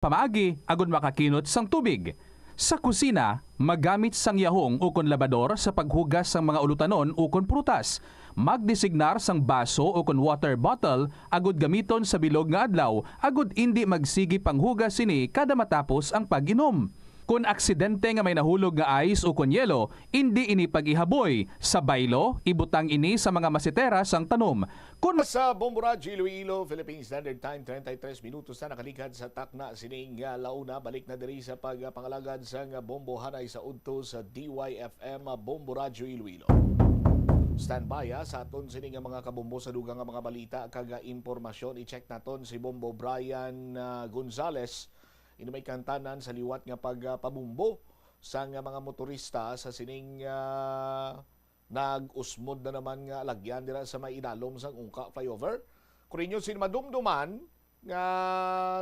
pamaagi agud makakinot sang tubig. Sa kusina, maggamit sang yahong ukon labador sa paghugas sang mga ulutanon ukon prutas. Magdesignar sang baso ukon water bottle agud gamiton sa bilog nga adlaw agud indi magsigi panghugas sini kada matapos ang pag-inom. Kon aksidente nga may nahulog nga ice ukon yelo, indi ini pag-ihaboy. Sa baylo, ibutang ini sa mga masetera sang tanom. Kon sa Bombo Radyo Iloilo, Philippine Standard Time, treinta y tres minutos na nakaligad sa takna sining, ah, la una. Balik na diri sa pagpangalagad sang bombo hanay sa udto sa D Y F M, Bombo Radyo Iloilo. Standby, ah, sa aton sini nga mga kabombo sa dugang nga mga balita kag, ah, impormasyon. I-check naton si Bombo Brian, ah, Gonzales. Ini may kantanan sa liwat nga pagpabombo sa nga mga motorista sa sining, ah, nag-usmod na naman nga alagyan dira sa may idalom sang Ungka Flyover. Kurinyo sin madumduman nga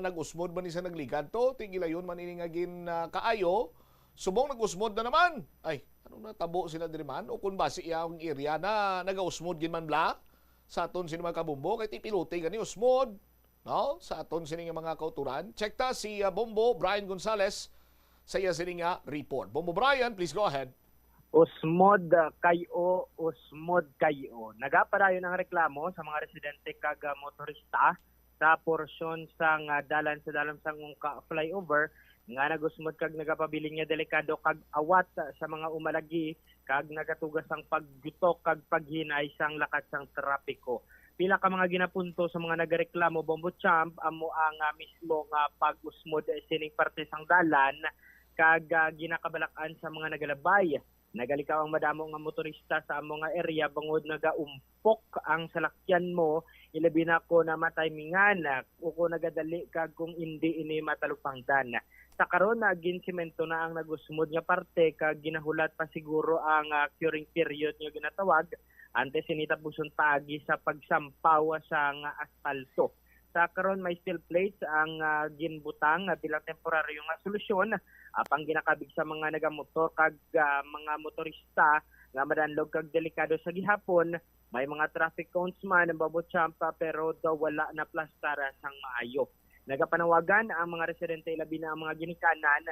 nag-usmod man ni sa nagligad to, ti gilayon man ini nga gin, ah, kaayo, subong nag-usmod na naman. Ay, ano na tabo sila diri man? O kung basi iya ang area na nagausmod gid man bla sa aton sini mga kabombo, kay ti pilote gani usmod, no? Sa aton sini nga mga kauturan. Check ta si, ah, Bombo Brian Gonzales sa iya sini nga report. Bombo Brian, please go ahead. Usmod, ah, kay-o, usmod kay-o. Nagapadayon ang reklamo sa mga residente kag, ah, motorista sa porsyon sang, ah, dalan sa dalom sang Ungka Flyover nga nagusmod kag nagapabilin nga delikado kag awat sa mga umalagi kag nagatuga sang paggutok kag paghinay sang lakat sang trapiko. Pila ka mga ginapunto sa mga nagareklamo, Bombo Champ, amo ang, ah, mismo nga pag-usmod sining parte sang dalan kag, ah, ginakabalak-an sa mga nagalabay. Nagalikaw ang madamo nga motorista sa amo nga area bangod nagaumpok ang salakyan mo, ilabi na kon mataymingan o kon nagadali kag kung indi ini matalupangdan. Sa karon, ah, ginsemento na ang nagusmod nga parte kag ginahulat pa siguro ang, ah, curing period nga ginatawag antes ini tapuson paagi sa pagsampaw sang aspalto. Sa karon, may steel plates ang, ah, ginbutang, ah, bilang temporaryo nga solusyon. Apang ginakabig sa mga nagamotor kag, ah, mga motorista nga madanlog kag delikado sa gihapon, may mga traffic cones man ang Bombo Champ, ah, pero daw wala naplastar sang maayo. Nagapanawagan ang mga residente, ilabi na ang mga ginikanan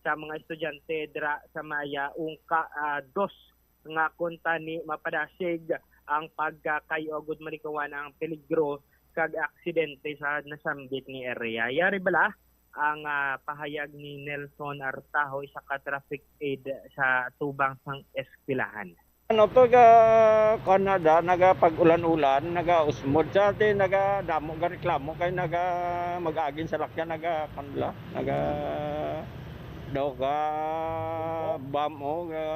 sa mga estudyante dira sa may, ah, Ungka, ah, dos nga kon tani mapadasig ang pagkakayo agud malikawan ang peligro kag aksidente sa nasambit nga area. Yari bala ang, ah, pahayag ni Nelson Artaho, isa ka traffic aide sa tubang sang eskwelahan. Ano to, ga, kuwan na da, nagapag-ulan-ulan, nagausmod sa atin, nagadamo ga reklamo kay naga mag-agin sa lakyan, naga, kuwan la, naga, daw ka, bam, o, ga,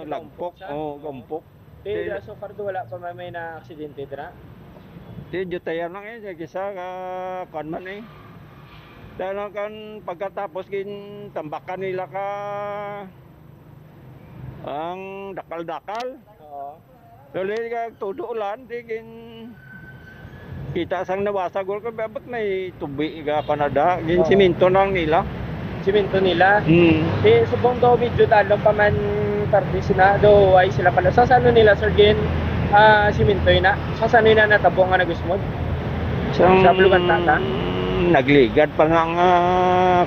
lagpok, o, gaumpok. Pero so far do, wala pa may, may na aksidente dira? Di, dutayan lang eh, kisa ka, kuwan man eh. Dahil lang kan pagkatapos, gintambakan nila ka ang dakal-dakal. Oo. Dali ka tudo ulan, di gin kita sang nawasa gol ko, abot may tubi ga panada, gin Oo. Siminto lang nila. Siminto nila? Hmm. Di, subong daw medyo dalom pa man parte sila, daw ay sila pala. Sa, sa ano nila, sir, gin, ah, siminto yun na? Sa, sa ano yun na natabo nga nagusmod? Sang Sa Buluganta na? Nagligad pa nga nga,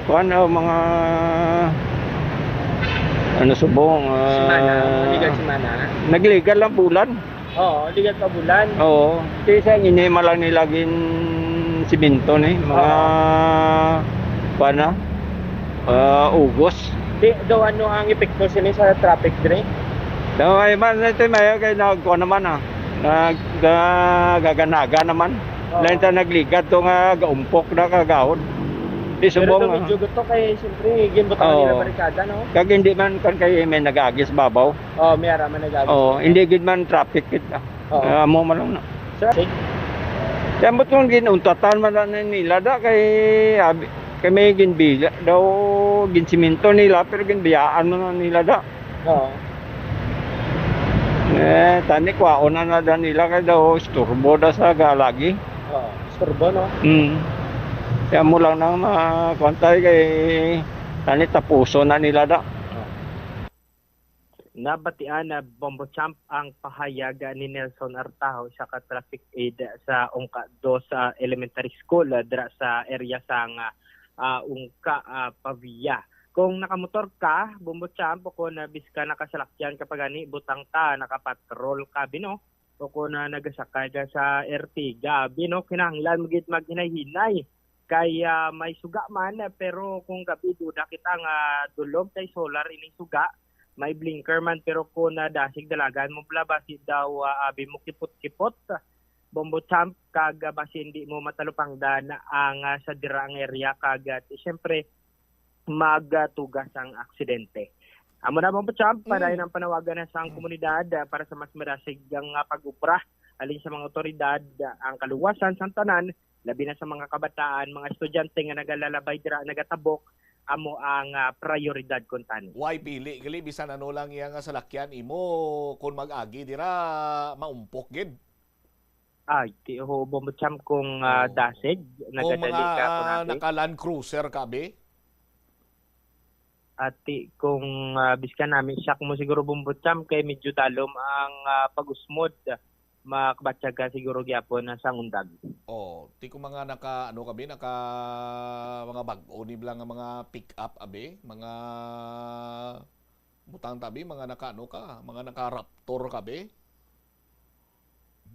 kuwan, o, mga, ano, subong, ah, Simana, nagligad simana. Nagligad lang bulan. Oo, ligad pa bulan. Oo. Ti sa ginhima lang nila gin siminto ni, mga, Oo. kuwan na, ah, ugos. Di, daw ano ang epekto sini sa traffic diri? Daw ay man, ito may kay nagkuwan naman, ah. Nag-, nagaganaga naman. Oo. Lain ta nagligad to nga gaumpok na kagahod. Di Pero subong, to ah. Medyo gusto kay, siyempre, ginbutang Oo. nila barikada, no? Kag hindi man kan kay may nag-agis babaw. Oh, may ara man nag-agis. Oh, hindi gid man traffic kita. Oo. Ah, amo man lang na. Sir, okay. Kaya mo itong ginuntatan man na nila da kay, abi, kay may ginbiya daw, ginsiminto nila, pero ginbiyaan man na nila da. Oo. Eh, tani kwaon na na da nila kay daw isturbo da sa galagi. Oo, isturbo, no? Mm. Kaya mo lang nang makuantay kay tani tapuso na nila da. Oo. Nabatian na Bombo Champ ang pahayag ni Nelson Artaho, isa ka traffic aide sa Ungka dos, ah, Elementary School, ah, dira sa area sang, ah, Ungka, ah, Pavia. Kung nakamotor ka, Bombo Champ, o kung, ah, bisan nakasalakyan ka pa gani, butang ta, nakapatrol ka, bino, o kung, ah, nagasakay ka sa Ertiga, bino, kinahanglan mo gid maghinay-hinay. Kay, ah, may suga man, pero kung gabi, duda kita nga dulom kay solar ining suga. May blinker man, pero kung nadasig dalagan mo bala, basi daw, ah, abi mo kipot-kipot, Bombo Champ, kag, ah, basi hindi mo matalupangdan ang, ah, sa dira ang area, kag, ah, siyempre, magtugas ang aksidente. Amo na, Bombo Champ, mm, padayon ang panawagan na sa ang komunidad, ah, para sa mas marasig nga pag-obra alin sa mga otoridad, ah, ang kaluwasan sang tanan, labi na sa mga kabataan, mga estudyante nga nagalalabay dira, nagatabok, amo ang, ah, prioridad kuntani. Why pili gali, bisan ano lang iya nga salakyan imo, kung mag-agi dira, maumpok gid. Ay, ti ho, Bombo Champ, kung, ah, dasig, kung nagadali mga ka, kung agi, naka Land Cruiser ka, be? Ati, kung, ah, biskan nami, shock mo siguro, Bombo Champ, kay medyo dalom ang, ah, pag-usmod. Makabatyag ka siguro gyapon na sang undag. Oh, ti kung mga naka, ano ka, be, naka, mga bag-o ni bala nga mga pick-up, abi, mga butang tabi, mga naka, ano ka, mga naka Raptor ka, be?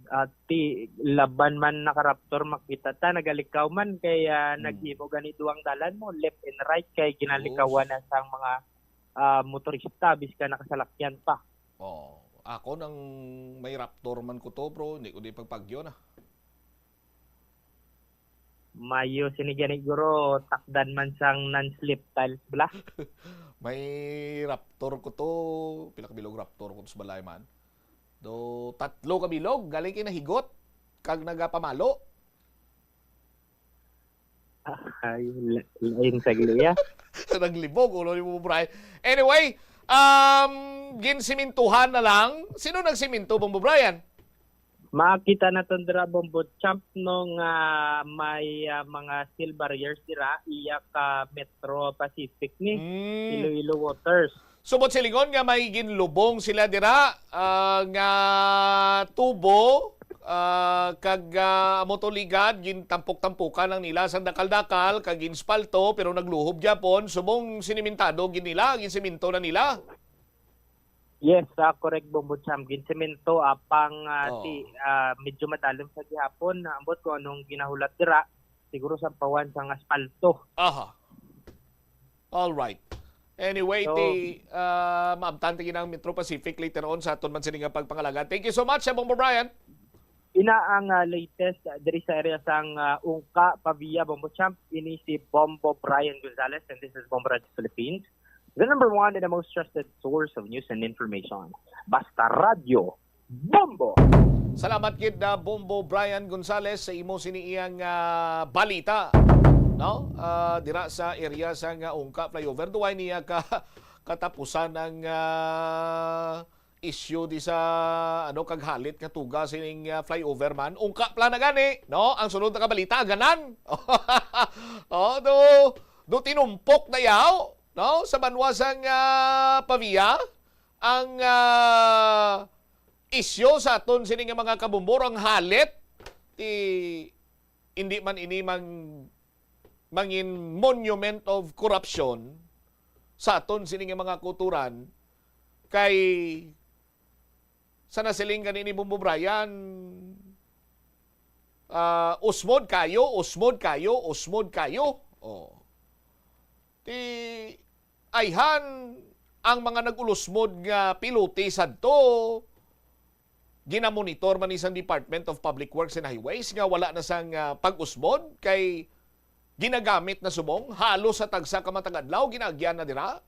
Ati, laban man naka Raptor, makita ta, nagalikaw man, kay, ah, hmm, naghimo gani duwang dalan mo, left and right, kay ginalikawan na sang mga, ah, motorista, bisan nakasalakyan pa. Oh, ako nang may Raptor man ko to, bro, hindi ko di pagpagyo na. Mayo sini gani, guro, takdan man sang non-slip tiles, bala. May Raptor ko to, pila ka bilog Raptor ko to sa balay man. Do, tatlo ka bilog, galing kay nahigot, kag nagapamalo. Ay, la-, lain sa gliya. Naglibog ulo ni Bombo Brian. Anyway, um, ginsimintuhan na lang. Sino nagsiminto, Bombo Brian? Makita naton dira, Bombo Champ, no, nga may, ah, mga steel barriers dira, iya ka Metro Pacific ni, mm, Iloilo Waters. Subot silingon nga may ginlubong sila dira, ah, nga tubo, ah, kag, ah, amo to ligad, gintampok-tampokan lang nila sang dakal-dakal, kag ginspalto, pero nagluhob gyapon, subong sinimentado gid nila, ginsemento na nila. Yes, ah, correct, Bombo Champ. Ginsemento, apang, ah, oh, ti, ah, medyo madalom sa gihapon. Naambot ko anong ginahulat dira. Siguro sampawan sang aspalto. Aha. All right. Anyway, so, ti, ah, maabtan ta gid ang Metro Pacific later on sa aton man sini nga pagpangalaga. Thank you so much, Bombo Brian. Ina ang, ah, latest, ah, diri sa area sang, ah, Ungka, Pavia, Bombo Champ. Ini si Bombo Brian Gonzalez, and this is Bombo Radio Philippines, the number one and the most trusted source of news and information. Basta Radyo, Bombo! Salamat gid, ah, Bombo Brian Gonzalez, sa imo sini iyang, ah, balita, no? Ah, dira sa area sang, ah, Ungka flyover, duway niya ka katapusan ang, ah, issue di sa, ano, kag halit nga tuga sining, ah, flyover man. Ungka pala na gani, no? Ang sunod na kabalita, ganan. Oh, do, do tinumpok na yaw, no? Sa banwa sang, ah, Pavia, ang, ah, isyu sa aton sini nga mga kabumbor, ang halit, ti, hindi man ini mang-, mangin monument of corruption sa aton sini nga mga kulturan, kay sa nasiling gani ni Bombo Brian, ah, usmod kayo, usmod kayo, usmod kayo. Oh. Ti ayhan ang mga nag-ulusmod nga pilote sadto, ginamonitor man ni sang Department of Public Works and Highways nga wala na sang, ah, pag-usmod kay ginagamit na subong halos sa tagsa ka matag adlaw, ginaagyan na dira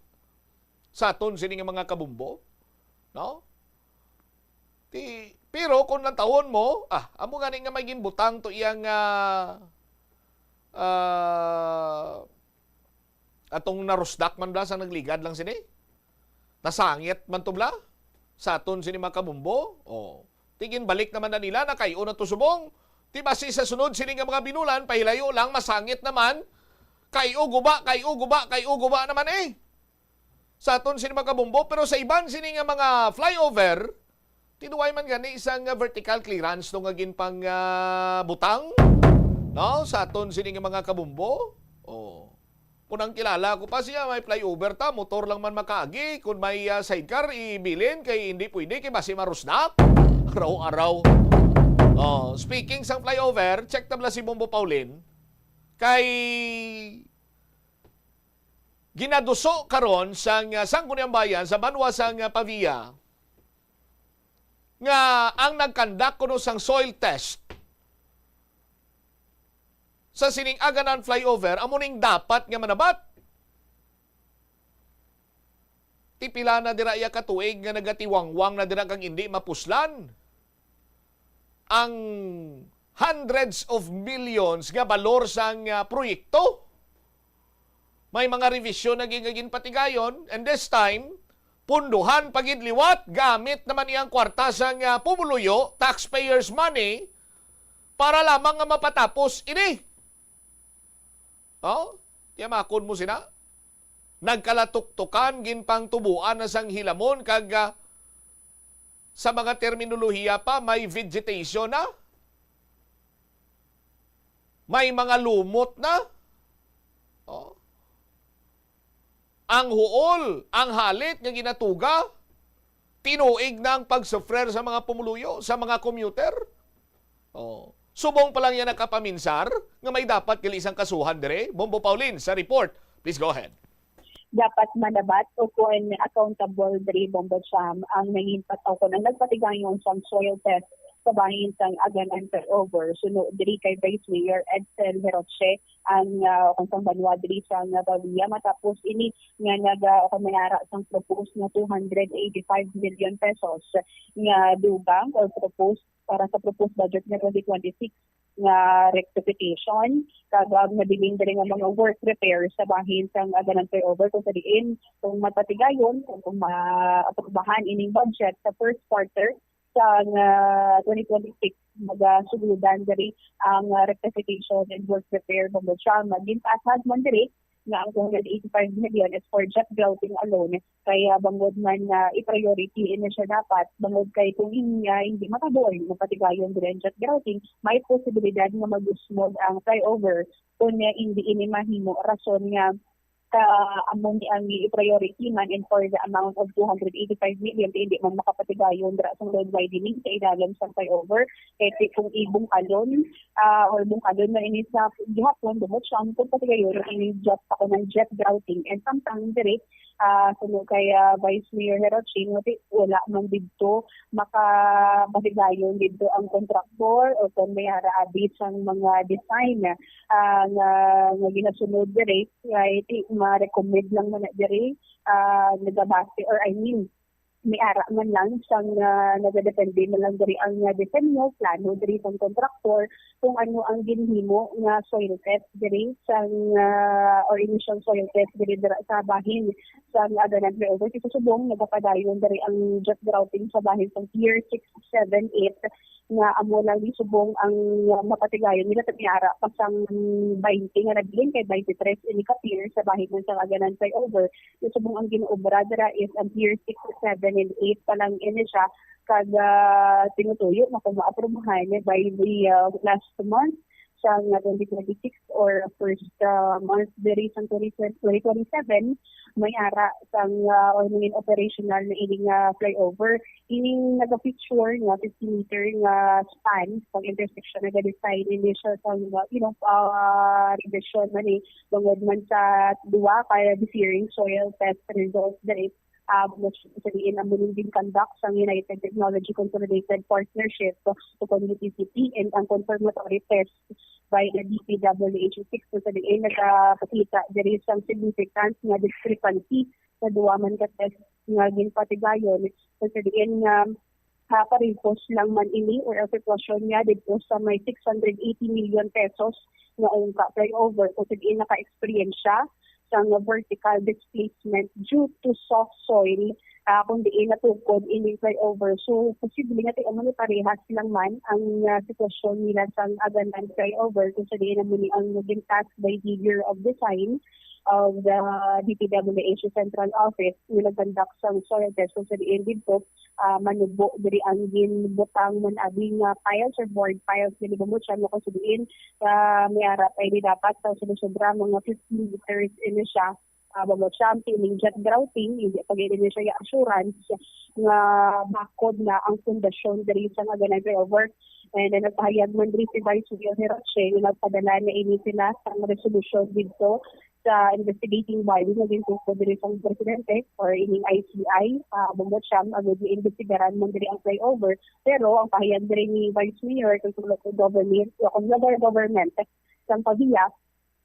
sa aton sini nga mga kabumbo, no? Ti, pero kung lantawon mo, ah, amo gani nga may ginbutang to iyang, ah, ah, atong narusdak man bala sa nagligad lang sini. Nasangit man to bala sa aton sini mga kabumbo. Oh. Ti ginbalik naman na nila, nakay-o na to subong. Ti basi sa sunod sini nga mga binulan, pahilayo lang, masangit naman. Kay-o guba, kay-o guba, kay-o guba naman eh. Sa aton sini mga kabumbo, pero sa iban sini nga mga flyover, tinuway man gani isang, ah, vertical clearance no nga ginpang, ah, butang, no? Sa aton sini nga mga kabumbo. Oh. Kung ang kilala ko pa siya, may flyover ta, motor lang man makaagi. Kung may, ah, sidecar, ibilin kay hindi pwede, kay basi marusnak. Araw-araw. Oh, speaking sang flyover, check ta bala si Bombo Paulin. Kay ginaduso karon sang, ah, Sangguniang Bayan sa banwa sang, ah, Pavia nga ang nagkandak kuno sang soil test sa sining Aganan flyover amo ning dapat nga manabat. Ti pila na dira iya ka tuig nga nagatiwangwang na dira kag indi mapuslan ang hundreds of millions nga balor sang, ah, proyekto. May mga revision na gin-, nga ginpatigayon, and this time, punduhan pa gid liwat gamit naman iyang kwarta sang, ah, pumuluyo, taxpayers' money, para lamang nga mapatapos ini. Oh, tiyamakon mo sina? Nagkalatuktukan, ginpangtubuan na sang hilamon, kag, ah, sa mga terminolohiya pa, may vegetation na. May mga lumot na. Oh. Ang huol, ang halit nga ginatuga, tinuig na ang pagsuffer sa mga pumuluyo, sa mga commuter. Oh. Subong pa lang yan nakapaminsar nga may dapat gali sang kasuhan dire. Bombo Paulin sa report. Please go ahead. Dapat manabat o kung accountable diri, Bombo Cham, ang nanginpat o kung ang nagpatigayon sang soil test sa bahin sang Aganan Flyover. Suno diri kay Vice Mayor Edsel Heroche, ang uh, kung sang banwa diri sa nga Pavia, matapos ini nga nag uh, kung mayara sang propose nga two hundred eighty-five million pesos nga dugang or propose para sa proposed budget nga twenty twenty-six nga rectification, kag ang nabilin diri nga mga work repair sa bahin sang Aganan Flyover, kung sa diin kung mapatigayon, kung, kung maaprubahan ining budget sa first quarter sang ah, twenty twenty-six, magasugudan diri ang ah, rectification and work repair, Bombo Cham. Ginpaathag man diri nga ang two hundred eighty-five million is for jet grouting alone. Kaya bangod man nga i-priority ini siya dapat, bangod kay kung ini nga hindi makabuhi, mapatigayon diri ang jet grouting, may posibilidad nga magusmod ang flyover kung nga hindi ini mahimo, rason nga ka amo ni ang i-priority man and for the amount of two hundred eighty-five million, kay hindi man makapatigayon dira sang road widening sa ilalim sang flyover. Kay ti-, kung ibungkalon, ah, or bungkalon na ini sa gihapon, bungod siya, ang pagpatigayon ang ining jet, ako ng jet grouting. And samtang diri, ah, suno kay ah, Vice Mayor Herochin, wati, wala man didto makapatigayon didto ang kontraktor o kung may ara abi sang mga design ah, nga, nga ginasunod diri, kay ti ma-recommend lang man na diri, ah, nagabase, or I mean, may ara man lang sang ah, nagadepende man lang diri ang ah, disenyo, plano diri sang kontraktor kung ano ang ginhimo nga soil test diri sang ah, or initial soil test diri dira sa bahin sang Aganan Flyover. Kay sa subong nagapadayon diri ang jet grouting sa bahin sang Pier six, seven, eight nga amo lang ni subong ang ah, mapatigayon nila, sa may ara pa sang twenty nga nabilin, kay twenty-three ini ka pier sa bahin man sang Aganan Flyover. Ni subong ang ginaobra dira is ang pier six, seven, and eight pa lang ini siya, kag ah, tinutuyo na kung maaprubahan by the ah, last month sang ah, twenty twenty-six or first ah, month diri sang twenty twenty, twenty twenty-seven, may ara sang ah, or naging operational na ini nga flyover. Ining naga-feature nga fifty meter nga span pag intersection, naga-design ini siya sang, you know, ah, revision man ni bangod man sa duwa ka differing soil test results diri, ah, which sa diin amo ning gin-conduct sang United Technology Consolidated Partnership o kon U T C P, and ang confirmatory test by the D P W H six, kung sa diin nagapakita diri sang significant nga discrepancy sa duwa man ka test nga ginpatigayon, kung sa diin nga ah, parehos lang man ini or ang sitwasyon niya didto sa may six hundred eighty million pesos nga ungka flyover kung sa diin naka-experience siya sang vertical displacement due to soft soil, ah, kung diin natukod ining flyover. So, posible nga ti-, amo ni parehas lang man ang ah, sitwasyon nila sang Aganan flyover kung sa diin amo ni ang naging task by the Bureau of Design of the D P W H Central Office nga nag-conduct sang soil test kung sa diin didto ah, manubo diri ang ginbutang man abi nga piles or board piles diri, bumbo siya nga kung sa diin, ah, may ara pa ini dapat sa sobra-sobra mga fifteen meters ini siya. Ah, bumbo siya ang piling jet grouting, hindi pa gid ini siya assurance nga bakod na ang pundasyon diri sa Aganan Flyover. And then nagpahayag man diri si Vice Mayor Hiroche nga nagpadala na ini sila sa resolution dito sa investigating body nga gintukod diri sa presidente or ining I C I, ah, bumbo siya agud nga imbestigaran man diri ang flyover. Pero ang pahayag diri ni Vice Mayor kag sa local government, o kung local government sang Pavia,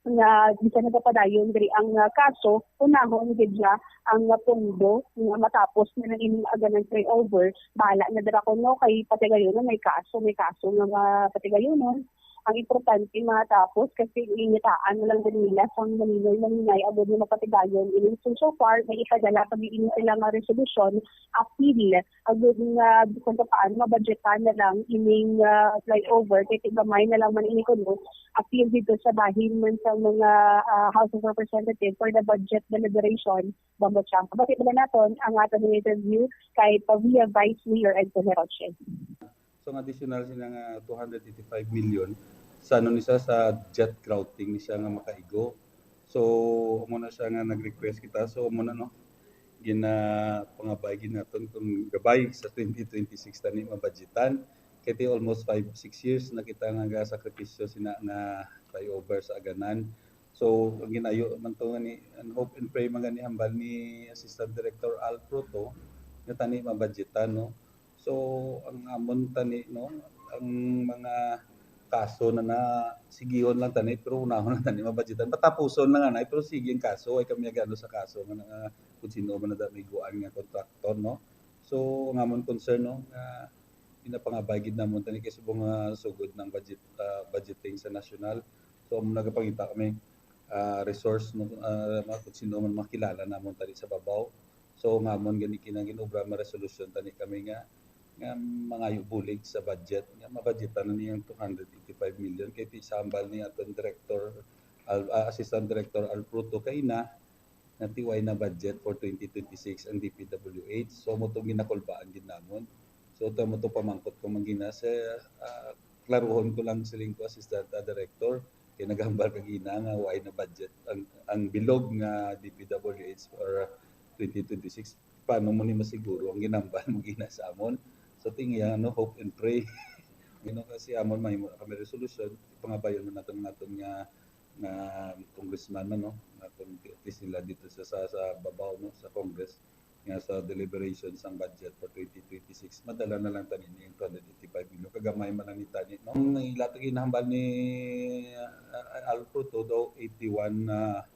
nga bisan nagapadayon diri ang, ah, kaso, unahon gid niya ang, ah, pondo nga matapos na lang ining aganan flyover. Bahala na dira kuno kay patigayonon may kaso, may kaso nga ma-, patigayonon. Ang importante matapos kasi initaan na lang din nila sang maninay-maninay agud nga mapatigayon ini. So, so far, may ipadala pa gid ini sila nga resolusyon, appeal, agud nga bisan pa paano mabudgetan na lang ining, ah, flyover, kay gamay na lang man ini kuno appeal dito sa bahin man sa mga, ah, House of Representatives for the budget deliberation, Bombo Chang. Kabati ba naton ang aton interview kay Pavia Vice Mayor Edson Roche? So, ang additional sina nga two hundred eighty-five million, sa ano ni siya, sa jet grouting ni siya nga makaigo. So, amo na siya nga nag-request kita. So, amo na, no, ginapangabay gid naton kung gabay sa twenty twenty-six tani mabudgetan. Kay ti almost five, six years na kita nga gasakripisyo sina nga flyover sa Aganan. So, ang ginayo man to ni, and hope and pray man gani hambal ni Assistant Director Al Pruto, nga tani mabudgetan, no? So, ang amon tani, no, ang mga kaso na, na sigihon lang tani, pero unahon lang tani mabudgetan. Patapuson lang anay, pero sige ang kaso, ay kami agano sa kaso nga, nga kung sino man na may guan nga kontraktor, no? So, ang amon concern, no, nga ginapangabay gid namon tani kay subong nga sugod ng budget, ah, budgeting sa national. So, amo nagapangita kami, ah, resource, no, ah, mga kung sino man makilala namon tani sa babaw. So, ngamon gani kinang ginobra, ma-resolution tani kami nga, nga mangayo bulig sa budget, nga mabudgetan na niyang two hundred eighty-five million. Kay ti sa hambal ni aton director, Al-, ah, Assistant Director Alpruto kaina, nga ti way na budget for twenty twenty-six ang D P W H. So, amo tong ginakulbaan gid namon. So, amo to pamangkot ko man gina sa, ah, klaruhon ko lang siling ko, Assistant, ah, Director, kay naghambal ka gina nga way na budget ang, ang bilog nga D P W H for twenty twenty-six. Paano mo ni masiguro ang ginambal mo gina sa amon? So, tingiya, ano, hope and pray. You know, kasi amon may kami resolution, pangabayon man naton naton nga, nga congressman man, no? Nga kung ti-, ti sila dito sa, sa, sa babaw, no? Sa Congress, nga sa deliberation sang budget for twenty twenty-six, madala na lang tani ni ang two hundred eighty-five million. Kagamay man lang ni tani, no? Ang ila to ginahambal ni, ah, Alfred to daw eighty-one na,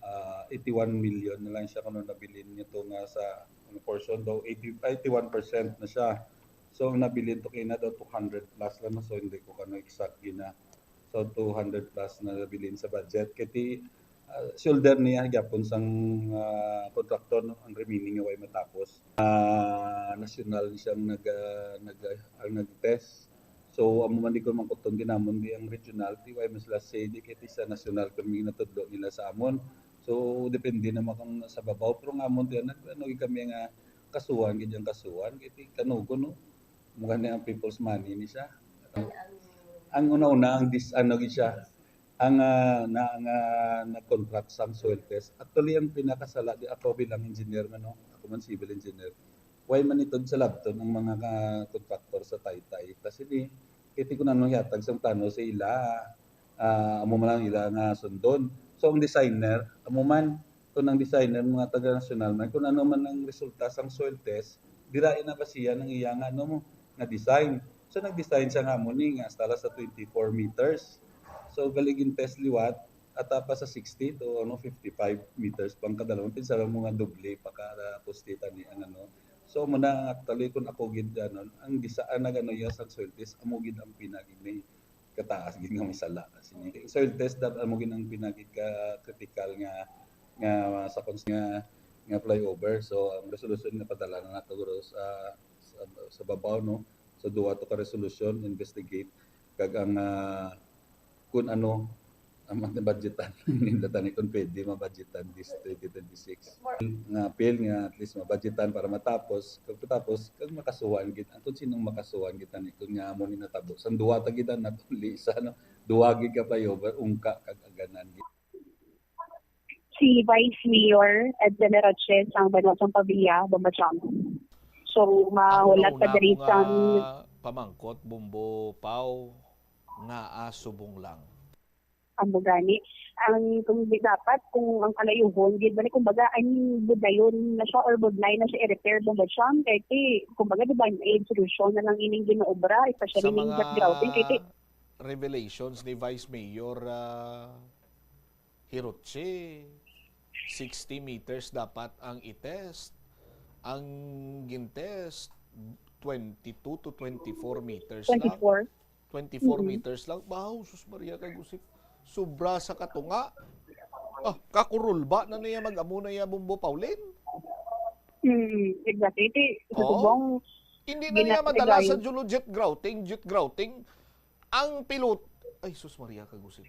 ah, eighty-one million na lang siya kuno nabilin nito nga sa, ano, portion daw eighty, eighty-one percent na siya. So, ang nabilin to kay na daw two hundred plus lang, no? So, hindi ko kano exact gina. So, two hundred plus na nabilin sa budget. Kay ti, ah, shoulder niya gyapon sang, ah, contractor, no, ang remaining nga way matapos. Ah, national siyang nag, ah, nag, ah, ang nag-test. So, amo man di ko mangkuton din namon di ang regional, ti way mas last say di kay ti sa national kami natudlo nila sa amon. So, depende naman kung sa babaw. Pero nga amon di, nag, ano, kami nga kasuhan, gid ang kasuhan, kay ti kanugo, no? Mukha na ang people's money ni siya. Ang una-una, ang dis-, ano, gid siya, ang, ah, na, ang, ah, nag-contract sang soil test. Actually, ang pinakasala di ako bilang engineer man, no? Ako man civil engineer. Why man ito sa Labton ang mga ka-, contractor sa Taytay? Kasi di, kiti ko na nung yatag sang plano sa ila, ah, amo man lang ila nga sundon. So, ang designer, amo man, kung ang designer, mga taga-nasyonal man, kung ano man ang resulta sang soil test, dira ina basihan ang iya nga, ano mo, nga design. So, nag-design siya nga mo ni, nga hasta sa twenty-four meters. So, galigin test liwat, ata pa sa sixty to, ano, fifty-five meters pang kadalawan. Pinsara mo nga doble pa ka, ah, poste tani ang, ano. So, muna, actually, kung ako gid, ano, ang disa-, ang nag-ano iya sa soil test, amo gid ang pinagini kataas gid nga may sala. Sini, soil test, dab-, amo gid ang pinagid ka critical nga, nga sa cons-, nga, nga flyover. So, ang resolution nga padala na nato, guro, sa, sa, sa babaw, no? So, duha to ka resolution, investigate, kag ang, ah, kun ano ang budgetan, nindatan ni kung pwede mabudgetan this twenty twenty-six. Nga appeal nga at least mabudgetan para matapos, kag matapos, kag makasuhan gid, ang kung sinong makasuhan gid tani, kung nga amo ni natabo. Sang duha ta gid ang natuli sa, ano, duha gid ka flyover, ungka kag aganan gid. Si Vice Mayor Ed Dela Roche sang Banwa sang Pavia, Bombachang. So, mahulat pa diri sang pamangkot, Bombo Pau, nga asa subong lang. Amo gani. Ang, kung di dapat, kung ang kalayuhon, gid, bali, kumbaga, ang budayon na siya or budlay na siya i-repair, Bombachang, kay ti, kumbaga, di ba, may solusyon na lang ining ginaobra, especially ning jet grouting, kay ti, revelations ni Vice Mayor, ah, Hirotsi, sixty meters dapat ang i-test. Ang gin-test, twenty-two to twenty-four meters lang. Twenty-four. Twenty-four Mm-hmm. meters lang. Wow, sus Maria kag Josep. Sobra sa katunga. Ah, kakurulba na niya mag-amo na iya, Bombo Pauline. Mm, exactly. Iti, sa Oo. Subong, Hindi na niya madala sa ginatigay. Julo jet grouting, jet grouting. Ang pilot, ay, sus Maria kag Josep.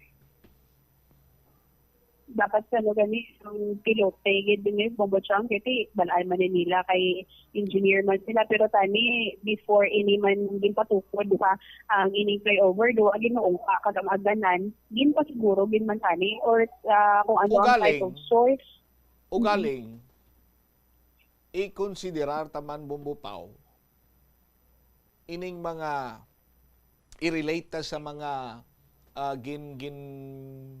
Dapat sa ano gani, ang pilote, gid din yung Bombo Chang, kasi Balaan, Manila, kay engineer man sila. Pero tani, before ini man ginpatukod pa ang ining flyover, do, agi noong pa, kag ang aganan, ginpasiguro, gid man tani, or ah, kung ano ang type Ugaling. of source. Ugaling, i-considerar ta man, Bombo Pao, ining mga i-relate ta sa mga, ah, gin-, gin-,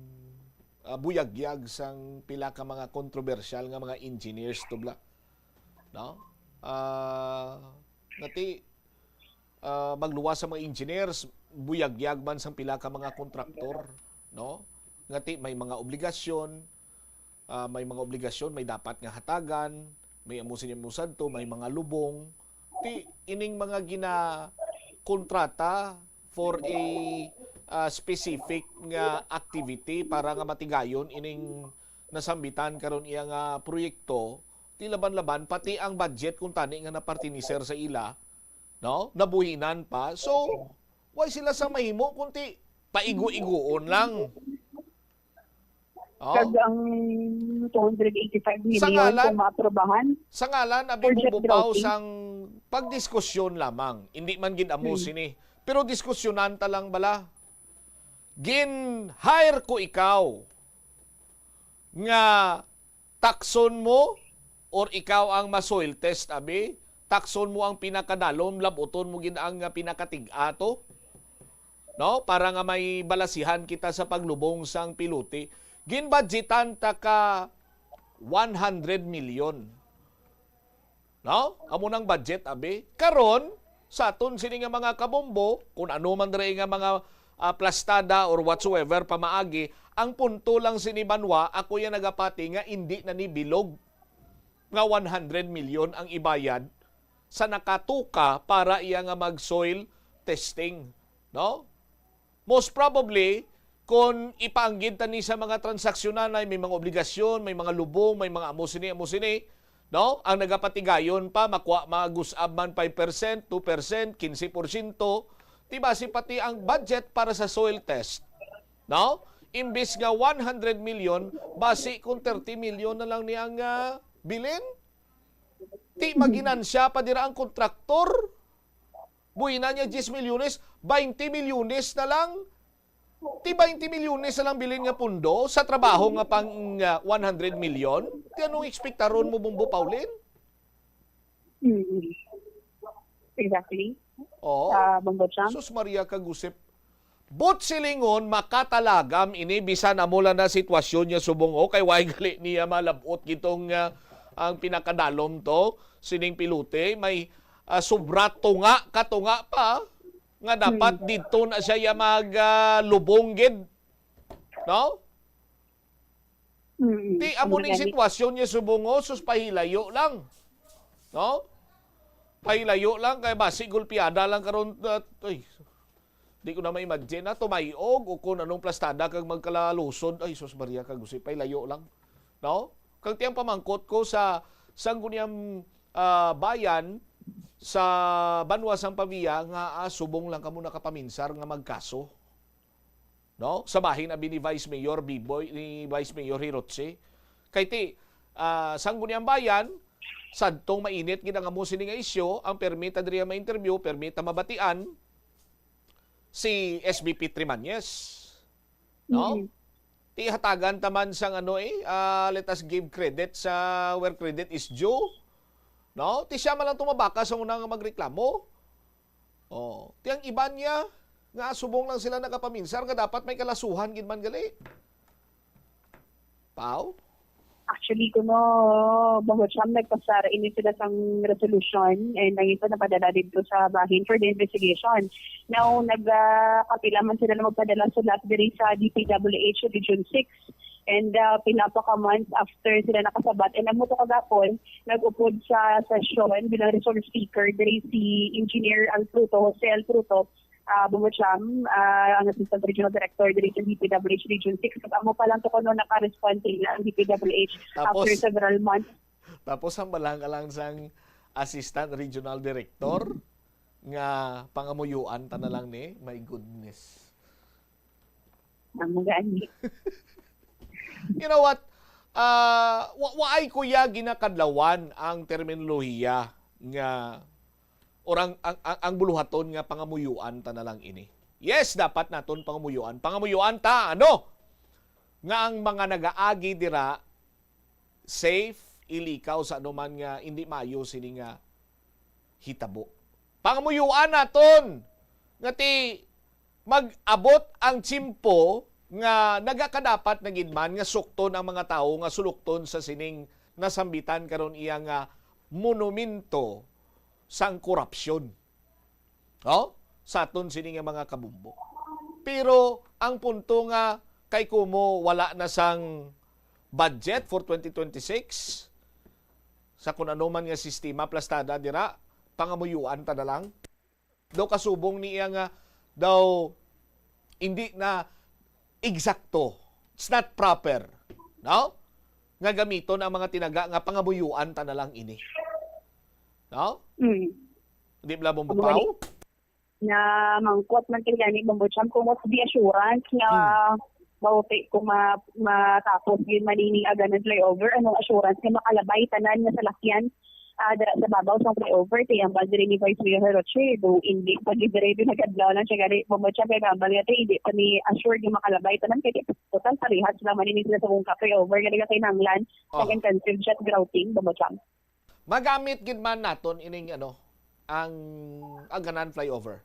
ah, buyagyag sang pila ka mga kontrobersyal nga mga engineers to bla. No? Ah, ngati, ah, magluwas sa mga engineers, buyagyag man sang pila ka mga kontraktor, no? Ngati may mga obligasyon, ah, may mga obligasyon, may dapat nga hatagan, may amo sini, amo sadto, may mga lubong. Ti ining mga ginakontrata for a, ah, specific nga activity para nga matigayon ining nasambitan karon iya nga proyekto, ti laban-laban pati ang budget kung tani nga napartiniser sa ila, no? Nabuhinan pa. So, why sila sa mahimo kung ti paigo-igoon lang? Oh. Kag ang two hundred eighty-five million Sa ngalan, kung maaprobahan, sa ngalan, abi for jet Bombo Pao, grouting. Sang pagdiskusyon lamang. Hindi man gid amo Hmm. sini. Pero diskusyonan ta lang bala. Gin-hire ko ikaw nga takson mo or ikaw ang ma-soil test, abi? Takson mo ang pinakadalom, labuton mo gid ang, ah, pinakatig-a to. No? Para nga may balasihan kita sa paglubong sang pilote. Ginbudgetan ta ka one hundred million. No? Amo nang budget, abi. Karon, sa aton sini nga mga kabombo, kung ano man diri nga mga, ah, plastada or whatsoever pamaagi, ang punto lang sini, Banwa, ako ya nagapati nga indi na ni bilog nga one hundred million ang ibayad sa nakatuka para iya nga mag-soil testing, no? Most probably, kung ipaanggid ta ni sa mga transaksyonan ay may mga obligasyon, may mga lubong, may mga amo sini, amo sini, no? Ang nagapatigayon pa, makuha, magusab man five percent, two percent, quince porsyento, ti basi pati ang budget para sa soil test, no? Imbis nga one hundred million, basi kung thirty million na lang ni ang, ah, bilin, ti maginansya pa dira ang kontraktor. Buhina niya diyes milyones, baynte milyones na lang. Ti baynte milyones na lang bilin nga pundo sa trabaho nga pang, ah, one hundred million. Ti anong ekspektaron mo, Bombo Paulin? Mm. Exactly. Oo. Sa Bombo Chang. Sus Maria kag Josep. But silingon, makatalagam ini bisan amo lang na sitwasyon niya subong, o, kay way gali niya malab-ot gitong, ah, ang pinakadalom to, sining pilote, may, ah, sobra tunga, katunga pa, nga dapat Hmm. didto na siya ya mag, ah, lubong gid. No? Mm, Ti amo ning gani. Sitwasyon niya subong, o, sus, pahilayo lang. No? Pahilayo lang, kay basi gulpiada lang karon, uh, ay, di ko na ma-imagine na tumayog o kung anong plastada kag magkalalusod. Ay, sus, Maria kag Jose, pahilayo lang. No? Kag tiyang pamangkot ko sa sangguniang, ah, bayan sa Banwa sang Pavia nga, ah, subong lang kamo nakapaminsar nga magkaso. No? Sa bahin abi ni Vice Mayor Biboy, ni Vice Mayor Hirotse. Kay ti, ah, sangguniang bayan, sadtong mainit gid ang amo sini nga isyu, ang permi ta diri ma-interview, permi ta mabatian, si S B P Trimañez. No? Mm. Ti hatagan ta man sang ano, eh, ah, let us give credit sa where credit is due. No? Ti siya man lang tumabaka sa una nga magreklamo. Oh, ti ang iban niya nga subong lang sila nakapaminsar nga dapat may kalasuhan gid man gali. Pau? Actually, kuno, Bongo Cham, nagpasar ini sila sang resolution and ang iba napadala dito sa bahin for the investigation. Now, nag, ah, kapila man sila na magpadala sulat diri sa D P W H Region six. And ah, pila pa ka months after sila nakasabat, and amo to kagapon, nag-upod sa sesyon bilang resource speaker diri si Engineer Alfruto, Jose Alfruto, ah, Bumucham, ah, ang Assistant Regional Director diri sa D P W H Region six. Kag amo pa lang to kuno naka-respond sa ila ang D P W H after Tapos, several months. Tapos ang balangka lang sang Assistant Regional Director nga pangamuyuan ta na lang ni. My goodness. Ang gani. You know what? Ah, wa waay ko ya ginakadlawan ang terminolohiya nga, or ang, ang, ang, ang buluhaton nga pangamuyuan ta na lang ini. Yes, dapat naton pangamuyuan. Pangamuyuan ta, ano? Nga ang mga nagaagi dira safe, ilikaw sa anuman nga indi maayo sini nga hitabo. Pangamuyuan naton nga ti mag-abot ang tiyempo nga nagakadapat na gid man nga sukton ang mga tawo nga sulukton sa sining nasambitan karon iya nga monumento sang korupsyon. Oh? Sa aton sini nga mga kabumbo. Pero ang punto nga kay kumo wala na sang budget for twenty twenty-six, sa kun ano man nga sistema plastada dira, pangamuyuan ta na lang. Daw kasubong niya nga daw hindi na eksakto. It's not proper. No? Nga gamiton ang mga tinaga nga pangamuyuan ta na lang ini. No? Mm. Di bala, Bombo Pao? Nga mangkot man kay gani, Bombo Champ, kung what's the assurance nga Hmm. mauti kung ma-, matapos gyud man ini Aganan flyover, anong assurance nga makalabay tanan nga salakyan, ah, dira sa babaw sang flyover? Kay ang bag diri ni Vice Mayor Roche, do hindi pa gid diri, nag-adlaw lang siya gani, Bombo Champ, kay gambal nga, te, hindi pa ni assured nga makalabay tanan, kay total parehas lang man ini sila sa ungka flyover nga nagakinahanglan Oh. nag-intensive shot grouting, Bombo Champ. Magamit gid man naton ining, ano, ang Aganan flyover?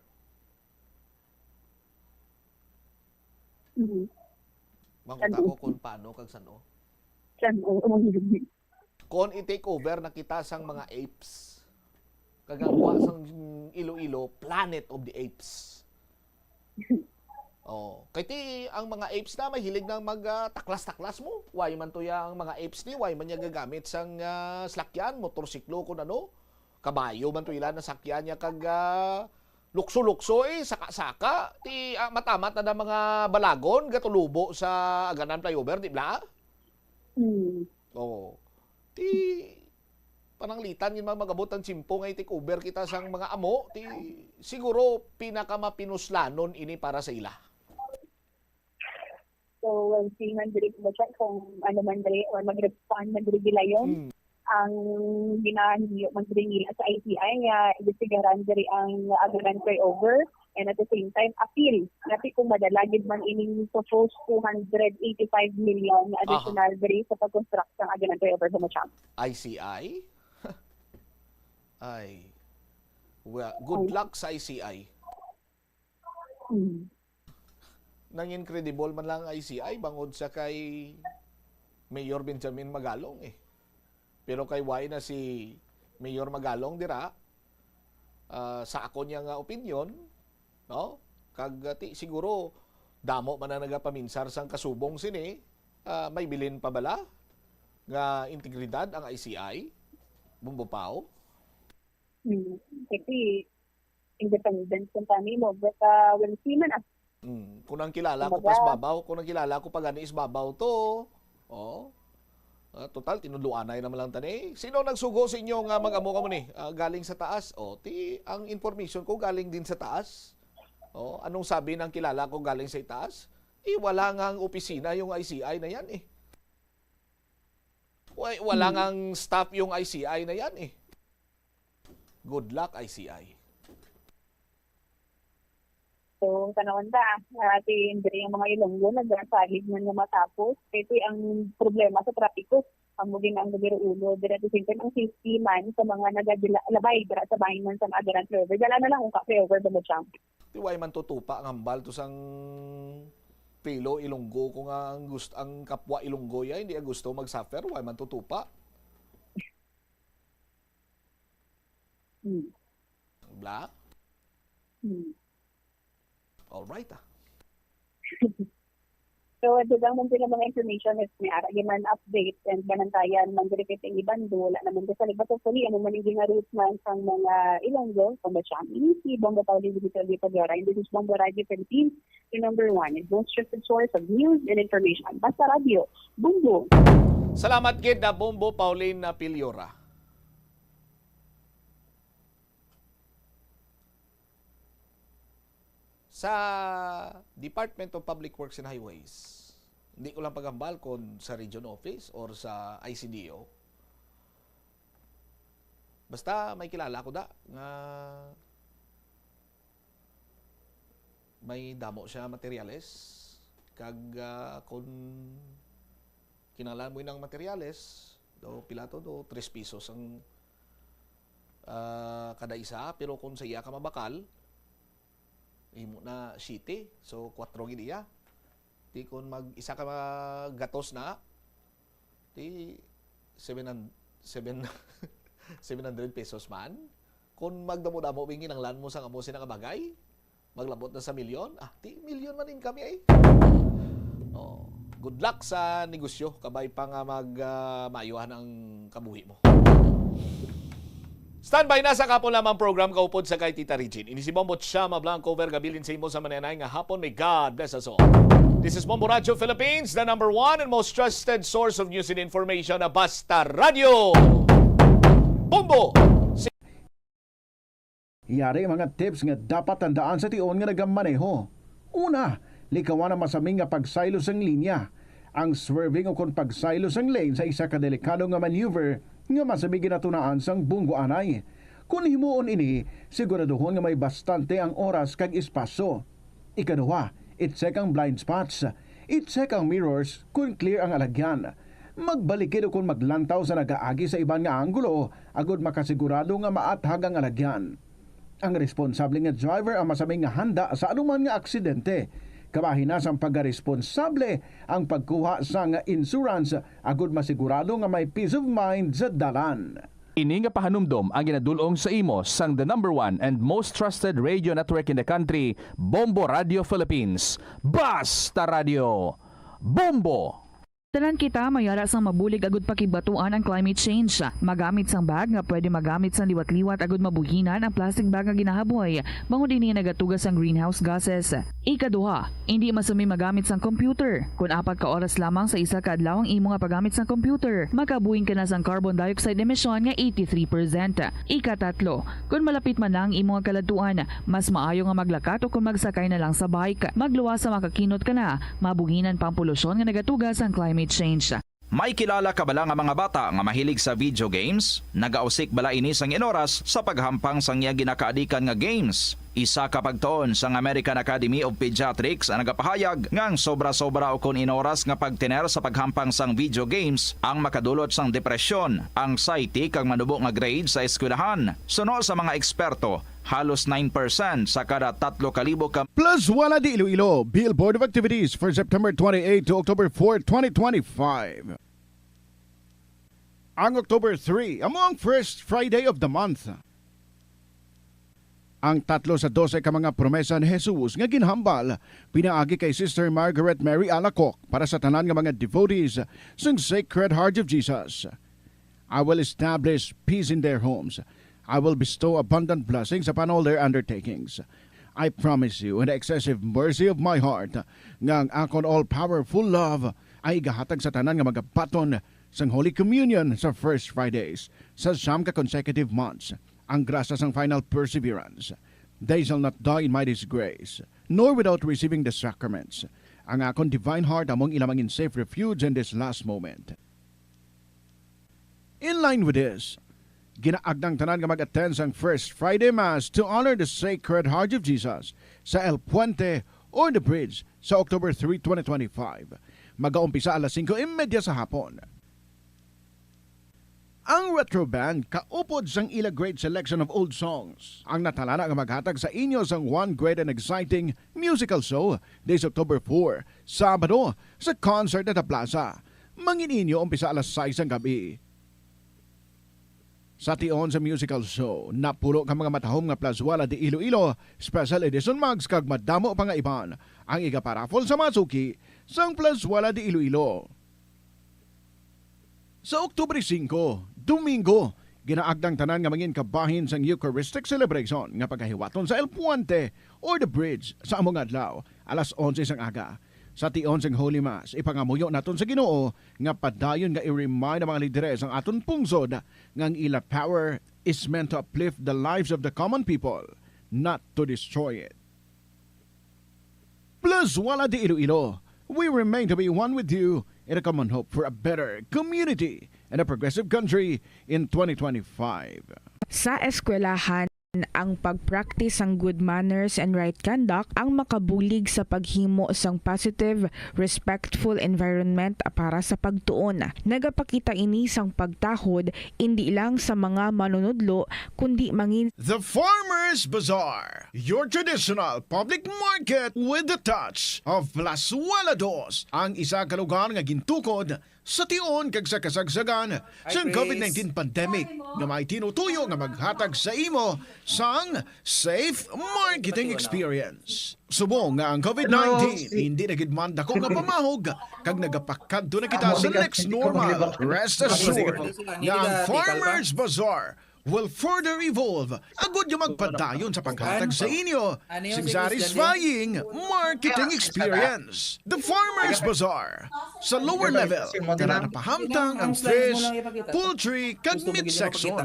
Mhm. Mangutako kung paano kag san-o. San-o, oo. Kung i-take over na kita sang mga apes, kag ang wa sang Iloilo, Planet of the Apes. Oh, kay ti ang mga apes na mahilig nang mag, ah, taklas-taklas mo. Why man to ya ang mga apes ni? Why man niya gagamit sang, ah, salakyan, motorsiklo, kun ano? Kabayo man to ila nasakyan niya kag, ah, lukso-lukso, eh, saka-saka. Ti, ah, matamat na na mga balagon, gatulubo sa Aganan flyover, di bala? Hmm. Oo. Ti, pananglitan gid man mag-abot ang tiyempo nga i-take over kita sang mga amo, ti siguro pinakamapinuslanon ini para sa ila. So, we'll see man diri, Boss Jan, kung ano man diri, or mag-respond man diri gilayon Mm. ang ginahinyo man diri nila sa I C I nga imbestigaran diri ang Aganan flyover. And at the same time, appeal. Nati kung madala gid man ining proposed two hundred eighty-five million nga Aha. additional diri sa pag-construct sang Aganan flyover sa Machang. I C I? Ay. Well, good Ay. luck sa I C I. Hmm. Nang incredible man lang ang I C I bangod sa kay Mayor Benjamin Magalong, eh. Pero kay why na si Mayor Magalong dira, ah, sa ako niya nga opinyon, no? Kag, ah, ti, siguro, damo man ang nagapaminsar sang kasubong sini, ah, may bilin pa bala nga integridad ang I C I, Bombo Pao? Hmm. Kasi independent kung kami mo, but, ah, we'll see man, ah. Mm. Kung ang kilala ko Kumbaga, pas babaw, kung ang kilala ko pa gani is babaw to. Oh. Ah, total, tinudloanay naman lang tani. Sino nagsugo sa inyo nga mag-amo kamo ni? Ah, galing sa taas. Oh, ti, ang information ko galing din sa taas. Oh, anong sabi ng kilala ko galing sa itaas? Eh, wala nga ang opisina yung I C I na yan eh. Wa-, wala Hmm. nga ang staff yung I C I na yan eh. Good luck, I C I. So, ang tanawon ta, ah, ti, diri ang mga Ilonggo, nagsalig man nga matapos. Kay ti ang problema sa trapiko, amo din ang numero uno. Then at the same time, ang safety man sa mga nagadila-, labay dira sa bahin man sa mga Aganan flyover. Dala na lang kung ka-flyover ba mo, champ? Ti, why man tutupa ang hambal to sang fellow Ilonggo ko nga ang gust-, ang kapwa Ilonggo ya, hindi gusto mag-suffer, why man tutupa? Hmm. Bla? Hmm. All right, ah. So, dugang man sila mga information, if may ara gyud man update and banantayan man diri kay Ibando, wala naman ko sa libat. Hopefully, amo man ang ginaroute man sang mga Ilonggo, kung ba siya ang E C, Bombo Pauli, Digital Di Pagyora, and this is Bombo Radio Philippines, the number one and most trusted source of news and information. Basta Radio, Bombo! Salamat gid na Bombo Paulina Piliora. Sa Department of Public Works and Highways, hindi ko lang paghambal kung sa region office or sa I C D O. Basta may kilala ko da nga may damo siya materyales. Kag, ah, kung kinahanglan mo ng materyales, do pila to, do tres pesos ang, ah, kada isa. Pero kung sa iya ka mabakal, imo na siyete. So, kwatro gid iya. Di kung mag-isa ka magatos na, di seven hundred, seven, seven hundred pesos man. Kung magdamo-damo, bing kinanglan mo sa amo sina nga bagay, maglabot na sa milyon. Ah, di milyon man income ay. Oh, good luck sa negosyo. Kabay pa nga mag, ah, maayuhan ang kabuhi mo. Standby na sa kahapon lamang program kaupod sa kay Tita Regine. Ini si Bombo Chama Blanco, Verga Bilin sa imo sa mananay nga hapon. May God bless us all. This is Bombo Radio Philippines, the number one and most trusted source of news and information, na Basta Radio. Bombo! Yari mga tips nga dapat tandaan sa tion nga nagamaneho. Una, likawan ang masaming nga pagsaylo sang linya. Ang swerving ukon pagsaylo sang lane sa isa ka delikado nga maneuver nga masami ginatunaan sang bunggo anay. Kon himuon ini, siguraduhon nga may bastante ang oras kag espasyo. Ikaduha, i-check ang blind spots. I-check ang mirrors kon clear ang alagyan. Magbalikid ukon maglantaw sa nagaagi sa iban nga anggulo agod makasigurado nga maathag ang alagyan. Ang responsable nga driver ang masami nga handa sa anuman nga aksidente. Kabahin na sang pagkaresponsable ang pagkuha sang insurance agod masigurado nga may peace of mind sa dalan. Ini nga pahanumdom ang ginadul-ong sa imo sang the number one and most trusted radio network in the country, Bombo Radio Philippines. Basta Radio, Bombo! Tanan kita may ara sang mabulig agud pakibatuan ang climate change. Magamit sang bag nga pwede magamit sang liwat-liwat agud mabuhinan ang plastic bag nga ginahaboy, bangod ini nagatuga sang greenhouse gases. Ikaduha, indi masami magamit sang computer. Kon apat ka oras lamang sa isa ka adlaw ang imo nga paggamit sang computer, makabuhin ka na sang carbon dioxide emission nga eighty-three percent. Ikatatlo, kon malapit man na ang imo nga kaladtuan, mas maayo nga maglakat o kon magsakay na lang sa bike. Magluwas sa makakinot ka na, mabuhinan pa ang polusyon nga nagatuga sang climate change. May kilala ka bala nga mga bata nga mahilig sa video games? Nagausik bala ini sang inoras sa paghampang sang iya ginakaadikan nga games? Isa ka pagtuon sang American Academy of Pediatrics ang nagapahayag nga ang sobra-sobra ukon inoras nga pagtener sa paghampang sang video games ang makadulot sang depresyon, anxiety, kag manubo nga grade sa eskwelahan. Suno sa mga eksperto, halos nine percent sa kada tatlo ka libo ka Plus Wala de Iloilo, Bill Board of Activities for September twenty-eight to October four, twenty twenty-five. Ang October three, amo ang first Friday of the month. Ang tatlo sa dose ka mga promesa ni Jesus nga ginhambal pinaagi kay Sister Margaret Mary Alacoc para sa tanan nga mga devotees sang Sacred Heart of Jesus. I will establish peace in their homes. I will bestow abundant blessings upon all their undertakings. I promise you in the excessive mercy of my heart nga ang akon all-powerful love ay igahatag sa tanan nga magabaton sang Holy Communion sa First Fridays sa siyam ka consecutive months, ang grasya sang final perseverance. They shall not die in my disgrace, nor without receiving the sacraments. Ang akon divine heart amo ang ila mangin safe refuge in this last moment. In line with this, ginaagnang tanan nga mag-attend sang First Friday Mass to honor the Sacred Heart of Jesus sa El Puente or The Bridge sa October three, twenty twenty-five. Magaumpisa alas singko y media sa hapon. Ang Retro Band kaupod sang ila great selection of old songs ang natalana nga maghatag sa inyo sang one great and exciting musical show this October four, Sabado, sa Concert at the Plaza. Mangin inyo umpisa alas sais sang gab-i. Sa tion sa musical show, napulo ka mga matahom nga Plazuela de Iloilo Special Edition mugs kag madamo pa nga iban ang igaparaffle sa mga suki sang Plazuela de Iloilo. Sa Oktubre singko, Domingo, ginaagda ang tanan nga mangin kabahin sang Eucharistic celebration nga pagahiwaton sa El Puente or the Bridge sa among adlaw, alas onse sang aga. Sa tion sang Holy Mass, ipangamuyo naton sa Ginoo nga padayon nga i-remind ang mga lideres sang aton pungsod nga ang ila power is meant to uplift the lives of the common people, not to destroy it. Plazuela de Iloilo, we remain to be one with you in a common hope for a better community and a progressive country in twenty twenty-five. Sa eskwelahan, ang pag-practice sang good manners and right conduct ang makabulig sa paghimo sang positive, respectful environment para sa pagtuon. Nagapakita ini sang pagtahod indi lang sa mga manunudlo, kundi mangin The Farmers Bazaar, your traditional public market with the touch of Plazuela Dos, ang isa ka lugar nga gintukod sa tion kag sa kasagsagan sang covid nineteen pandemic nga may tinutuyo nga maghatag sa imo sang safe marketing experience. Subong nga ang covid nineteen hindi na gid man dako nga pamahog kag nagapakadto na kita sa next normal, rest assured nga ang Farmers Bazaar will further evolve agud nga magpadayon sa paghatag sa inyo sing satisfying marketing experience. The Farmers Bazaar, sa lower level, dira napahamtang ang fish, poultry, kag meat section.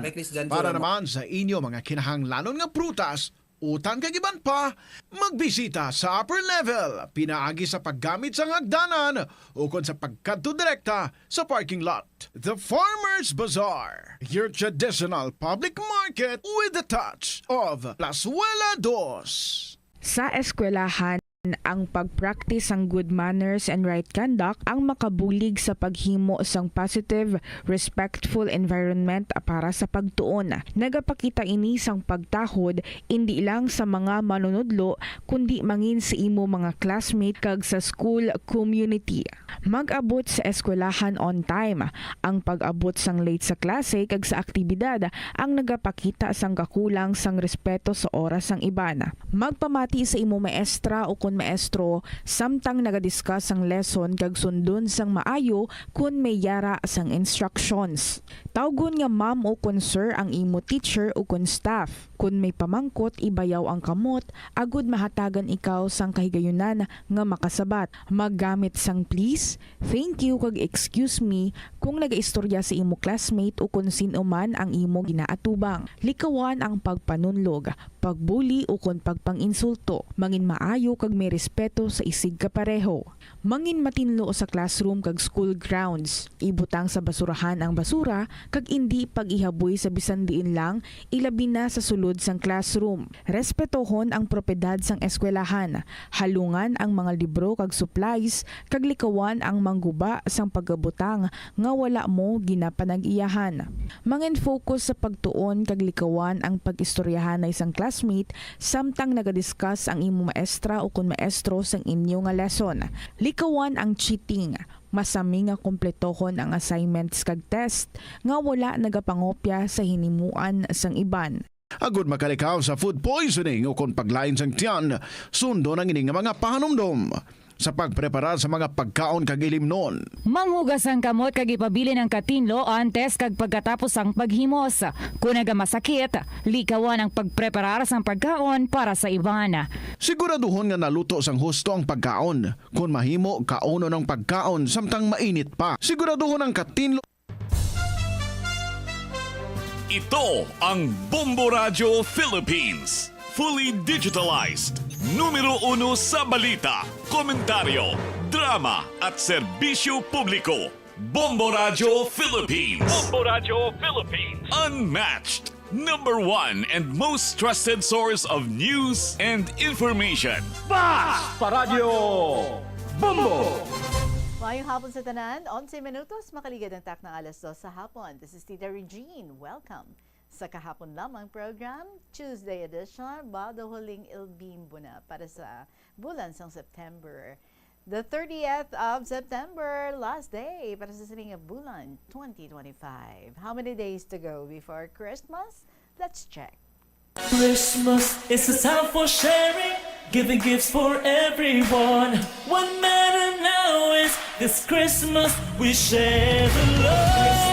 Para naman sa inyo mga kinahanglanon nga prutas, utan kag iban pa, magbisita sa upper level pinaagi sa paggamit sang hagdanan ukon sa pagkadto direkta sa parking lot. The Farmers Bazaar, your traditional public market with the touch of Plazuela Dos. Sa eskwelahan, ang pag-practice sang good manners and right conduct ang makabulig sa paghimo sang positive, respectful environment para sa pagtuon. Nagapakita ini sang pagtahod indi lang sa mga manunudlo, kundi mangin sa imo mga classmate kag sa school community. Mag-abot sa eskwelahan on time. Ang pag-abot sang late sa klase kag sa aktibidad ang nagapakita sang kakulang sang respeto sa oras sang iban. Magpamati sa imo maestra ukon maestro samtang naga-discuss sang lesson kag sundon sang maayo kon may yara sang instructions. Tawgon nga ma'am ukon sir ang imo teacher ukon staff. Kon may pamangkot, ibayaw ang kamot agud mahatagan ikaw sang kahigayunan nga makasabat. Maggamit sang please, thank you, kag excuse me kung nagaistorya sa imo classmate ukon sin-o man ang imo ginaatubang. Likawan ang pagpanunlog, pagbuli, ukon pagpang-insulto. Mangin maayo kag may respeto sa isigkapareho. Mangin matinlo sa classroom kag school grounds. Ibutang sa basurahan ang basura kag indi pag-ihaboy sa bisan diin lang, ilabi na sa sulod sang classroom. Respetohon ang propiedad sang eskwelahan. Halungan ang mga libro kag supplies, kag likawan ang mangguba sang pagabutang nga wala mo ginapanag-iyahan. Mangin-focus sa pagtuon kag likawan ang pag-istoryahanay sang classmate samtang naga-discuss ang imo maestra ukon maestro sang inyo nga lesson. Likawan ang cheating. Masami nga kompletohon ang assignments kag test nga wala nagapangopya sa hinimuan sang iban. Agud makalikaw sa food poisoning ukon paglain sang tiyan, sundon ang ini nga mga pahanumdom sa pagpreparar sa mga pagkaon kag ilimnon. Manghugas ang kamot kag ipabilin ang katinlo antes kag pagkatapos sang paghimos. Kon nagamasakit, likawan ang pagpreparar sang pagkaon para sa iban. Siguraduhon nga naluto sang husto ang pagkaon. Kon mahimo, kaunon ang pagkaon samtang mainit pa. Siguraduhon ang katinlo Ito ang Bombo Radyo Philippines. Fully digitalized. Numero uno sa balita, komentaryo, drama, at serbisyo publiko. Bombo Radyo Philippines. Bombo Radyo Philippines. Unmatched. Number one and most trusted source of news and information. Basta Radyo Bombo! Maayong hapon sa tanan. Onse minutos, makaligad ang takna alas dos sa hapon. This is Tita Regine. Welcome sa kahapon lamang program, Tuesday edition, ba, daw huling ilbimbo na para sa bulan sang September. The thirtieth of September, last day para sa sining nga bulan, twenty twenty-five. How many days to go before Christmas? Let's check. Christmas is a time for sharing, giving gifts for everyone. What matter now is this Christmas we share the love.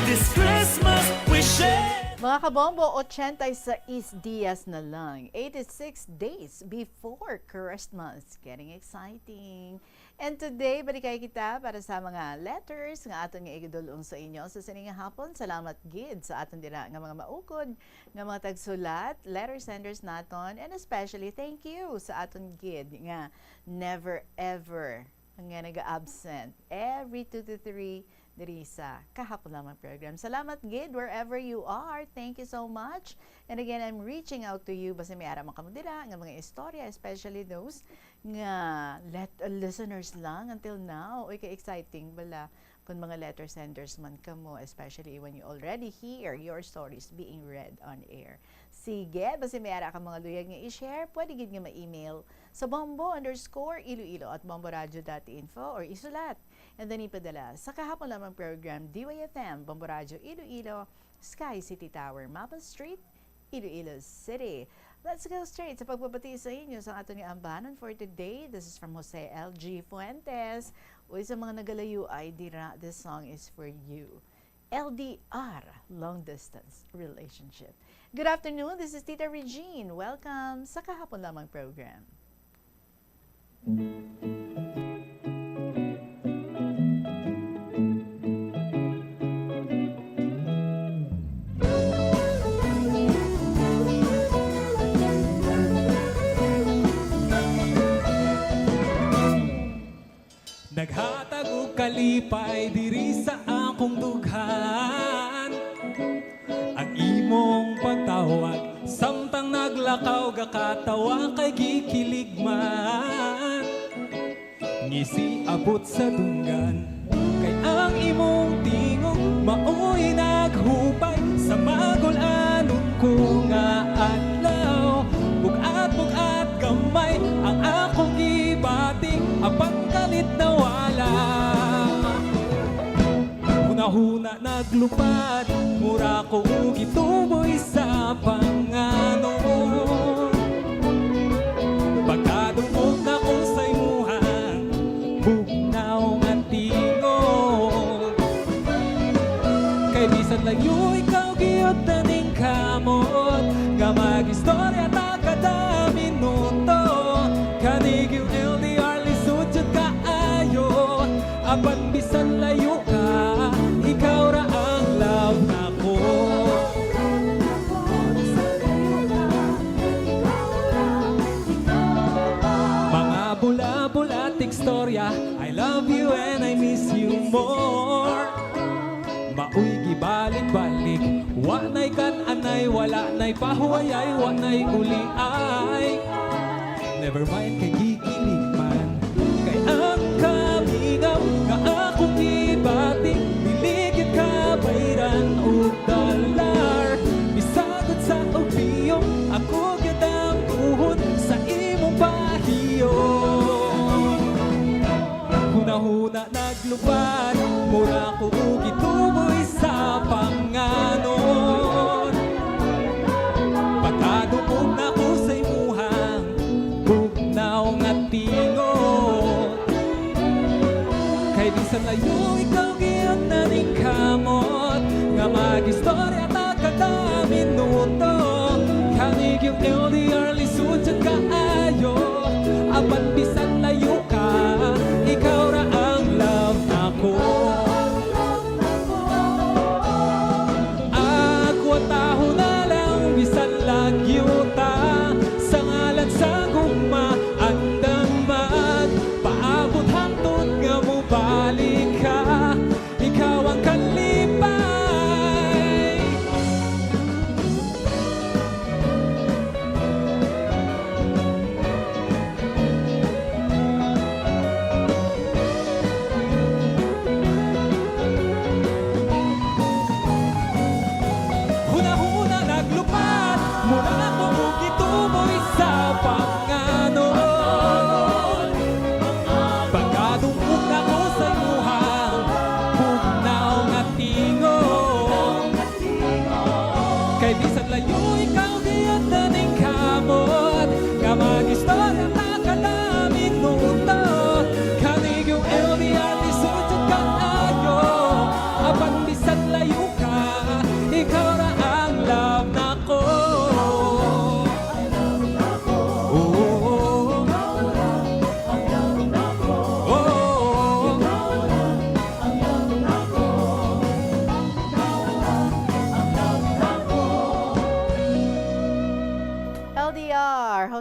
This Christmas we share. Mga kabombo, ochenta y seis dias na lang, eighty-six days before Christmas. Getting exciting. And today, balikay kita para sa mga letters nga aton nga igadul-ong sa inyo sa sini nga hapon. Salamat gid sa aton dira nga mga maukod nga mga tagsulat, letter senders naton, and especially thank you sa aton gid nga never ever nga naga-absent every two to three diri sa Kahapon Lamang program. Salamat gid wherever you are. Thank you so much. And again, I'm reaching out to you. Basta may ara man kamo dira nga mga istorya, especially those nga let, uh, listeners lang until now. Uy, ka-exciting bala kung mga letter senders man kamo, especially when you already hear your stories being read on air. Sige, basta may ara ka mga luyag nga i-share, pwede gid nga ma-email sa bombo underscore iloilo at bomboradio dot info or isulat. And then ipadala sa Kahapon Lamang program, D Y F M, Bombo Radio Iloilo, Sky City Tower, Mabal Street, Iloilo City. Let's go straight sa pagpabati sa inyo sa aton nga ambanon for today. This is from Jose L G Fuentes. Uy, sa mga nagalayo ay dira, this song is for you. L D R, long distance relationship. Good afternoon, this is Tita Regine. Welcome sa Kahapon Lamang program. Naghatag og kalipay diri sa akong dughan ang imong pagtawag, samtang naglakaw gakatawa kay gikilig man. Ngisi abot sa dunggan, kay ang imong tingog maoy naghupay sa magul-anon ko nga adlaw. Bug-at-bug-at gamay ang akong gibati, apan kalit nawala. Hunahuna naglupad, mura ko gituboy sa panganon. Pagkadungog nako sa imuhang bugnaw nga tingog, kay bisan layo ikaw gihapon ningkamot nga mag-istorya ta kada minuto. Kani gyud L D R, lisod jud kaayo. Apan bisan layo ka, ikaw ra ang love nako. Mga bula-bula, tigstorya, I love you and I miss you more. Maoy gibalik-balik, wa na'y kan-anay, wala na'y pahuwayay, wa na'y uliay. Never mind kay gikilig man, kay ang kamingaw nga akong gibati, dili gyud kabayran og dolyar. Bisag unsa og piyong, ako gyud ang tuhod sa imong pahiyom. Hunahuna naglupad, mura ko gituboy sa panganon. Pagkadungog nako sa imuhang bugnaw nga tingog, kay bisan layo ikaw gihapon ningkamot nga mag-istorya ta kada minuto. Kani gyud L D R, lisod jud kaayo. Apan bisan layo ka, ikaw ra ang love nako. Agwantahon na lang, bisan lagyo ta, sa ngalan sa gugma, andam magpaabot hangtod nga mobalik ka. Ikaw ang kalipay.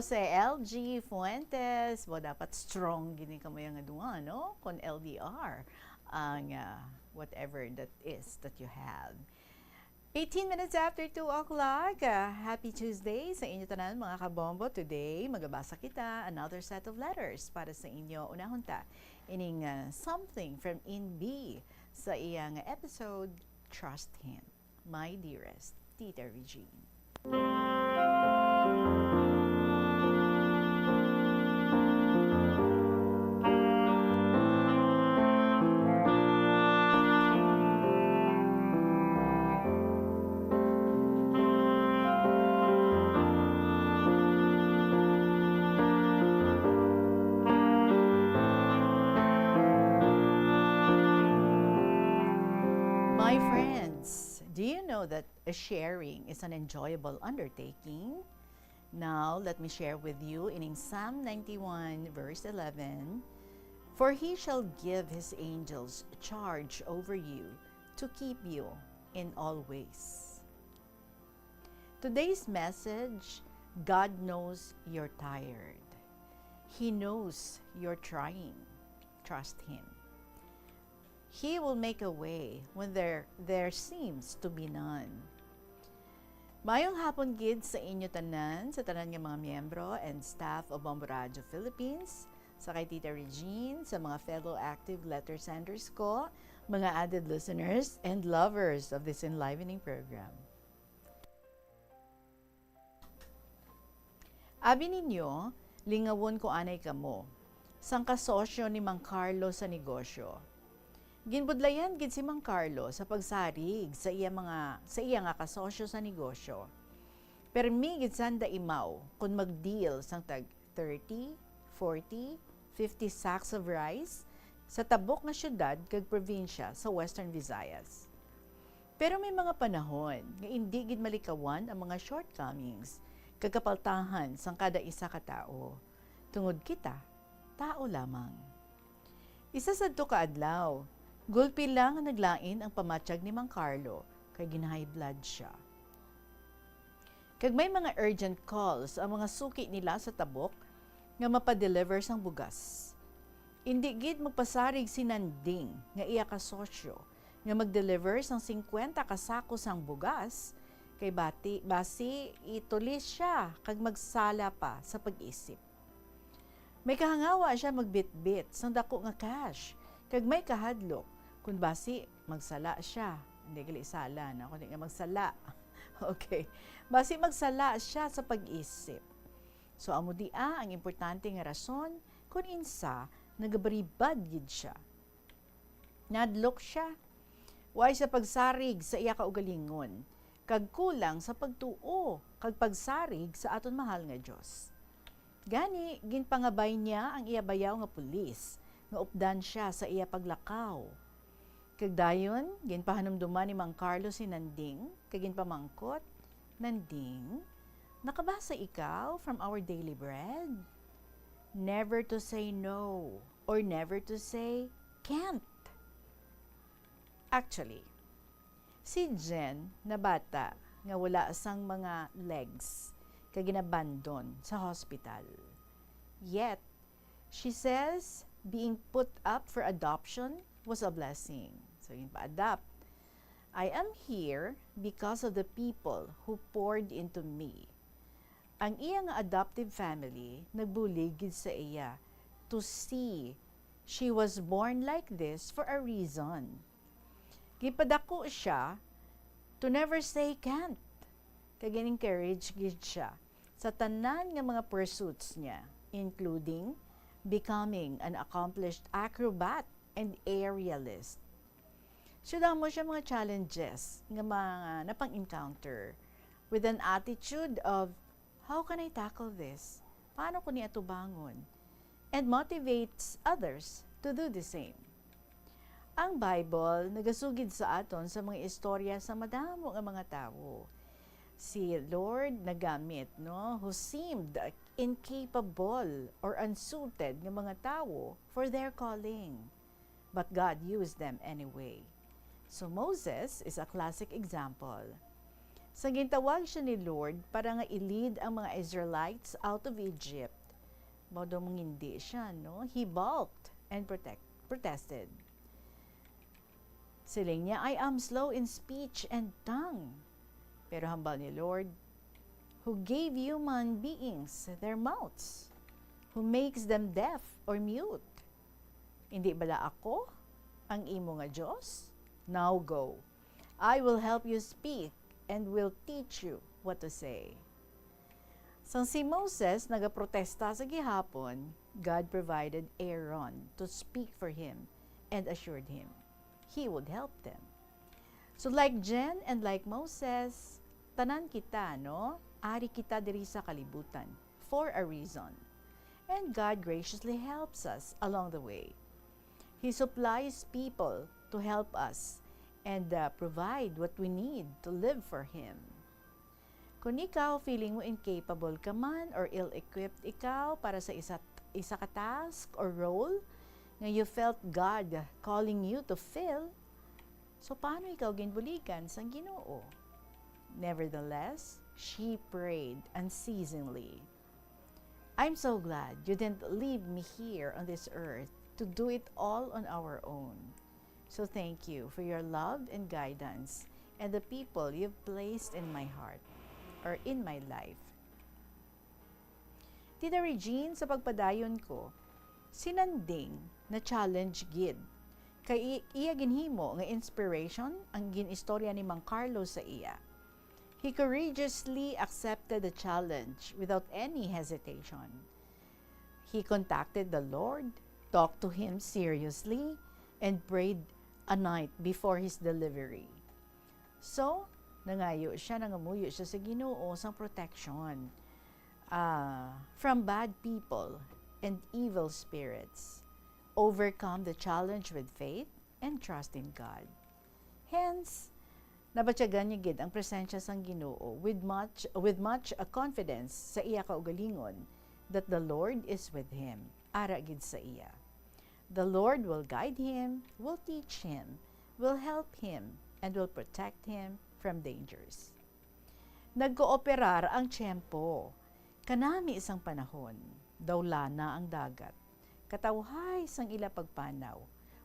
Si L G Fuentes, mo dapat strong gini kamo nga duha, no? Kung L D R ang, ah, whatever that is that you have. Eighteen minutes after two o'clock. Ah, happy Tuesday sa inyo tanan, mga kabombo. Today, magabasa kita another set of letters para sa inyo. Unahon ta ining, ah, something from Inbi sa iyang episode, Trust Him. My dearest Tita Regine. My friends, do you know that a sharing is an enjoyable undertaking? Now, let me share with you in Psalm ninety-one, verse eleven, "For he shall give his angels charge over you to keep you in all ways." Today's message, God knows you're tired. He knows you're trying. Trust Him. He will make a way when there, there seems to be none. Mayong hapon gid sa inyo tanan, sa tanan nga mga miyembro and staff of Bombo Radio Philippines, sa kay Tita Regine, sa mga fellow active letter senders ko, mga added listeners, and lovers of this enlivening program. Abi ninyo, lingawon ko anay kamo, sang kasosyo ni Mang Carlo sa negosyo. Ginbudlayan gid si Mang Carlo sa pagsarig sa iya mga, sa iya nga kasosyo sa negosyo. Permi gid sanda imaw kon mag-deal sang tag thirty, forty, fifty sacks of rice sa tabok nga siyudad kag probinsya sa Western Visayas. Pero may mga panahon nga indi gid malikawan ang mga shortcomings kag kapaltahan sang kada isa ka tawo, tungod kita tao lamang. Isa sadto ka adlaw, gulpi lang nga naglain ang pamatyag ni Mang Carlo kay gin-high blood sia. Kag may mga urgent calls ang mga suki nila sa tabok nga mapadeliver sang bugas. Indi gid magpasarig si Nanding nga iya ka sosyo nga magdeliver sang singkwenta ka sako sang bugas, kay bati, basi itulis sia kag magsala pa sa pag-isip. May kahangawa sia magbitbit sang dako nga cash, kag may kahadlok kon basi magsala sia. Hindi gali sala, no? Kundi nga magsala. Okay. Basi magsala sia sa pag-isip. So, amo dia ang importante nga rason kon insa nagabaribad gid sia. Nadlok sia. Way sa pagsarig sa iya kaugalingon, kag kulang sa pagtuo kag pagsarig sa aton mahal nga Dios. Gani, ginpangabay niya ang iya bayaw nga pulis nga updan sia sa iya paglakaw. Kag dayon, ginpahanumduman ni Mang Carlo si Nanding kag ginpamangkot, "Nanding, nakabasa ikaw from Our Daily Bread? Never to say no or never to say can't." Actually, si Jen na bata nga wala sang mga legs kag ginabandon sa hospital. Yet, she says being put up for adoption was a blessing. So, ginpa-adopt. "I am here because of the people who poured into me." Ang iya nga adoptive family nagbulig gid sa iya to see she was born like this for a reason. Gipadako siya to never say can't, kag gin-encourage gid siya sa tanan nga mga pursuits niya, including becoming an accomplished acrobat and aerialist. So, damo siya mga challenges nga mga napang-encounter with an attitude of, "How can I tackle this? Paano ko ni atubangon?" And motivates others to do the same. Ang Bible nagasugid sa aton sa mga istorya sa madamo nga mga tawo. Si Lord nagamit, no, who seemed incapable or unsuited nga mga tawo for their calling. But God used them anyway. So Moses is a classic example. Sa gintawag siya ni Lord para nga i-lead ang mga Israelites out of Egypt, mao daw mangindi siya, no? He balked and protect, protested. Siling niya, "I am slow in speech and tongue." Pero hambal ni Lord, "Who gave human beings their mouths? Who makes them deaf or mute? Hindi bala ako ang imo nga Dios? Now go. I will help you speak and will teach you what to say." Sang si Moses nagaprotesta sa gihapon, God provided Aaron to speak for him and assured him he would help them. So like Jen and like Moses, tanan kita, no? Ari kita diri sa kalibutan for a reason. And God graciously helps us along the way. He supplies people to help us and uh, provide what we need to live for Him. Kung ikaw, feeling mo incapable ka man or ill-equipped ikaw para sa isa, isa ka task or role nga you felt God calling you to fill, so paano ikaw ginbuligan sang Ginoo? Nevertheless, she prayed unceasingly. "I'm so glad you didn't leave me here on this earth to do it all on our own. So thank you for your love and guidance and the people you've placed in my heart or in my life." Tita Regine, sa pagpadayon ko, si Nanding na-challenge gid. Kay i-, iya ginhimo nga inspiration ang gin-istorya ni Mang Carlos sa iya. He courageously accepted the challenge without any hesitation. He contacted the Lord, talked to Him seriously, and prayed a night before his delivery. So, nangayo siya, nangamuyo siya sa Ginoo sang protection, ah, from bad people and evil spirits. Overcome the challenge with faith and trust in God. Hence, nabatyagan niya gid ang presensya sang Ginoo with much, with much, uh, confidence sa iya kaugalingon that the Lord is with him, ara gid sa iya. The Lord will guide him, will teach him, will help him, and will protect him from dangers. Nagkooperar ang tiyempo. Kanami sang panahon, daw lana ang dagat. Katawhay sang ila pagpanaw,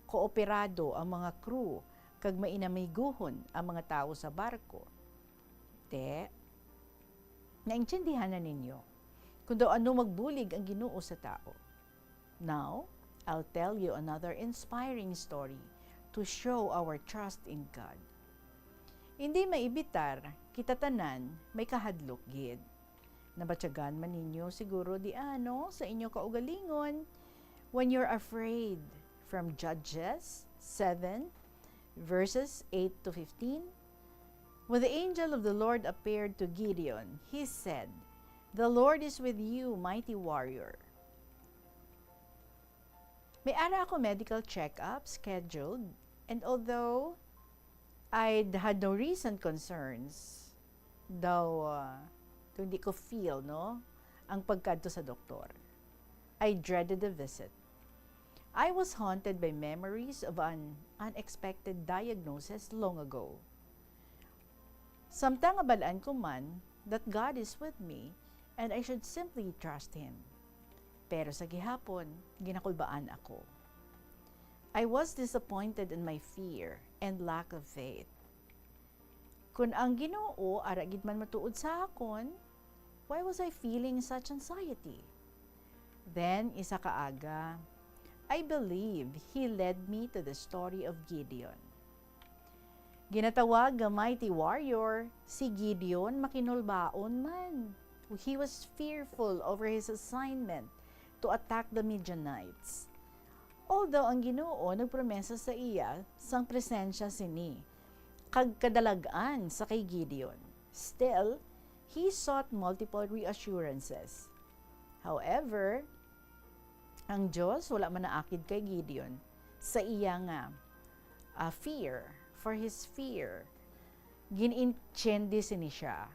kooperado ang mga crew kag mainamiguhon ang mga tawo sa barko. Te, naintindihan na ninyo kung daw ano magbulig ang Ginoo sa tawo. Now, I'll tell you another inspiring story to show our trust in God. Hindi maibitar, kita tanan may kahadlok gid. Nabatyagan man ninyo siguro di ano sa inyo kaugalingon when you're afraid, from Judges seven, verses eight to fifteen. When the angel of the Lord appeared to Gideon, he said, "The Lord is with you, mighty warrior." May ara ako medical check-up scheduled, and although I'd had no recent concerns, daw, ah, kung di ko feel, no, ang pagkadto sa doktor, I dreaded the visit. I was haunted by memories of an unexpected diagnosis long ago. Samtang abal-an ko man that God is with me and I should simply trust Him. Pero sa gihapon, ginakulbaan ako. I was disappointed in my fear and lack of faith. Kun ang Ginoo ara gid man matuod sa akon, why was I feeling such anxiety? Then, isa ka aga, I believe He led me to the story of Gideon. Ginatawag nga mighty warrior si Gideon makinulbaon man. He was fearful over his assignment to attack the Midianites. Although ang Ginoo nagpromesa sa iya sang presensya sini kag kadalag-an sa kay Gideon, still, he sought multiple reassurances. However, ang Dios wala man naakid kay Gideon sa iya nga, ah, fear. For his fear, gin-intiende sini siya.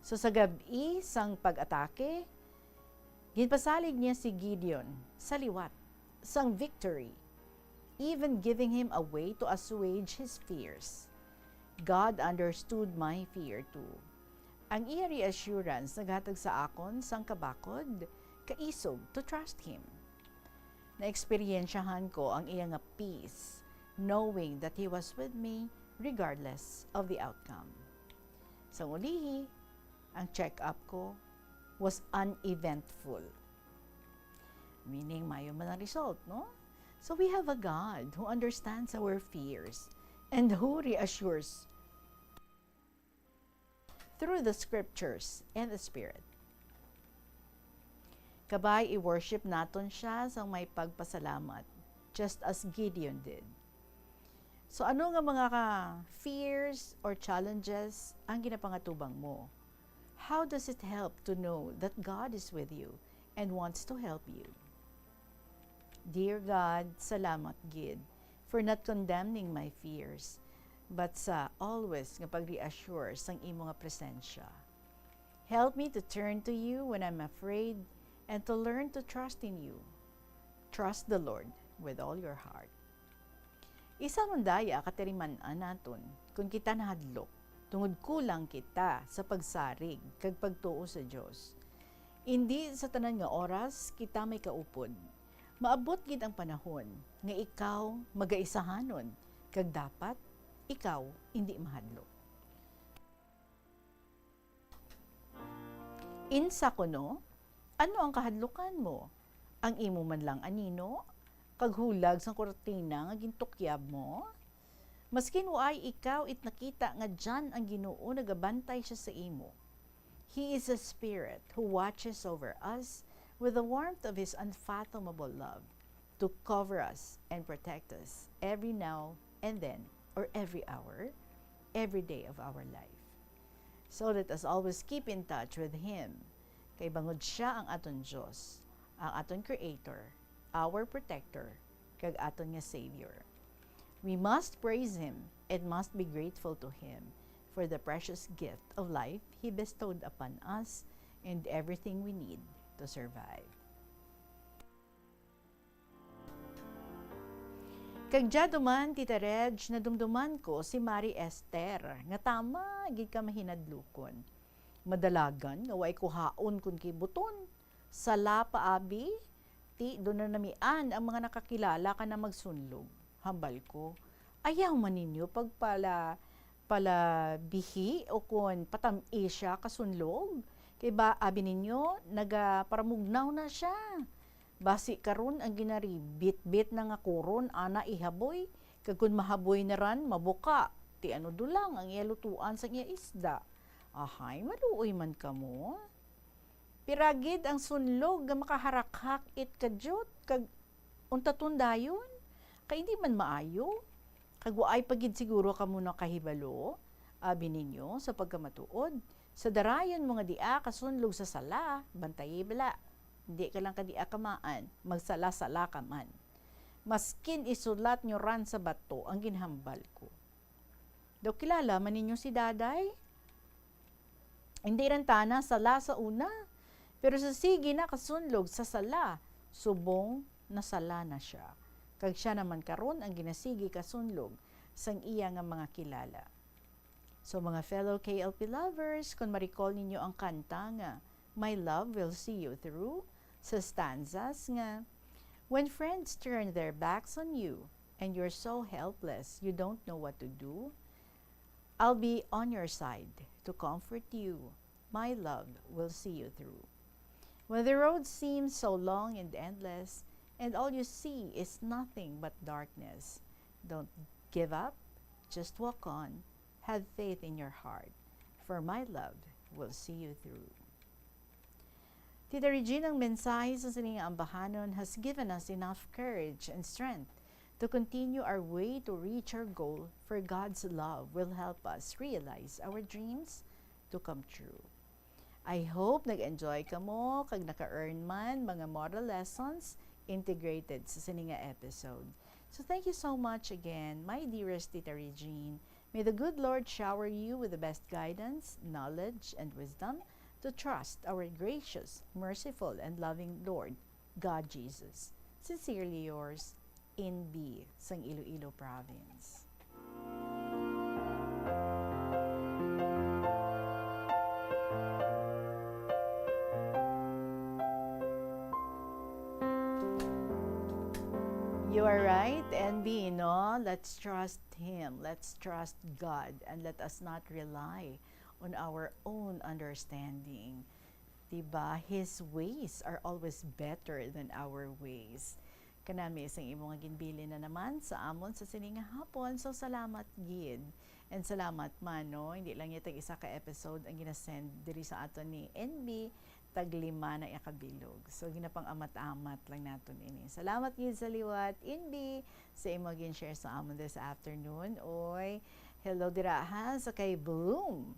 So, sa gab-i sang pag-atake, ginpasalig niya si Gideon sa liwat sang victory, even giving him a way to assuage his fears. God understood my fear too. Ang iya reassurance naghatag sa akon sang kabakod, kaisog to trust Him. Naeksperyensyahan ko ang iya nga peace, knowing that He was with me regardless of the outcome. Sang ulihi, ang check-up ko was uneventful. Meaning, mayo man ang result, no? So we have a God who understands our fears and who reassures through the scriptures and the Spirit. Kabay, i-worship naton siya sang may pagpasalamat, just as Gideon did. So, ano nga mga ka-, fears or challenges ang ginapangatubang mo? How does it help to know that God is with you and wants to help you? Dear God, salamat gid for not condemning my fears, but sa always nga pag-reassure sang imo nga presensya. Help me to turn to you when I'm afraid and to learn to trust in you. Trust the Lord with all your heart. Isa man daya ka tiriman-an naton kon kita nahadlok, tungod kulang kita sa pagsarig kag pagtuo sa Dios. Indi sa tanan nga oras kita may kaupod. Maabot gid ang panahon nga ikaw magaisahanon, kag dapat ikaw indi mahadlok. Insa kuno, ano ang kahadlukan mo? Ang imo man lang anino, kag hulag sang kurtina nga gintukyab mo? Maskin waay ikaw it nakita nga diyan ang Ginoo nagabantay siya sa imo. He is a spirit who watches over us with the warmth of his unfathomable love to cover us and protect us every now and then or every hour, every day of our life. So let us always keep in touch with Him, kay bangod siya ang aton Dios, ang aton Creator, our Protector, kag aton nga Savior. We must praise Him and must be grateful to Him for the precious gift of life He bestowed upon us and everything we need to survive. Kag dya duman, Tita Reg, nadumduman ko si Mari Esther, nga tama gid ka mahinadlukon. Madalagan nga way kuhaon kon kibuton. Sala pa, abi, ti do na namian ang mga nakakilala ka na magsunlog. Hambal ko, ayaw man ninyo pagpala-, palabihi o kon patam-i sia kasunlog. Kay ba, abi ninyo, nagaparamugnaw na sia. Basi karon ang ginaribitbit na nga kuron ana ihaboy, kag kon mahaboy na ran, mabuka. Ti ano dulang ang iya lutuan sang iya isda. Ahay, maluoy man kamo. Pira gid ang sunlog nga makaharakhak it kadyot, kag untaton dayon? Kay indi man maayo. Kag waay pa gid siguro kamo nakahibalo, abi ninyo, sa pagkamatuod, sa darayon mo nga dia kasunlog sa sala, bantayi bala. Indi ka lang ka dia kamaan, magsala-sala ka man. Maskin isulat nyo ran sa bato ang ginhambal ko. Daw kilala man ninyo si Daday? Hindi ran tana sala sa una, pero sa sige na kasunlog sa sala, subong nasala na siya. Kag siya naman karon ang ginasigi kasunlog sang iya nga mga kilala. So, mga fellow K L P lovers, kung ma-recall ninyo ang kanta nga My Love Will See You Through, sa stanzas nga, "When friends turn their backs on you and you're so helpless you don't know what to do, I'll be on your side to comfort you. My love will see you through. When the road seems so long and endless, and all you see is nothing but darkness, don't give up, just walk on. Have faith in your heart, for my love will see you through." Tita Regina, ang mensahe sa sining ambahanon has given us enough courage and strength to continue our way to reach our goal, for God's love will help us realize our dreams to come true. I hope nag-enjoy kamo kag naka-earn man mga moral lessons integrated sa sini nga episode. So thank you so much again, my dearest Tita Regine. May the good Lord shower you with the best guidance, knowledge, and wisdom to trust our gracious, merciful, and loving Lord, God Jesus. Sincerely yours, N B, sang Iloilo Province. You are right, N B, no? Let's trust Him. Let's trust God, and let us not rely on our own understanding. Diba? His ways are always better than our ways. Kanami sang imo nga ginbilin na naman sa amon sa sini nga hapon. So, salamat gid. And salamat man, no? Hindi lang niya tag isa ka episode ang ginasend diri sa aton ni N B, tag lima na iya kabilog. So, ginapang-amat-amat lang naton ini. Salamat gid sa liwat, N B, sa imo gin-share sa amon this afternoon. Oy, hello dira ha, sa kay Bloom,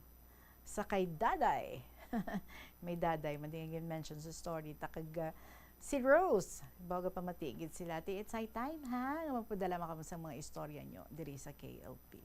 sa kay Daday. May Daday man din gin-mention sa story ta, kag, ah, si Rose. Bago pa matigid sila, ti it's high time, ha, nga magpadala man kamo sa mga istorya nyo diri sa K L P.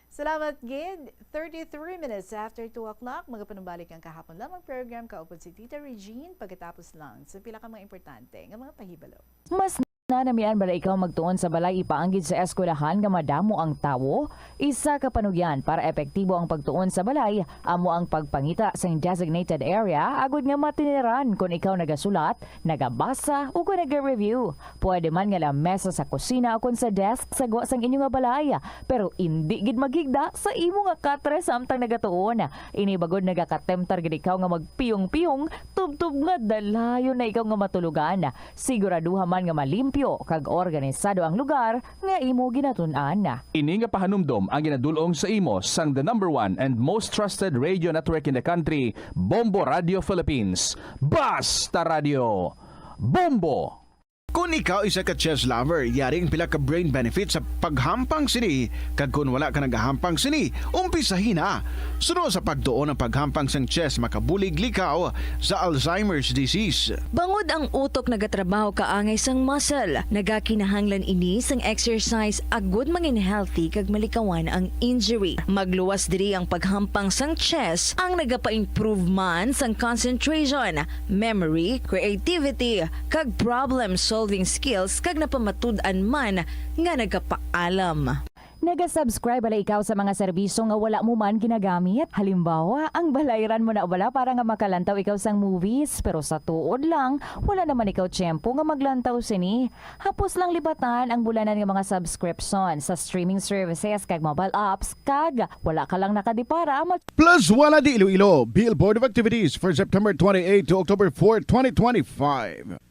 Salamat gid. Thirty-three minutes after two o'clock, magapanumbalik ang Kahapon Lamang program, kaupod si Tita Regine, pagkatapos lang sa pila ka mga importante nga mga pahibalo. Mas nanamian bala ikaw magtuon sa balay ipaanggid sa eskwelahan nga madamo ang tawo? Isa ka panugyan para epektibo ang pagtuon sa balay amo ang pagpangita sing designated area agud nga matiniran kon ikaw nagasulat, nagabasa, o kon naga-review. Pwede man nga lamesa sa kusina o kon sa desk sa gwa sang inyo nga balay, pero indi gid maghigda sa imo nga katre samtang nagatuon. Ini bagod nagakatemtar gid ikaw nga magpiyong-piyong, tubtob nga dalayon na ikaw nga matulogan. Siguraduha man nga malimpyo kag organisado ang lugar nga imo ginatun-an. Ini nga pahanumdom ang ginadul-ong sa imo sang the number one and most trusted radio network in the country, Bombo Radio Philippines. Basta Radio, Bombo! Kon ikaw isa ka chess lover, yari ang pila ka brain benefits sa paghampang sini, kag kon wala ka nagahampang sini, umpisahi na. Suno sa pagtuon, ang paghampang sang chess makabulig likaw sa Alzheimer's disease. Bangod ang utok nagatrabaho kaangay sang muscle, nagakinahanglan ini sang exercise agud mangin healthy kag malikawan ang injury. Magluwas diri ang paghampang sang chess, ang nagapa-improve man sang concentration, memory, creativity, kag problem-solving skills, kag napamatud-an man nga nagapaalam. Naga-subscribe bala ikaw sa mga serbisyo nga wala mo man ginagamit? Halimbawa, ang balayran mo na bala para nga makalantaw ikaw sang movies, pero sa tuod lang, wala naman ikaw tiyempo nga maglantaw sini. Hapos lang libatan ang bulanan nga mga subscription sa streaming services kag mobile apps, kag wala ka lang nakadipara. Mag- Plus Wala di Iloilo, Billboard of Activities for September twenty-eight to October four, twenty twenty-five.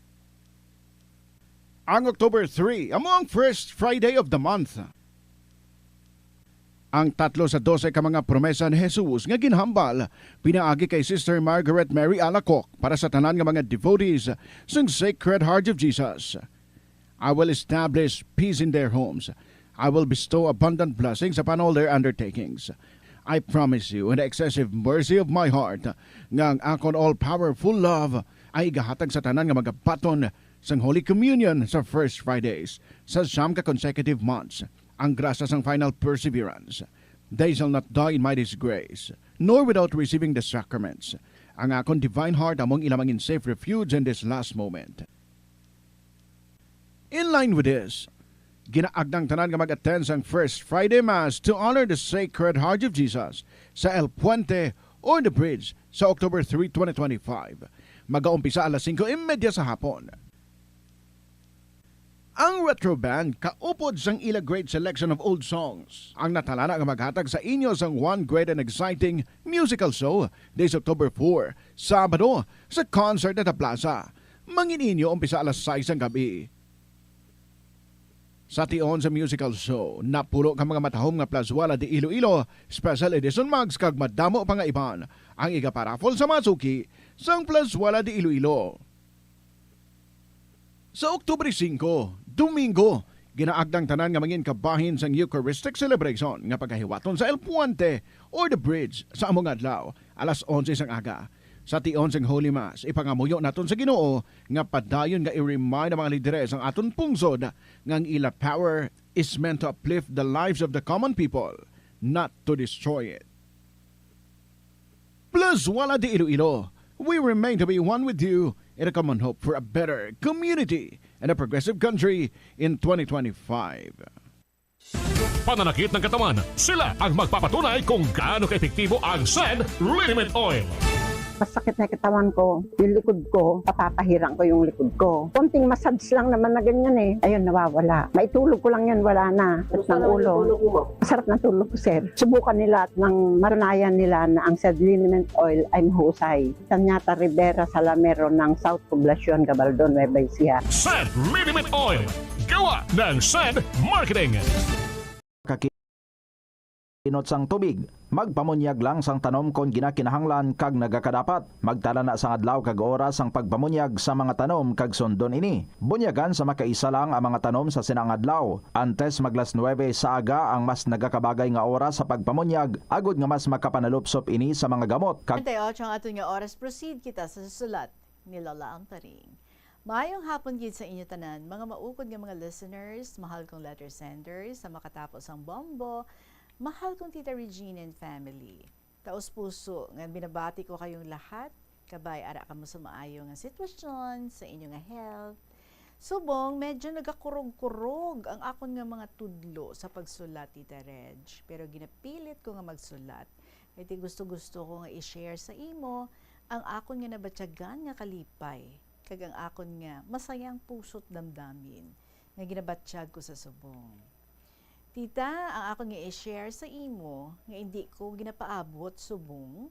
Ang October three amo ang first Friday of the month. Ang tatlo sa dose ka mga promesa ni Jesus nga ginhambal pinaagi kay Sister Margaret Mary Alacoc para sa tanan nga mga devotees sang Sacred Heart of Jesus. I will establish peace in their homes. I will bestow abundant blessings upon all their undertakings. I promise you in the excessive mercy of my heart nga ang akon all-powerful love ay igahatag sa tanan nga magabaton sang Holy Communion sa First Fridays sa siyam ka consecutive months, ang grasya sang final perseverance. They shall not die in my disgrace, nor without receiving the sacraments. Ang akon divine heart amo ang ila mangin safe refuge in this last moment. In line with this, ginaagda ang tanan nga mag-attend sang First Friday Mass to honor the Sacred Heart of Jesus sa El Puente or the Bridge sa October three, twenty twenty-five. Magaumpisa alas singko y media sa hapon. Ang Retro Band kaupod sang ila great selection of old songs ang natalana nga maghatag sa inyo sang one great and exciting musical show this October four, Sabado, sa Concert at the Plaza. Mangin inyo umpisa alas sais sang gab-i. Sa tion sa musical show, napulo ka mga matahom nga Plazuela de Iloilo Special Edition mugs kag madamo pa nga iban ang igaparaffle sa mga suki sang Plazuela de Iloilo. Sa Oktubre singko, Domingo, ginaagda ang tanan nga mangin kabahin sang Eucharistic Celebration nga pagahiwaton sa El Puente or the Bridge sa among adlaw, alas onse sang aga. Sa tion sang Holy Mass, ipangamuyo naton sa Ginoo nga padayon nga i-remind ang mga lideres sang aton pungsod nga ang ila power is meant to uplift the lives of the common people, not to destroy it. Plazuela de Iloilo, we remain to be one with you in a common hope for a better community and a progressive country in twenty twenty-five. Pananakit ng katawan, sila ang magpapatunay kung gaano kaepektibo ang Send Liniment Oil. Masakit na katawan ko, yung likod ko, papapahiran ko yung likod ko. Konting massage lang naman na ganyan eh. Ayun, nawawala. Maitulog ko lang yan, wala na. Sakit ng ulo. Masarap ng tulog ko, sir. Subukan nila at nang matunayan nila na ang Send Liniment Oil ay mahusay. Sanyata Rivera Salamero ng South Poblacion, Gabaldon, Nueva Ecija. Send Liniment Oil. Gawa ng Send Marketing. Kakinot sang tubig. Magpamunyag lang sang tanom kon ginakinahanglan kag nagakadapat. Magtala na sang adlaw kag oras sang pagpamunyag sa mga tanom kag sundon ini. Bunyagan sa makaisa lang ang mga tanom sa sinang adlaw. Antes mag las nuebe sa aga ang mas nagakabagay nga oras sa pagpamunyag, agod nga mas makapanalupsop ini sa mga gamot kag Antay ang aton nga oras, proceed kita sa sulat ni Lola Angtaring. Maayong hapon gid sa inyo tanan, mga maukod nga mga listeners, mahal kong letter senders, sa makatapos ang bombo, mahal kong Tita Regine and family. Taos puso nga binabati ko kayong lahat, kabay ara kamo sa maayo nga sitwasyon sa inyo nga health. Subong, medyo nagakurog-kurog ang akon nga mga tudlo sa pagsulat, Tita Reg, pero ginapilit ko nga magsulat. Kay ti gusto-gusto ko nga i-share sa imo ang akon nga nabatyagan nga kalipay, kag ang akon nga masayang puso't damdamin nga ginabatyag ko sa subong. Tita, ang akon nga i-share sa imo nga indi ko ginapaabot subong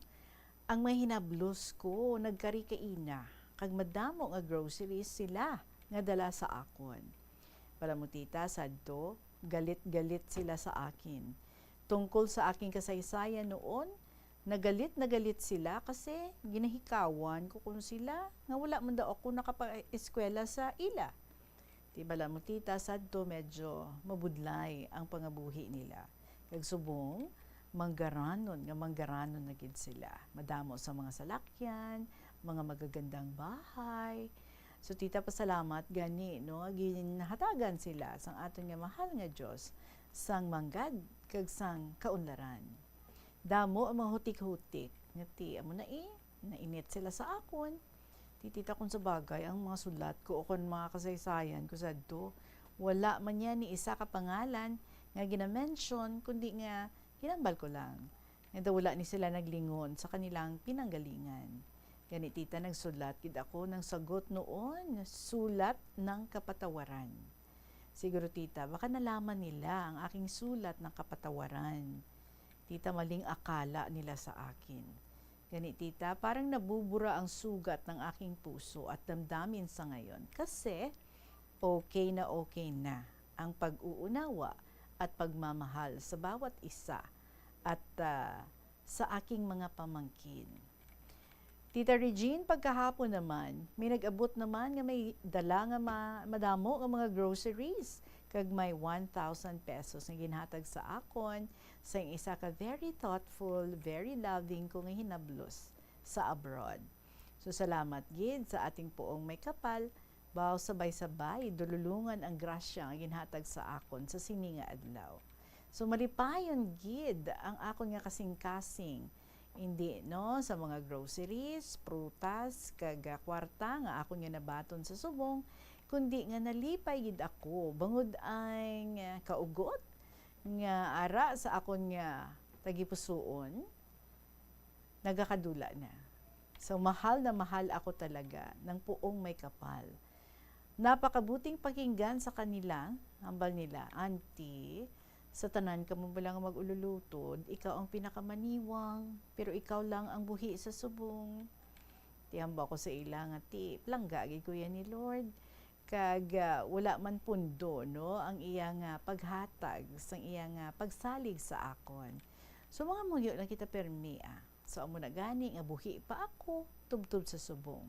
ang mga hinablos ko nagkari kaina, kag madamo nga groceries sila nga dala sa akon. Bala mo, tita, sadto, galit-galit sila sa akin. Tungkol sa aking kasaysayan noon, nagalit na galit sila kasi ginahikawan ko kuno sila nga wala man daw ako nakapag-eskwela sa ila. Ti bala mo, tita, sadto medyo mabudlay ang pangabuhi nila. Kag subong, manggaranon nga manggaranon na gid sila. Madamo sa mga salakyan, mga magagandang bahay. So, tita, pasalamat gani, no, ginhatagan sila sang aton nga mahal nga Dios sang manggad kag sang kaunlaran. Damo ang mga hutik-hutik nga ti amo na, eh, nainit sila sa akon. Ti tita, kung sa bagay ang mga sulat ko o kon mga kasaysayan ko sadto, wala man niya ni isa ka pangalan nga ginamention, kundi nga ginambal ko lang nga daw wala ni sila naglingon sa kanilang pinanggalingan. Gani, tita, nagsulat gid ako ng sagot noon, sulat ng kapatawaran. Siguro, tita, baka nalaman nila ang aking sulat ng kapatawaran. Tita, maling akala nila sa akin. Gani, tita, parang nabubura ang sugat ng aking puso at damdamin sa ngayon kasi okay na okay na ang pag-uunawa at pagmamahal sa bawat isa at, ah, sa aking mga pamangkin. Tita Regine, pagkahapon naman, may nag-abot naman nga may dala nga ma-, madamo nga mga groceries, kag may one thousand pesos nga ginhatag sa akon sang isa ka very thoughtful, very loving ko nga hinablos sa abroad. So, salamat gid sa ating Poong May Kapal, baw sabay-sabay dululungan ang grasya nga ginhatag sa akon sa sini nga adlaw. So, malipayon gid ang akon nga kasing-kasing, indi, no, sa mga groceries, prutas, kag, ah, kwarta nga akon nga nabaton sa subong, kundi nga nalipay gid ako bangod ang, ah, kaugot nga ara sa akon nga tagipusoon, nagakadula na. So, mahal na mahal ako talaga ng Poong May Kapal. Napakabuting pakinggan sa kanila, hambal nila, "Auntie, sa tanan kamo bala nga mag-ululutod, ikaw ang pinakamaniwang, pero ikaw lang ang buhi sa subong." Ti hambal ko sa ila nga, "Ti, palangga gid ko yan ni Lord. Kag, ah, wala man pundo, no, ang iya nga paghatag sang iya nga pagsalig sa akon. So, mga muyo lang kita permi, ah. So, amo na gani nga buhi pa ako, tubtob sa subong."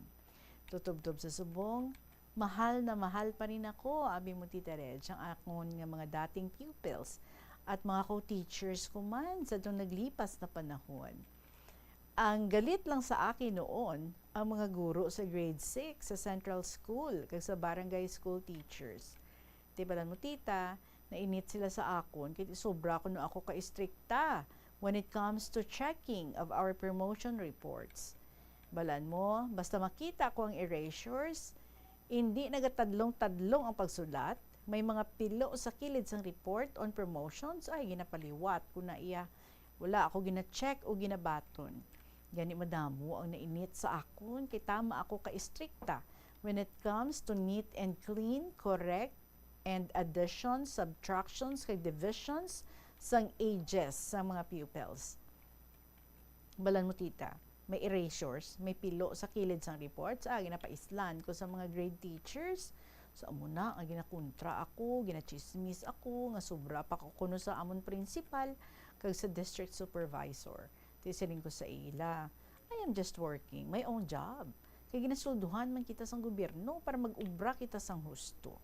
Tutubtob sa subong, mahal na mahal pa rin ako, abi mo, Tita Reg, ang akon nga mga dating pupils at mga co-teachers ko man sa itong naglipas na panahon. Ang galit lang sa akin noon, ang mga guro sa grade six sa Central School kag sa barangay school teachers. Ti balan mo, tita, nainit sila sa akon kay sobra kuno ako ka-istrikta when it comes to checking of our promotion reports. Balan mo, basta makita ko ang erasures, indi nagatadlong-tadlong ang pagsulat, May mga pilo sa kilid sang report on promotions, ay, ginapaliwat ko na iya. Wala ako gina-check o ginabaton. Gani madamo ang nainit sa akon, kay tama ako ka istrikta when it comes to neat and clean, correct, and additions, subtractions, kag divisions sang ages sa mga pupils. Balan mo, tita, may erasures, may pilo sa kilid sang reports. Ah, ginapaislan ko sa mga grade teachers. So, amo na nga ginakontra ako, ginachismis ako, nga sobra pa ko kuno sa amon principal kag sa district supervisor. Ti siling ko sa ila, "I am just working my own job. Kay ginasulduhan man kita sang gobyerno para mag-obra kita sang husto."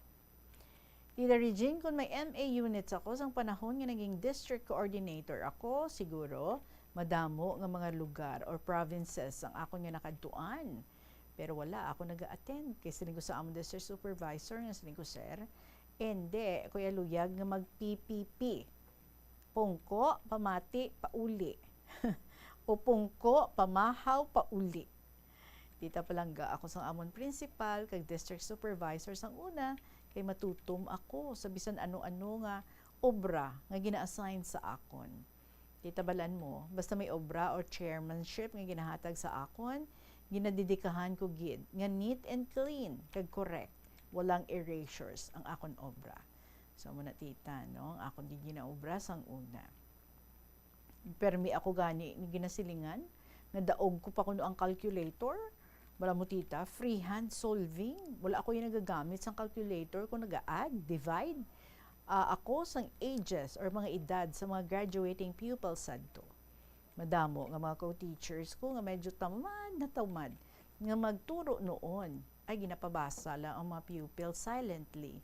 Tita Regine, kon may M A units ako, sang panahon nga naging district coordinator ako, siguro, madamo nga mga lugar or provinces ang akon nga nakadtuan. Pero wala ako naga-attend. Kay siling ko sa amon district supervisor nga siling ko, "Sir, hindi, kuya, luyag nga mag-P P P. Pungko, pamati, pauli." O pungko, pamahaw, pauli. Tita, palangga ako sang amon principal kag district supervisor sang una, kay matutom ako sa bisan ano-ano nga obra nga gina-assign sa akon. Tita, balan mo, basta may obra or chairmanship nga ginahatag sa akon, ginadedikahan ko gid nga neat and clean kag correct. Walang erasures ang akon obra. So, amo na, tita, no? Ang akon gid ginaobra sang una. Permi ako gani ni ginasilingan nga daog ko pa kuno ang calculator. Balan mo, tita, freehand solving. Wala ako yung nagagamit sang calculator kung naga-add, divide, ah, ako sang ages or mga edad sa mga graduating pupils sadto. Madamo nga mga co-teachers ko nga medyo tamad na tamad nga magturo noon, ay ginapabasa lang ang mga pupils silently.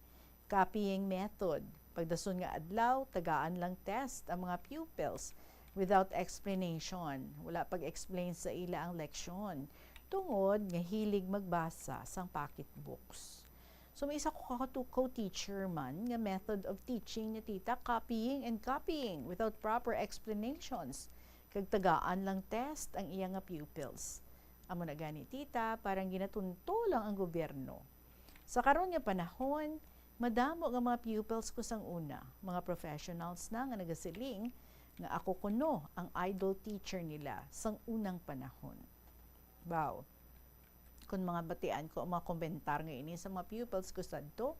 Copying method. Pagdason nga adlaw, tagaan lang test ang mga pupils without explanation. Wala pag-explain sa ila ang leksyon tungod nga hilig magbasa sang pocket books. So, may isa ko ka co-teacher man nga method of teaching niya, tita, copying and copying without proper explanations. Kag tagaan lang test ang iya nga pupils. Amo na gani, tita, parang ginatunto lang ang gobyerno. Sa karon nga panahon, madamo nga mga pupils ko sang una, mga professionals na nga nagasiling nga ako kuno ang idol teacher nila sang unang panahon. Wow. Kung mga batian ko ang mga komentar nga ini sa mga pupils ko sadto,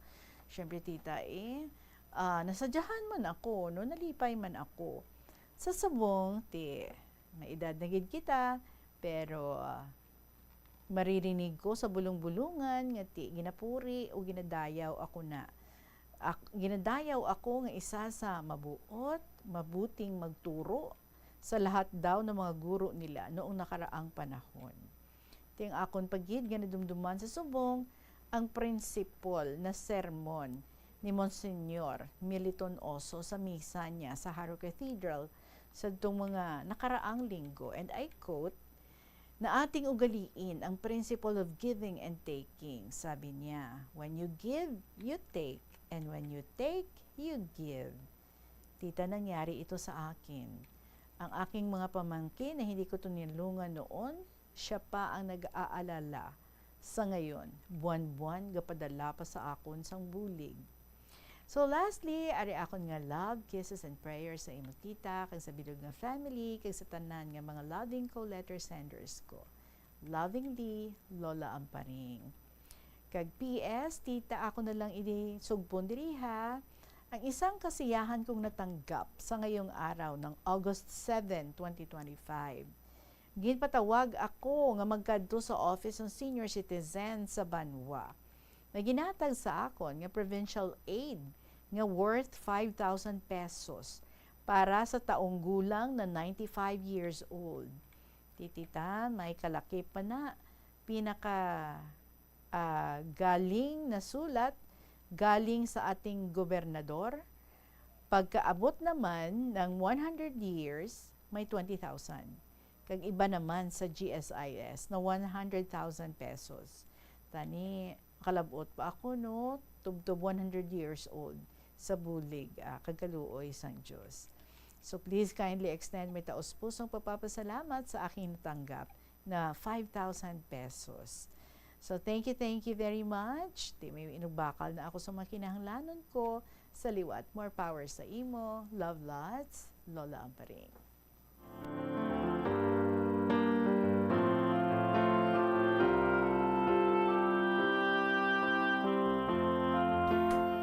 syempre, tita, eh, ah, nasadyahan man ako, no? Nalipay man ako. Sa subong, ti, may edad na gid kita, pero, ah, maririnig ko sa bulong-bulungan nga ti ginapuri o ginadayaw ako na. Ak-, ginadayaw ako nga isa sa mabuot, mabuting magturo sa lahat daw ng mga guro nila noong nakaraang panahon. Ti ang akon pa gid nga nadumduman sa subong ang prinsipal na sermon ni Monsignor Militon Oso sa misa niya sa Jaro Cathedral sadtong mga nakaraang linggo, and I quote, "Naating ugaliin ang principle of giving and taking." Sabi niya, "When you give, you take, and when you take, you give." Tita, nangyari ito sa akin. Ang aking mga pamangkin na hindi ko tinulungan noon, siya pa ang nag-aalala sa ngayon, buwan-buwan gapadala pa sa akon sang bulig. So lastly, ari akon nga love, kisses, and prayers sa imo, tita, kag sa bilog nga family, kag sa tanan nga mga loving co-letter senders ko. Lovingly, Lola Amparing. Kag P S, tita, ako na lang ini sugbon diri, ha. Ang isang kasiyahan kong natanggap sa ngayong araw ng August seven, twenty twenty-five. Ginpatawag ako nga magkadto sa office ng senior citizen sa banwa. May ginatag sa akon nga provincial aid nga worth five thousand pesos para sa taong gulang na ninety-five years old. Ti tita, may kalakip pa na, pinaka, ah, galing na sulat, galing sa ating gobernador. Pagkaabot naman ng one hundred years, may twenty thousand. Kag iba naman sa G S I S na one hundred thousand pesos. Tani, makalab-ot pa ako, no? Tubtob one hundred years old sa bulig, ah, kag kaluoy sang Dios. So please kindly extend my taos-pusong pagpapasalamat sa aking natanggap na five thousand pesos. So, thank you, thank you very much. Ti may inugbakal na ako sa mga kinahanglanon ko. Sa liwat, more power sa imo. Love lots, Lola Amparing.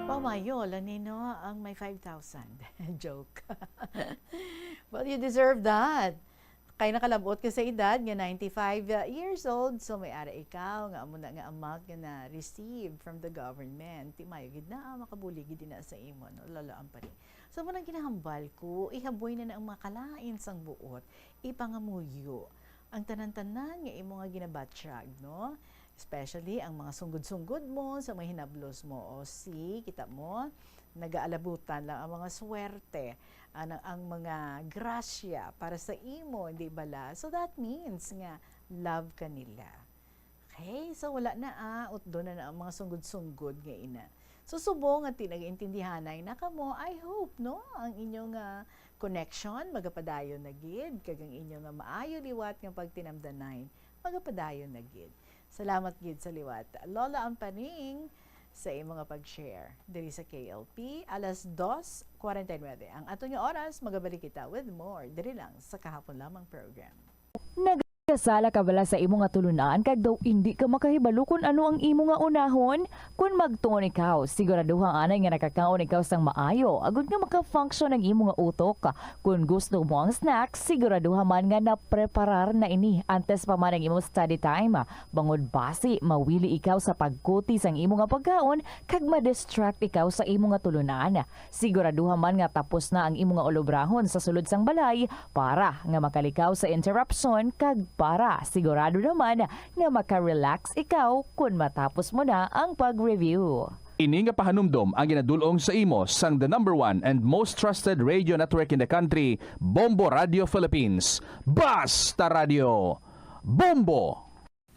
Pamayo lang nino ang may five thousand. Joke. Well, you deserve that. Kay nakalabot ka sa edad nga ninety-five years old, so may ara ikaw nga amo na nga amount nga na-receive from the government. Ti mayo gid na, ah, makabulig gid na sa imo, no? Lola Amparing. So, mo nang ginahambal ko, ihaboy na na ang mga kalain sang buot, ipangamuyo ang tanan-tanan nga imo nga ginabatyag, no? Especially ang mga sunggod-sunggod mo sa mga hinablos mo. O, si, kita mo, nagaalabutan lang ang mga swerte, ang, ang mga grasya para sa imo, hindi bala? So, that means nga love ka nila. Okay, so wala na, ah, utdo na na ang mga sunggod-sunggod nga ina. So, subong nga ti nagaintindihanay na kamo, I hope, no, ang inyong, ah, connection magapadayon na gid, kag ang inyong nga maayo liwat nga pagtinamdanay magapadayon na gid. Salamat gid sa liwat, Lola Amparing, sa imo nga pag-share diri sa K L P. Alas dos forty-nine ang aton nga oras. Magabalik kita with more diri lang sa Kahapon Lamang program. Nag- Kasala ka bala sa imo nga tulunan kag daw indi ka makahibalo kon ano ang imo nga unahon? Kon magtuon ikaw, siguraduha anay nga nakakaon ikaw sang maayo agod nga maka-function ang imo nga utok. Kon gusto mo ang snack, siguraduha man nga napreparar na ini antes pa man ang imo study time, bangod basi mawili ikaw sa pagkuti sang imo nga pagkaon kag ma-distract ikaw sa imo nga tulunan. Siguraduha man nga tapos na ang imo nga ulobrahon sa sulod sang balay para nga makalikaw sa interruption kag para sigurado naman nga maka-relax ikaw kon matapos mo na ang pag-review. Ini nga pahanumdom ang ginadul-ong sa imo sang the number one and most trusted radio network in the country, Bombo Radio Philippines. Basta Radio, Bombo!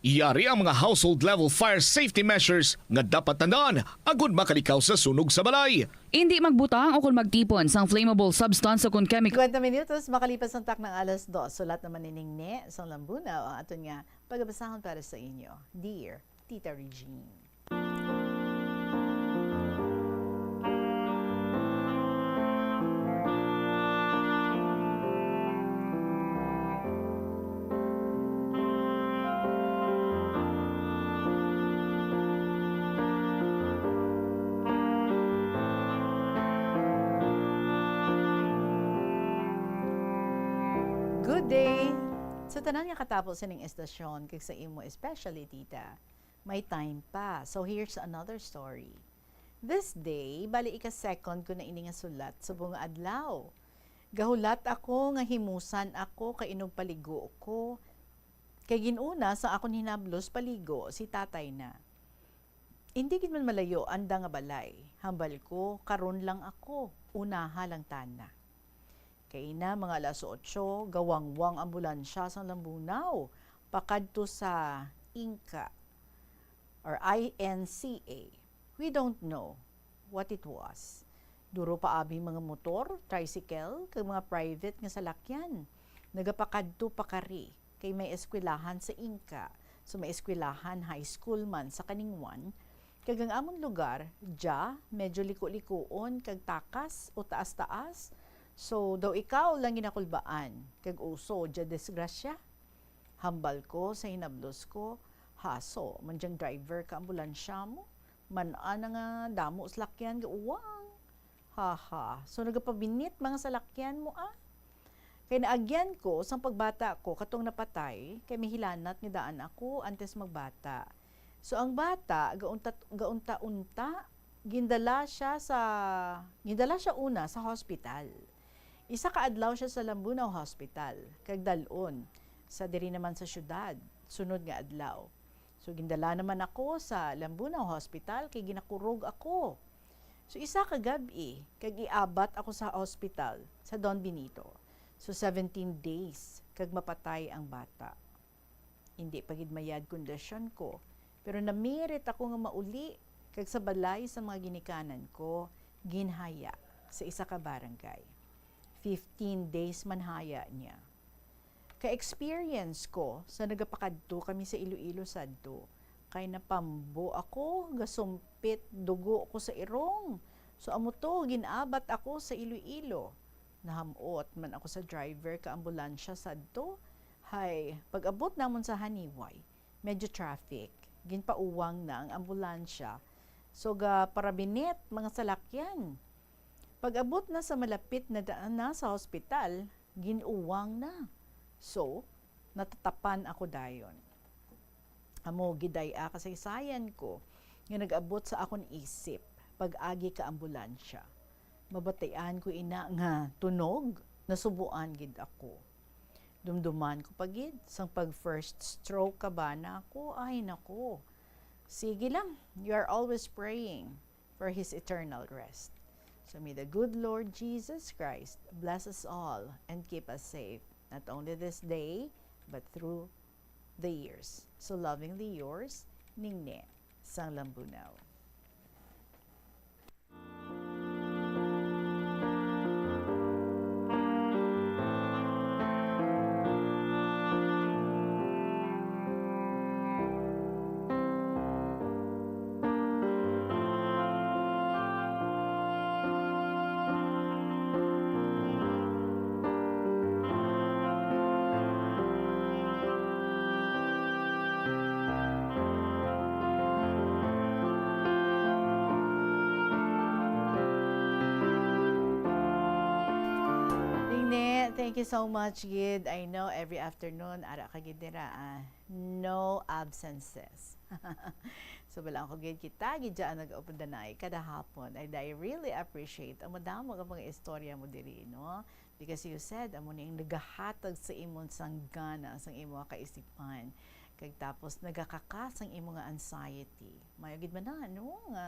Yari ang mga household level fire safety measures nga dapat tandaan agud makalikaw sa sunog sa balay. Indi magbutang o kon magtipon sang flammable substance o kon chemical. Kwenta minutos makalipas ang taknang alas dos. Sulat naman ni Ningne sang Lambunaw ang aton nga pagabasahon para sa inyo. Dear Tita Regine. Good day! Sa tanan nga katapo sining estasyon, kag sa imo especially, Tita, may time pa. So, here's another story. This day, bali ika-second ko na ini nga sulat subong nga adlaw. Gahulat ako nga himusan ako kay inugpaligo ko. Kay gin-una sa akon hinablos paligo si tatay na. Indi gid man malayo anda nga balay. Hambal ko, karon lang ako, unaha lang tana. Kay ina, mga alas otso, gawangwang ambulansya sang Lambunaw pakadto sa Inca or I N C A. We don't know what it was. Duro pa abi mga motor, tricycle, kag mga private nga salakyan. Nagapakadto pa kari, kay may eskwelahan sa Inca. So, may eskwelahan, high school man sa Caningwan. Kag ang amon lugar, dya, medyo liko-likuon kag takas o taas-taas. So, daw ikaw lang ginakulbaan, kag uso dya disgrasya. Hambal ko sa hinablos ko, haso man dyang driver ka ambulansya mo. Man-an na nga damo salakyan ga uwang. Ha, ha. So, nagapabinit mga salakyan mo, ah? Kay naagyan ko sang pagbata ko katong napatay, kay may hilanat nga daan ako antes magbata. So, ang bata, gaunta, gaunta-unta, gindala siya sa, gindala siya una sa hospital. Isa ka adlaw siya sa Lambunaw Hospital, kag dal-on sa diri naman sa syudad, sunod nga adlaw. So, gindala naman ako sa Lambunaw Hospital kay ginakurog ako. So, isa ka gab-i, kag iabat ako sa hospital sa Don Benito. So, seventeen days, kag mapatay ang bata. Indi pa gid mayad kondisyon ko, pero namirit ako nga mauli, kag sa balay sa mga ginikanan ko, ginhaya sa isa ka barangay. Fifteen days man haya niya. Ka-experience ko sa nagapakadto kami sa Iloilo sadto, Kay napambo ako, gasumpit dugo ko sa irong. So, amo to, gin-abat ako sa Iloilo. Nahamot man ako sa driver ka ambulansya sadto. Hay, pag-abot namon sa Janiuay, medyo traffic. Ginpauwang na ang ambulansya. So, ga parabinit mga salakyan. Pag-abot na sa malapit na daan na sa hospital, gin-uwang na. So, natatapan ako dayon. Amo, giday-a kasaysayan ko nga nag-abot sa akon isip pag-agi ka ambulansya. Mabatian ko ina nga tunog, nasubuan gid ako. Dumduman ko pa gid, sang pag first stroke ka bana ko, ay nako. Sige lang, you are always praying for his eternal rest. So may the good Lord Jesus Christ bless us all and keep us safe, not only this day, but through the years. So lovingly yours, Ningne sang Lambunao. Ningne, thank you so much gid. I know every afternoon ara ka gid dira, ah, no absences. So, balaan ko gid kita gid dyan nag-upadanay kada hapon. And I really appreciate ang madamo nga mga istorya mo diri, no? Because you said, amo ni ang nagahatag sa imon sang gana, sang imo nga kaisipan. Kag tapos, nagakaka sang imo nga anxiety. Mayo gid man na, no? Nga,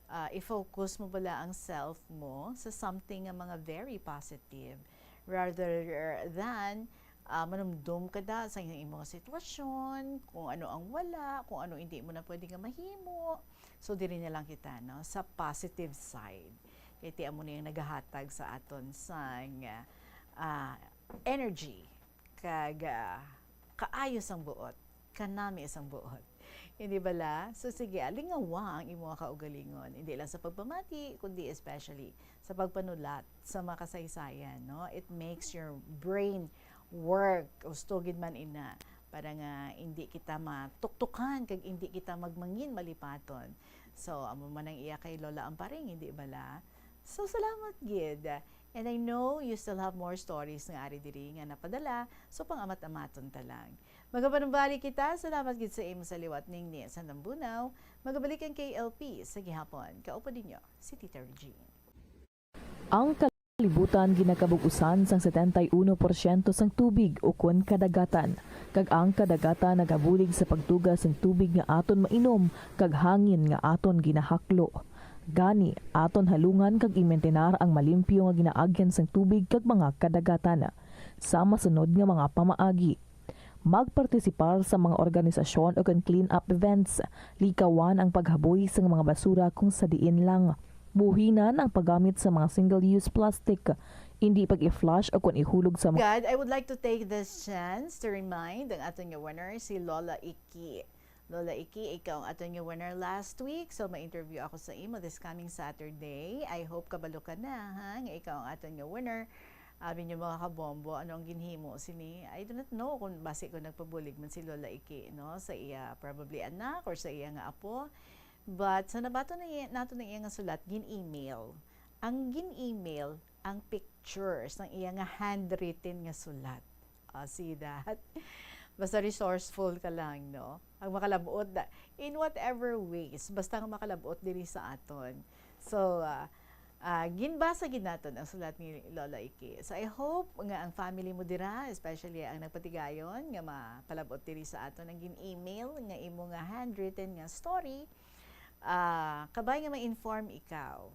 ah, i-focus mo bala ang self mo sa something nga mga very positive rather than, ah, manumdom ka da sa imo nga sitwasyon, kung ano ang wala, kung ano hindi mo na pwede nga mahimo. So, diri na lang kita, no, sa positive side. Kay ti amo ni ang nagahatag sa aton sang, ah, energy kag, ah, kaayo sang buot, kanami sang buot. Hindi bala? So, sige, alingawa ang imo nga kaugalingon. Hindi lang sa pagpamati, kundi especially sa pagpanulat sa mga kasaysayan, no? It makes your brain work. Husto gid man ina. Para nga hindi kita matuktukan kag hindi kita magmangin malipaton. So, amo man ang iya kay Lola Amparing, hindi bala? So, salamat gid. And I know you still have more stories nga ari diri nga napadala, so pang-amat-amaton ta lang. Magapanumbalik kita, salamat gid sa imo sa liwat, Ningne sang Lambunao. Magabalik ang K L P sa gihapon. Kaupod ninyo si Tita Regine. Ang kalibutan ginakabug-usan sang setenta y uno porsyento sang tubig ukon kadagatan, kag ang kadagatan nagabulig sa pagduga sang tubig nga aton mainom kag hangin nga aton ginahaklo. Gani, aton halungan kag imintinar ang malimpyo nga ginaagyan sang tubig kag mga kadagatan. Sa masunod nga mga pamaagi, magpartisipar sa mga organisasyon ukon clean-up events. Likawan ang paghaboy sa mga basura kung sa diin lang. Buhinan ang paggamit sa mga single-use plastic. Indi pag-i-flush ukon ihulog sa mga God, I would like to take this chance to remind ang aton nga winner, si Lola Iki. Lola Iki, ikaw ang aton nga winner last week, so ma-interview ako sa imo this coming Saturday. I hope kabalo ka na, ha, nga ikaw ang aton nga winner. Abi niyo, mga kabombo, ano ang ginhimo sini? I do not know kung basi kung nagpabulig man si Lola Iki, no, sa iya probably anak or sa iya nga apo. But sa nabaton na iya, nato na iya nga sulat, gin-email. Ang gin-email, ang pictures ng iya nga handwritten nga sulat. Ah, see that? Basta resourceful ka lang, no? Ang makalabot na, in whatever ways, basta nga makalabot diri sa aton. So, ah, ah, ginbasa gid naton ang sulat ni Lola Iki. So, I hope nga ang family mo dira, especially ang nagpatigayon nga mapalabot diri sa aton ang gin-email nga imo nga handwritten nga story, ah, kabay nga ma-inform ikaw.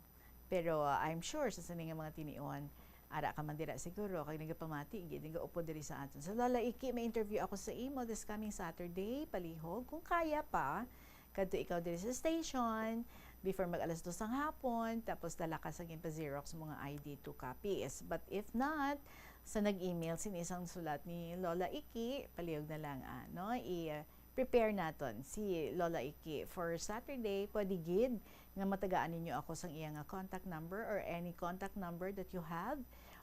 Pero, ah, I'm sure sa sini nga mga tinion, ara ka man dira siguro, kag nagapamati gid, nagaupod diri sa aton. So, Lola Iki, may interview ako sa imo this coming Saturday, palihog, kung kaya pa, kadto ikaw diri sa station before mag alas dos sang hapon, tapos dala ka sa ginpa-xerox mo nga I D, two copies. But if not, sa nag-email sini sang sulat ni Lola Iki, palihog na lang, ano, i, prepare naton si Lola Iki for Saturday. Pwede gid nga matagaan ninyo ako sang iya nga contact number or any contact number that you have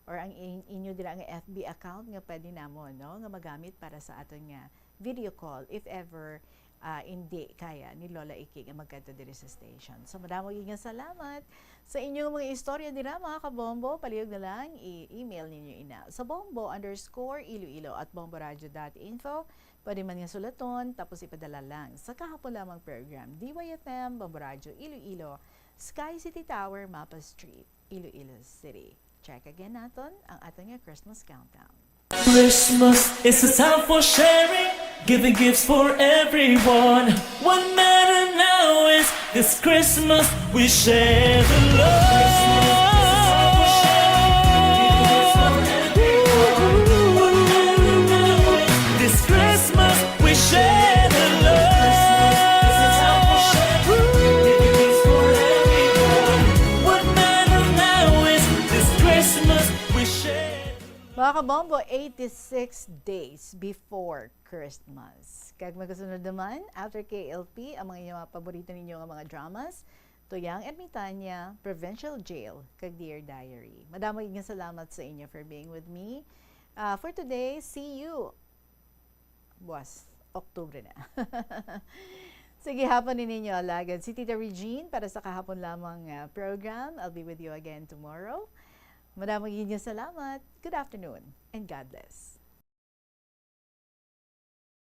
or ang in-, inyo dira nga F B account nga pwede namon, no, nga magamit para sa aton nga video call if ever, ah, hindi kaya ni Lola Iki nga magkadto diri sa station. So, madamo gid nga salamat sa inyong mga istorya dira, mga kabombo. Palihog na lang, i-email ninyo ina sa bombo underscore iloilo at bomboradio dot info. Pwede man nga sulaton, tapos ipadala lang sa kahapon lamang program, D Y F M, Bombo Radyo Iloilo, Sky City Tower, Mapa Street, Iloilo City. Check again naton ang aton nga Christmas countdown. Christmas is a time for sharing, giving gifts for everyone. What matter now is this Christmas we share the love. This Christmas we share the love. What matter now is this Christmas we share. Mga kabombo, eighty-six days before Christmas. Kag magasunod naman, after K L P, ang mga inyo mga paborito ninyo nga mga dramas, Tuyang Ermitaña, Provincial Jail, kag Dear Diary. Madamo gid nga salamat sa inyo for being with me. Ah, for today, see you buwas, Oktubre na. Sige, hapon ni ninyo, alagad. Si Tita Regine para sa kahapon lamang nga program. I'll be with you again tomorrow. Madamo gid nga salamat. Good afternoon and God bless.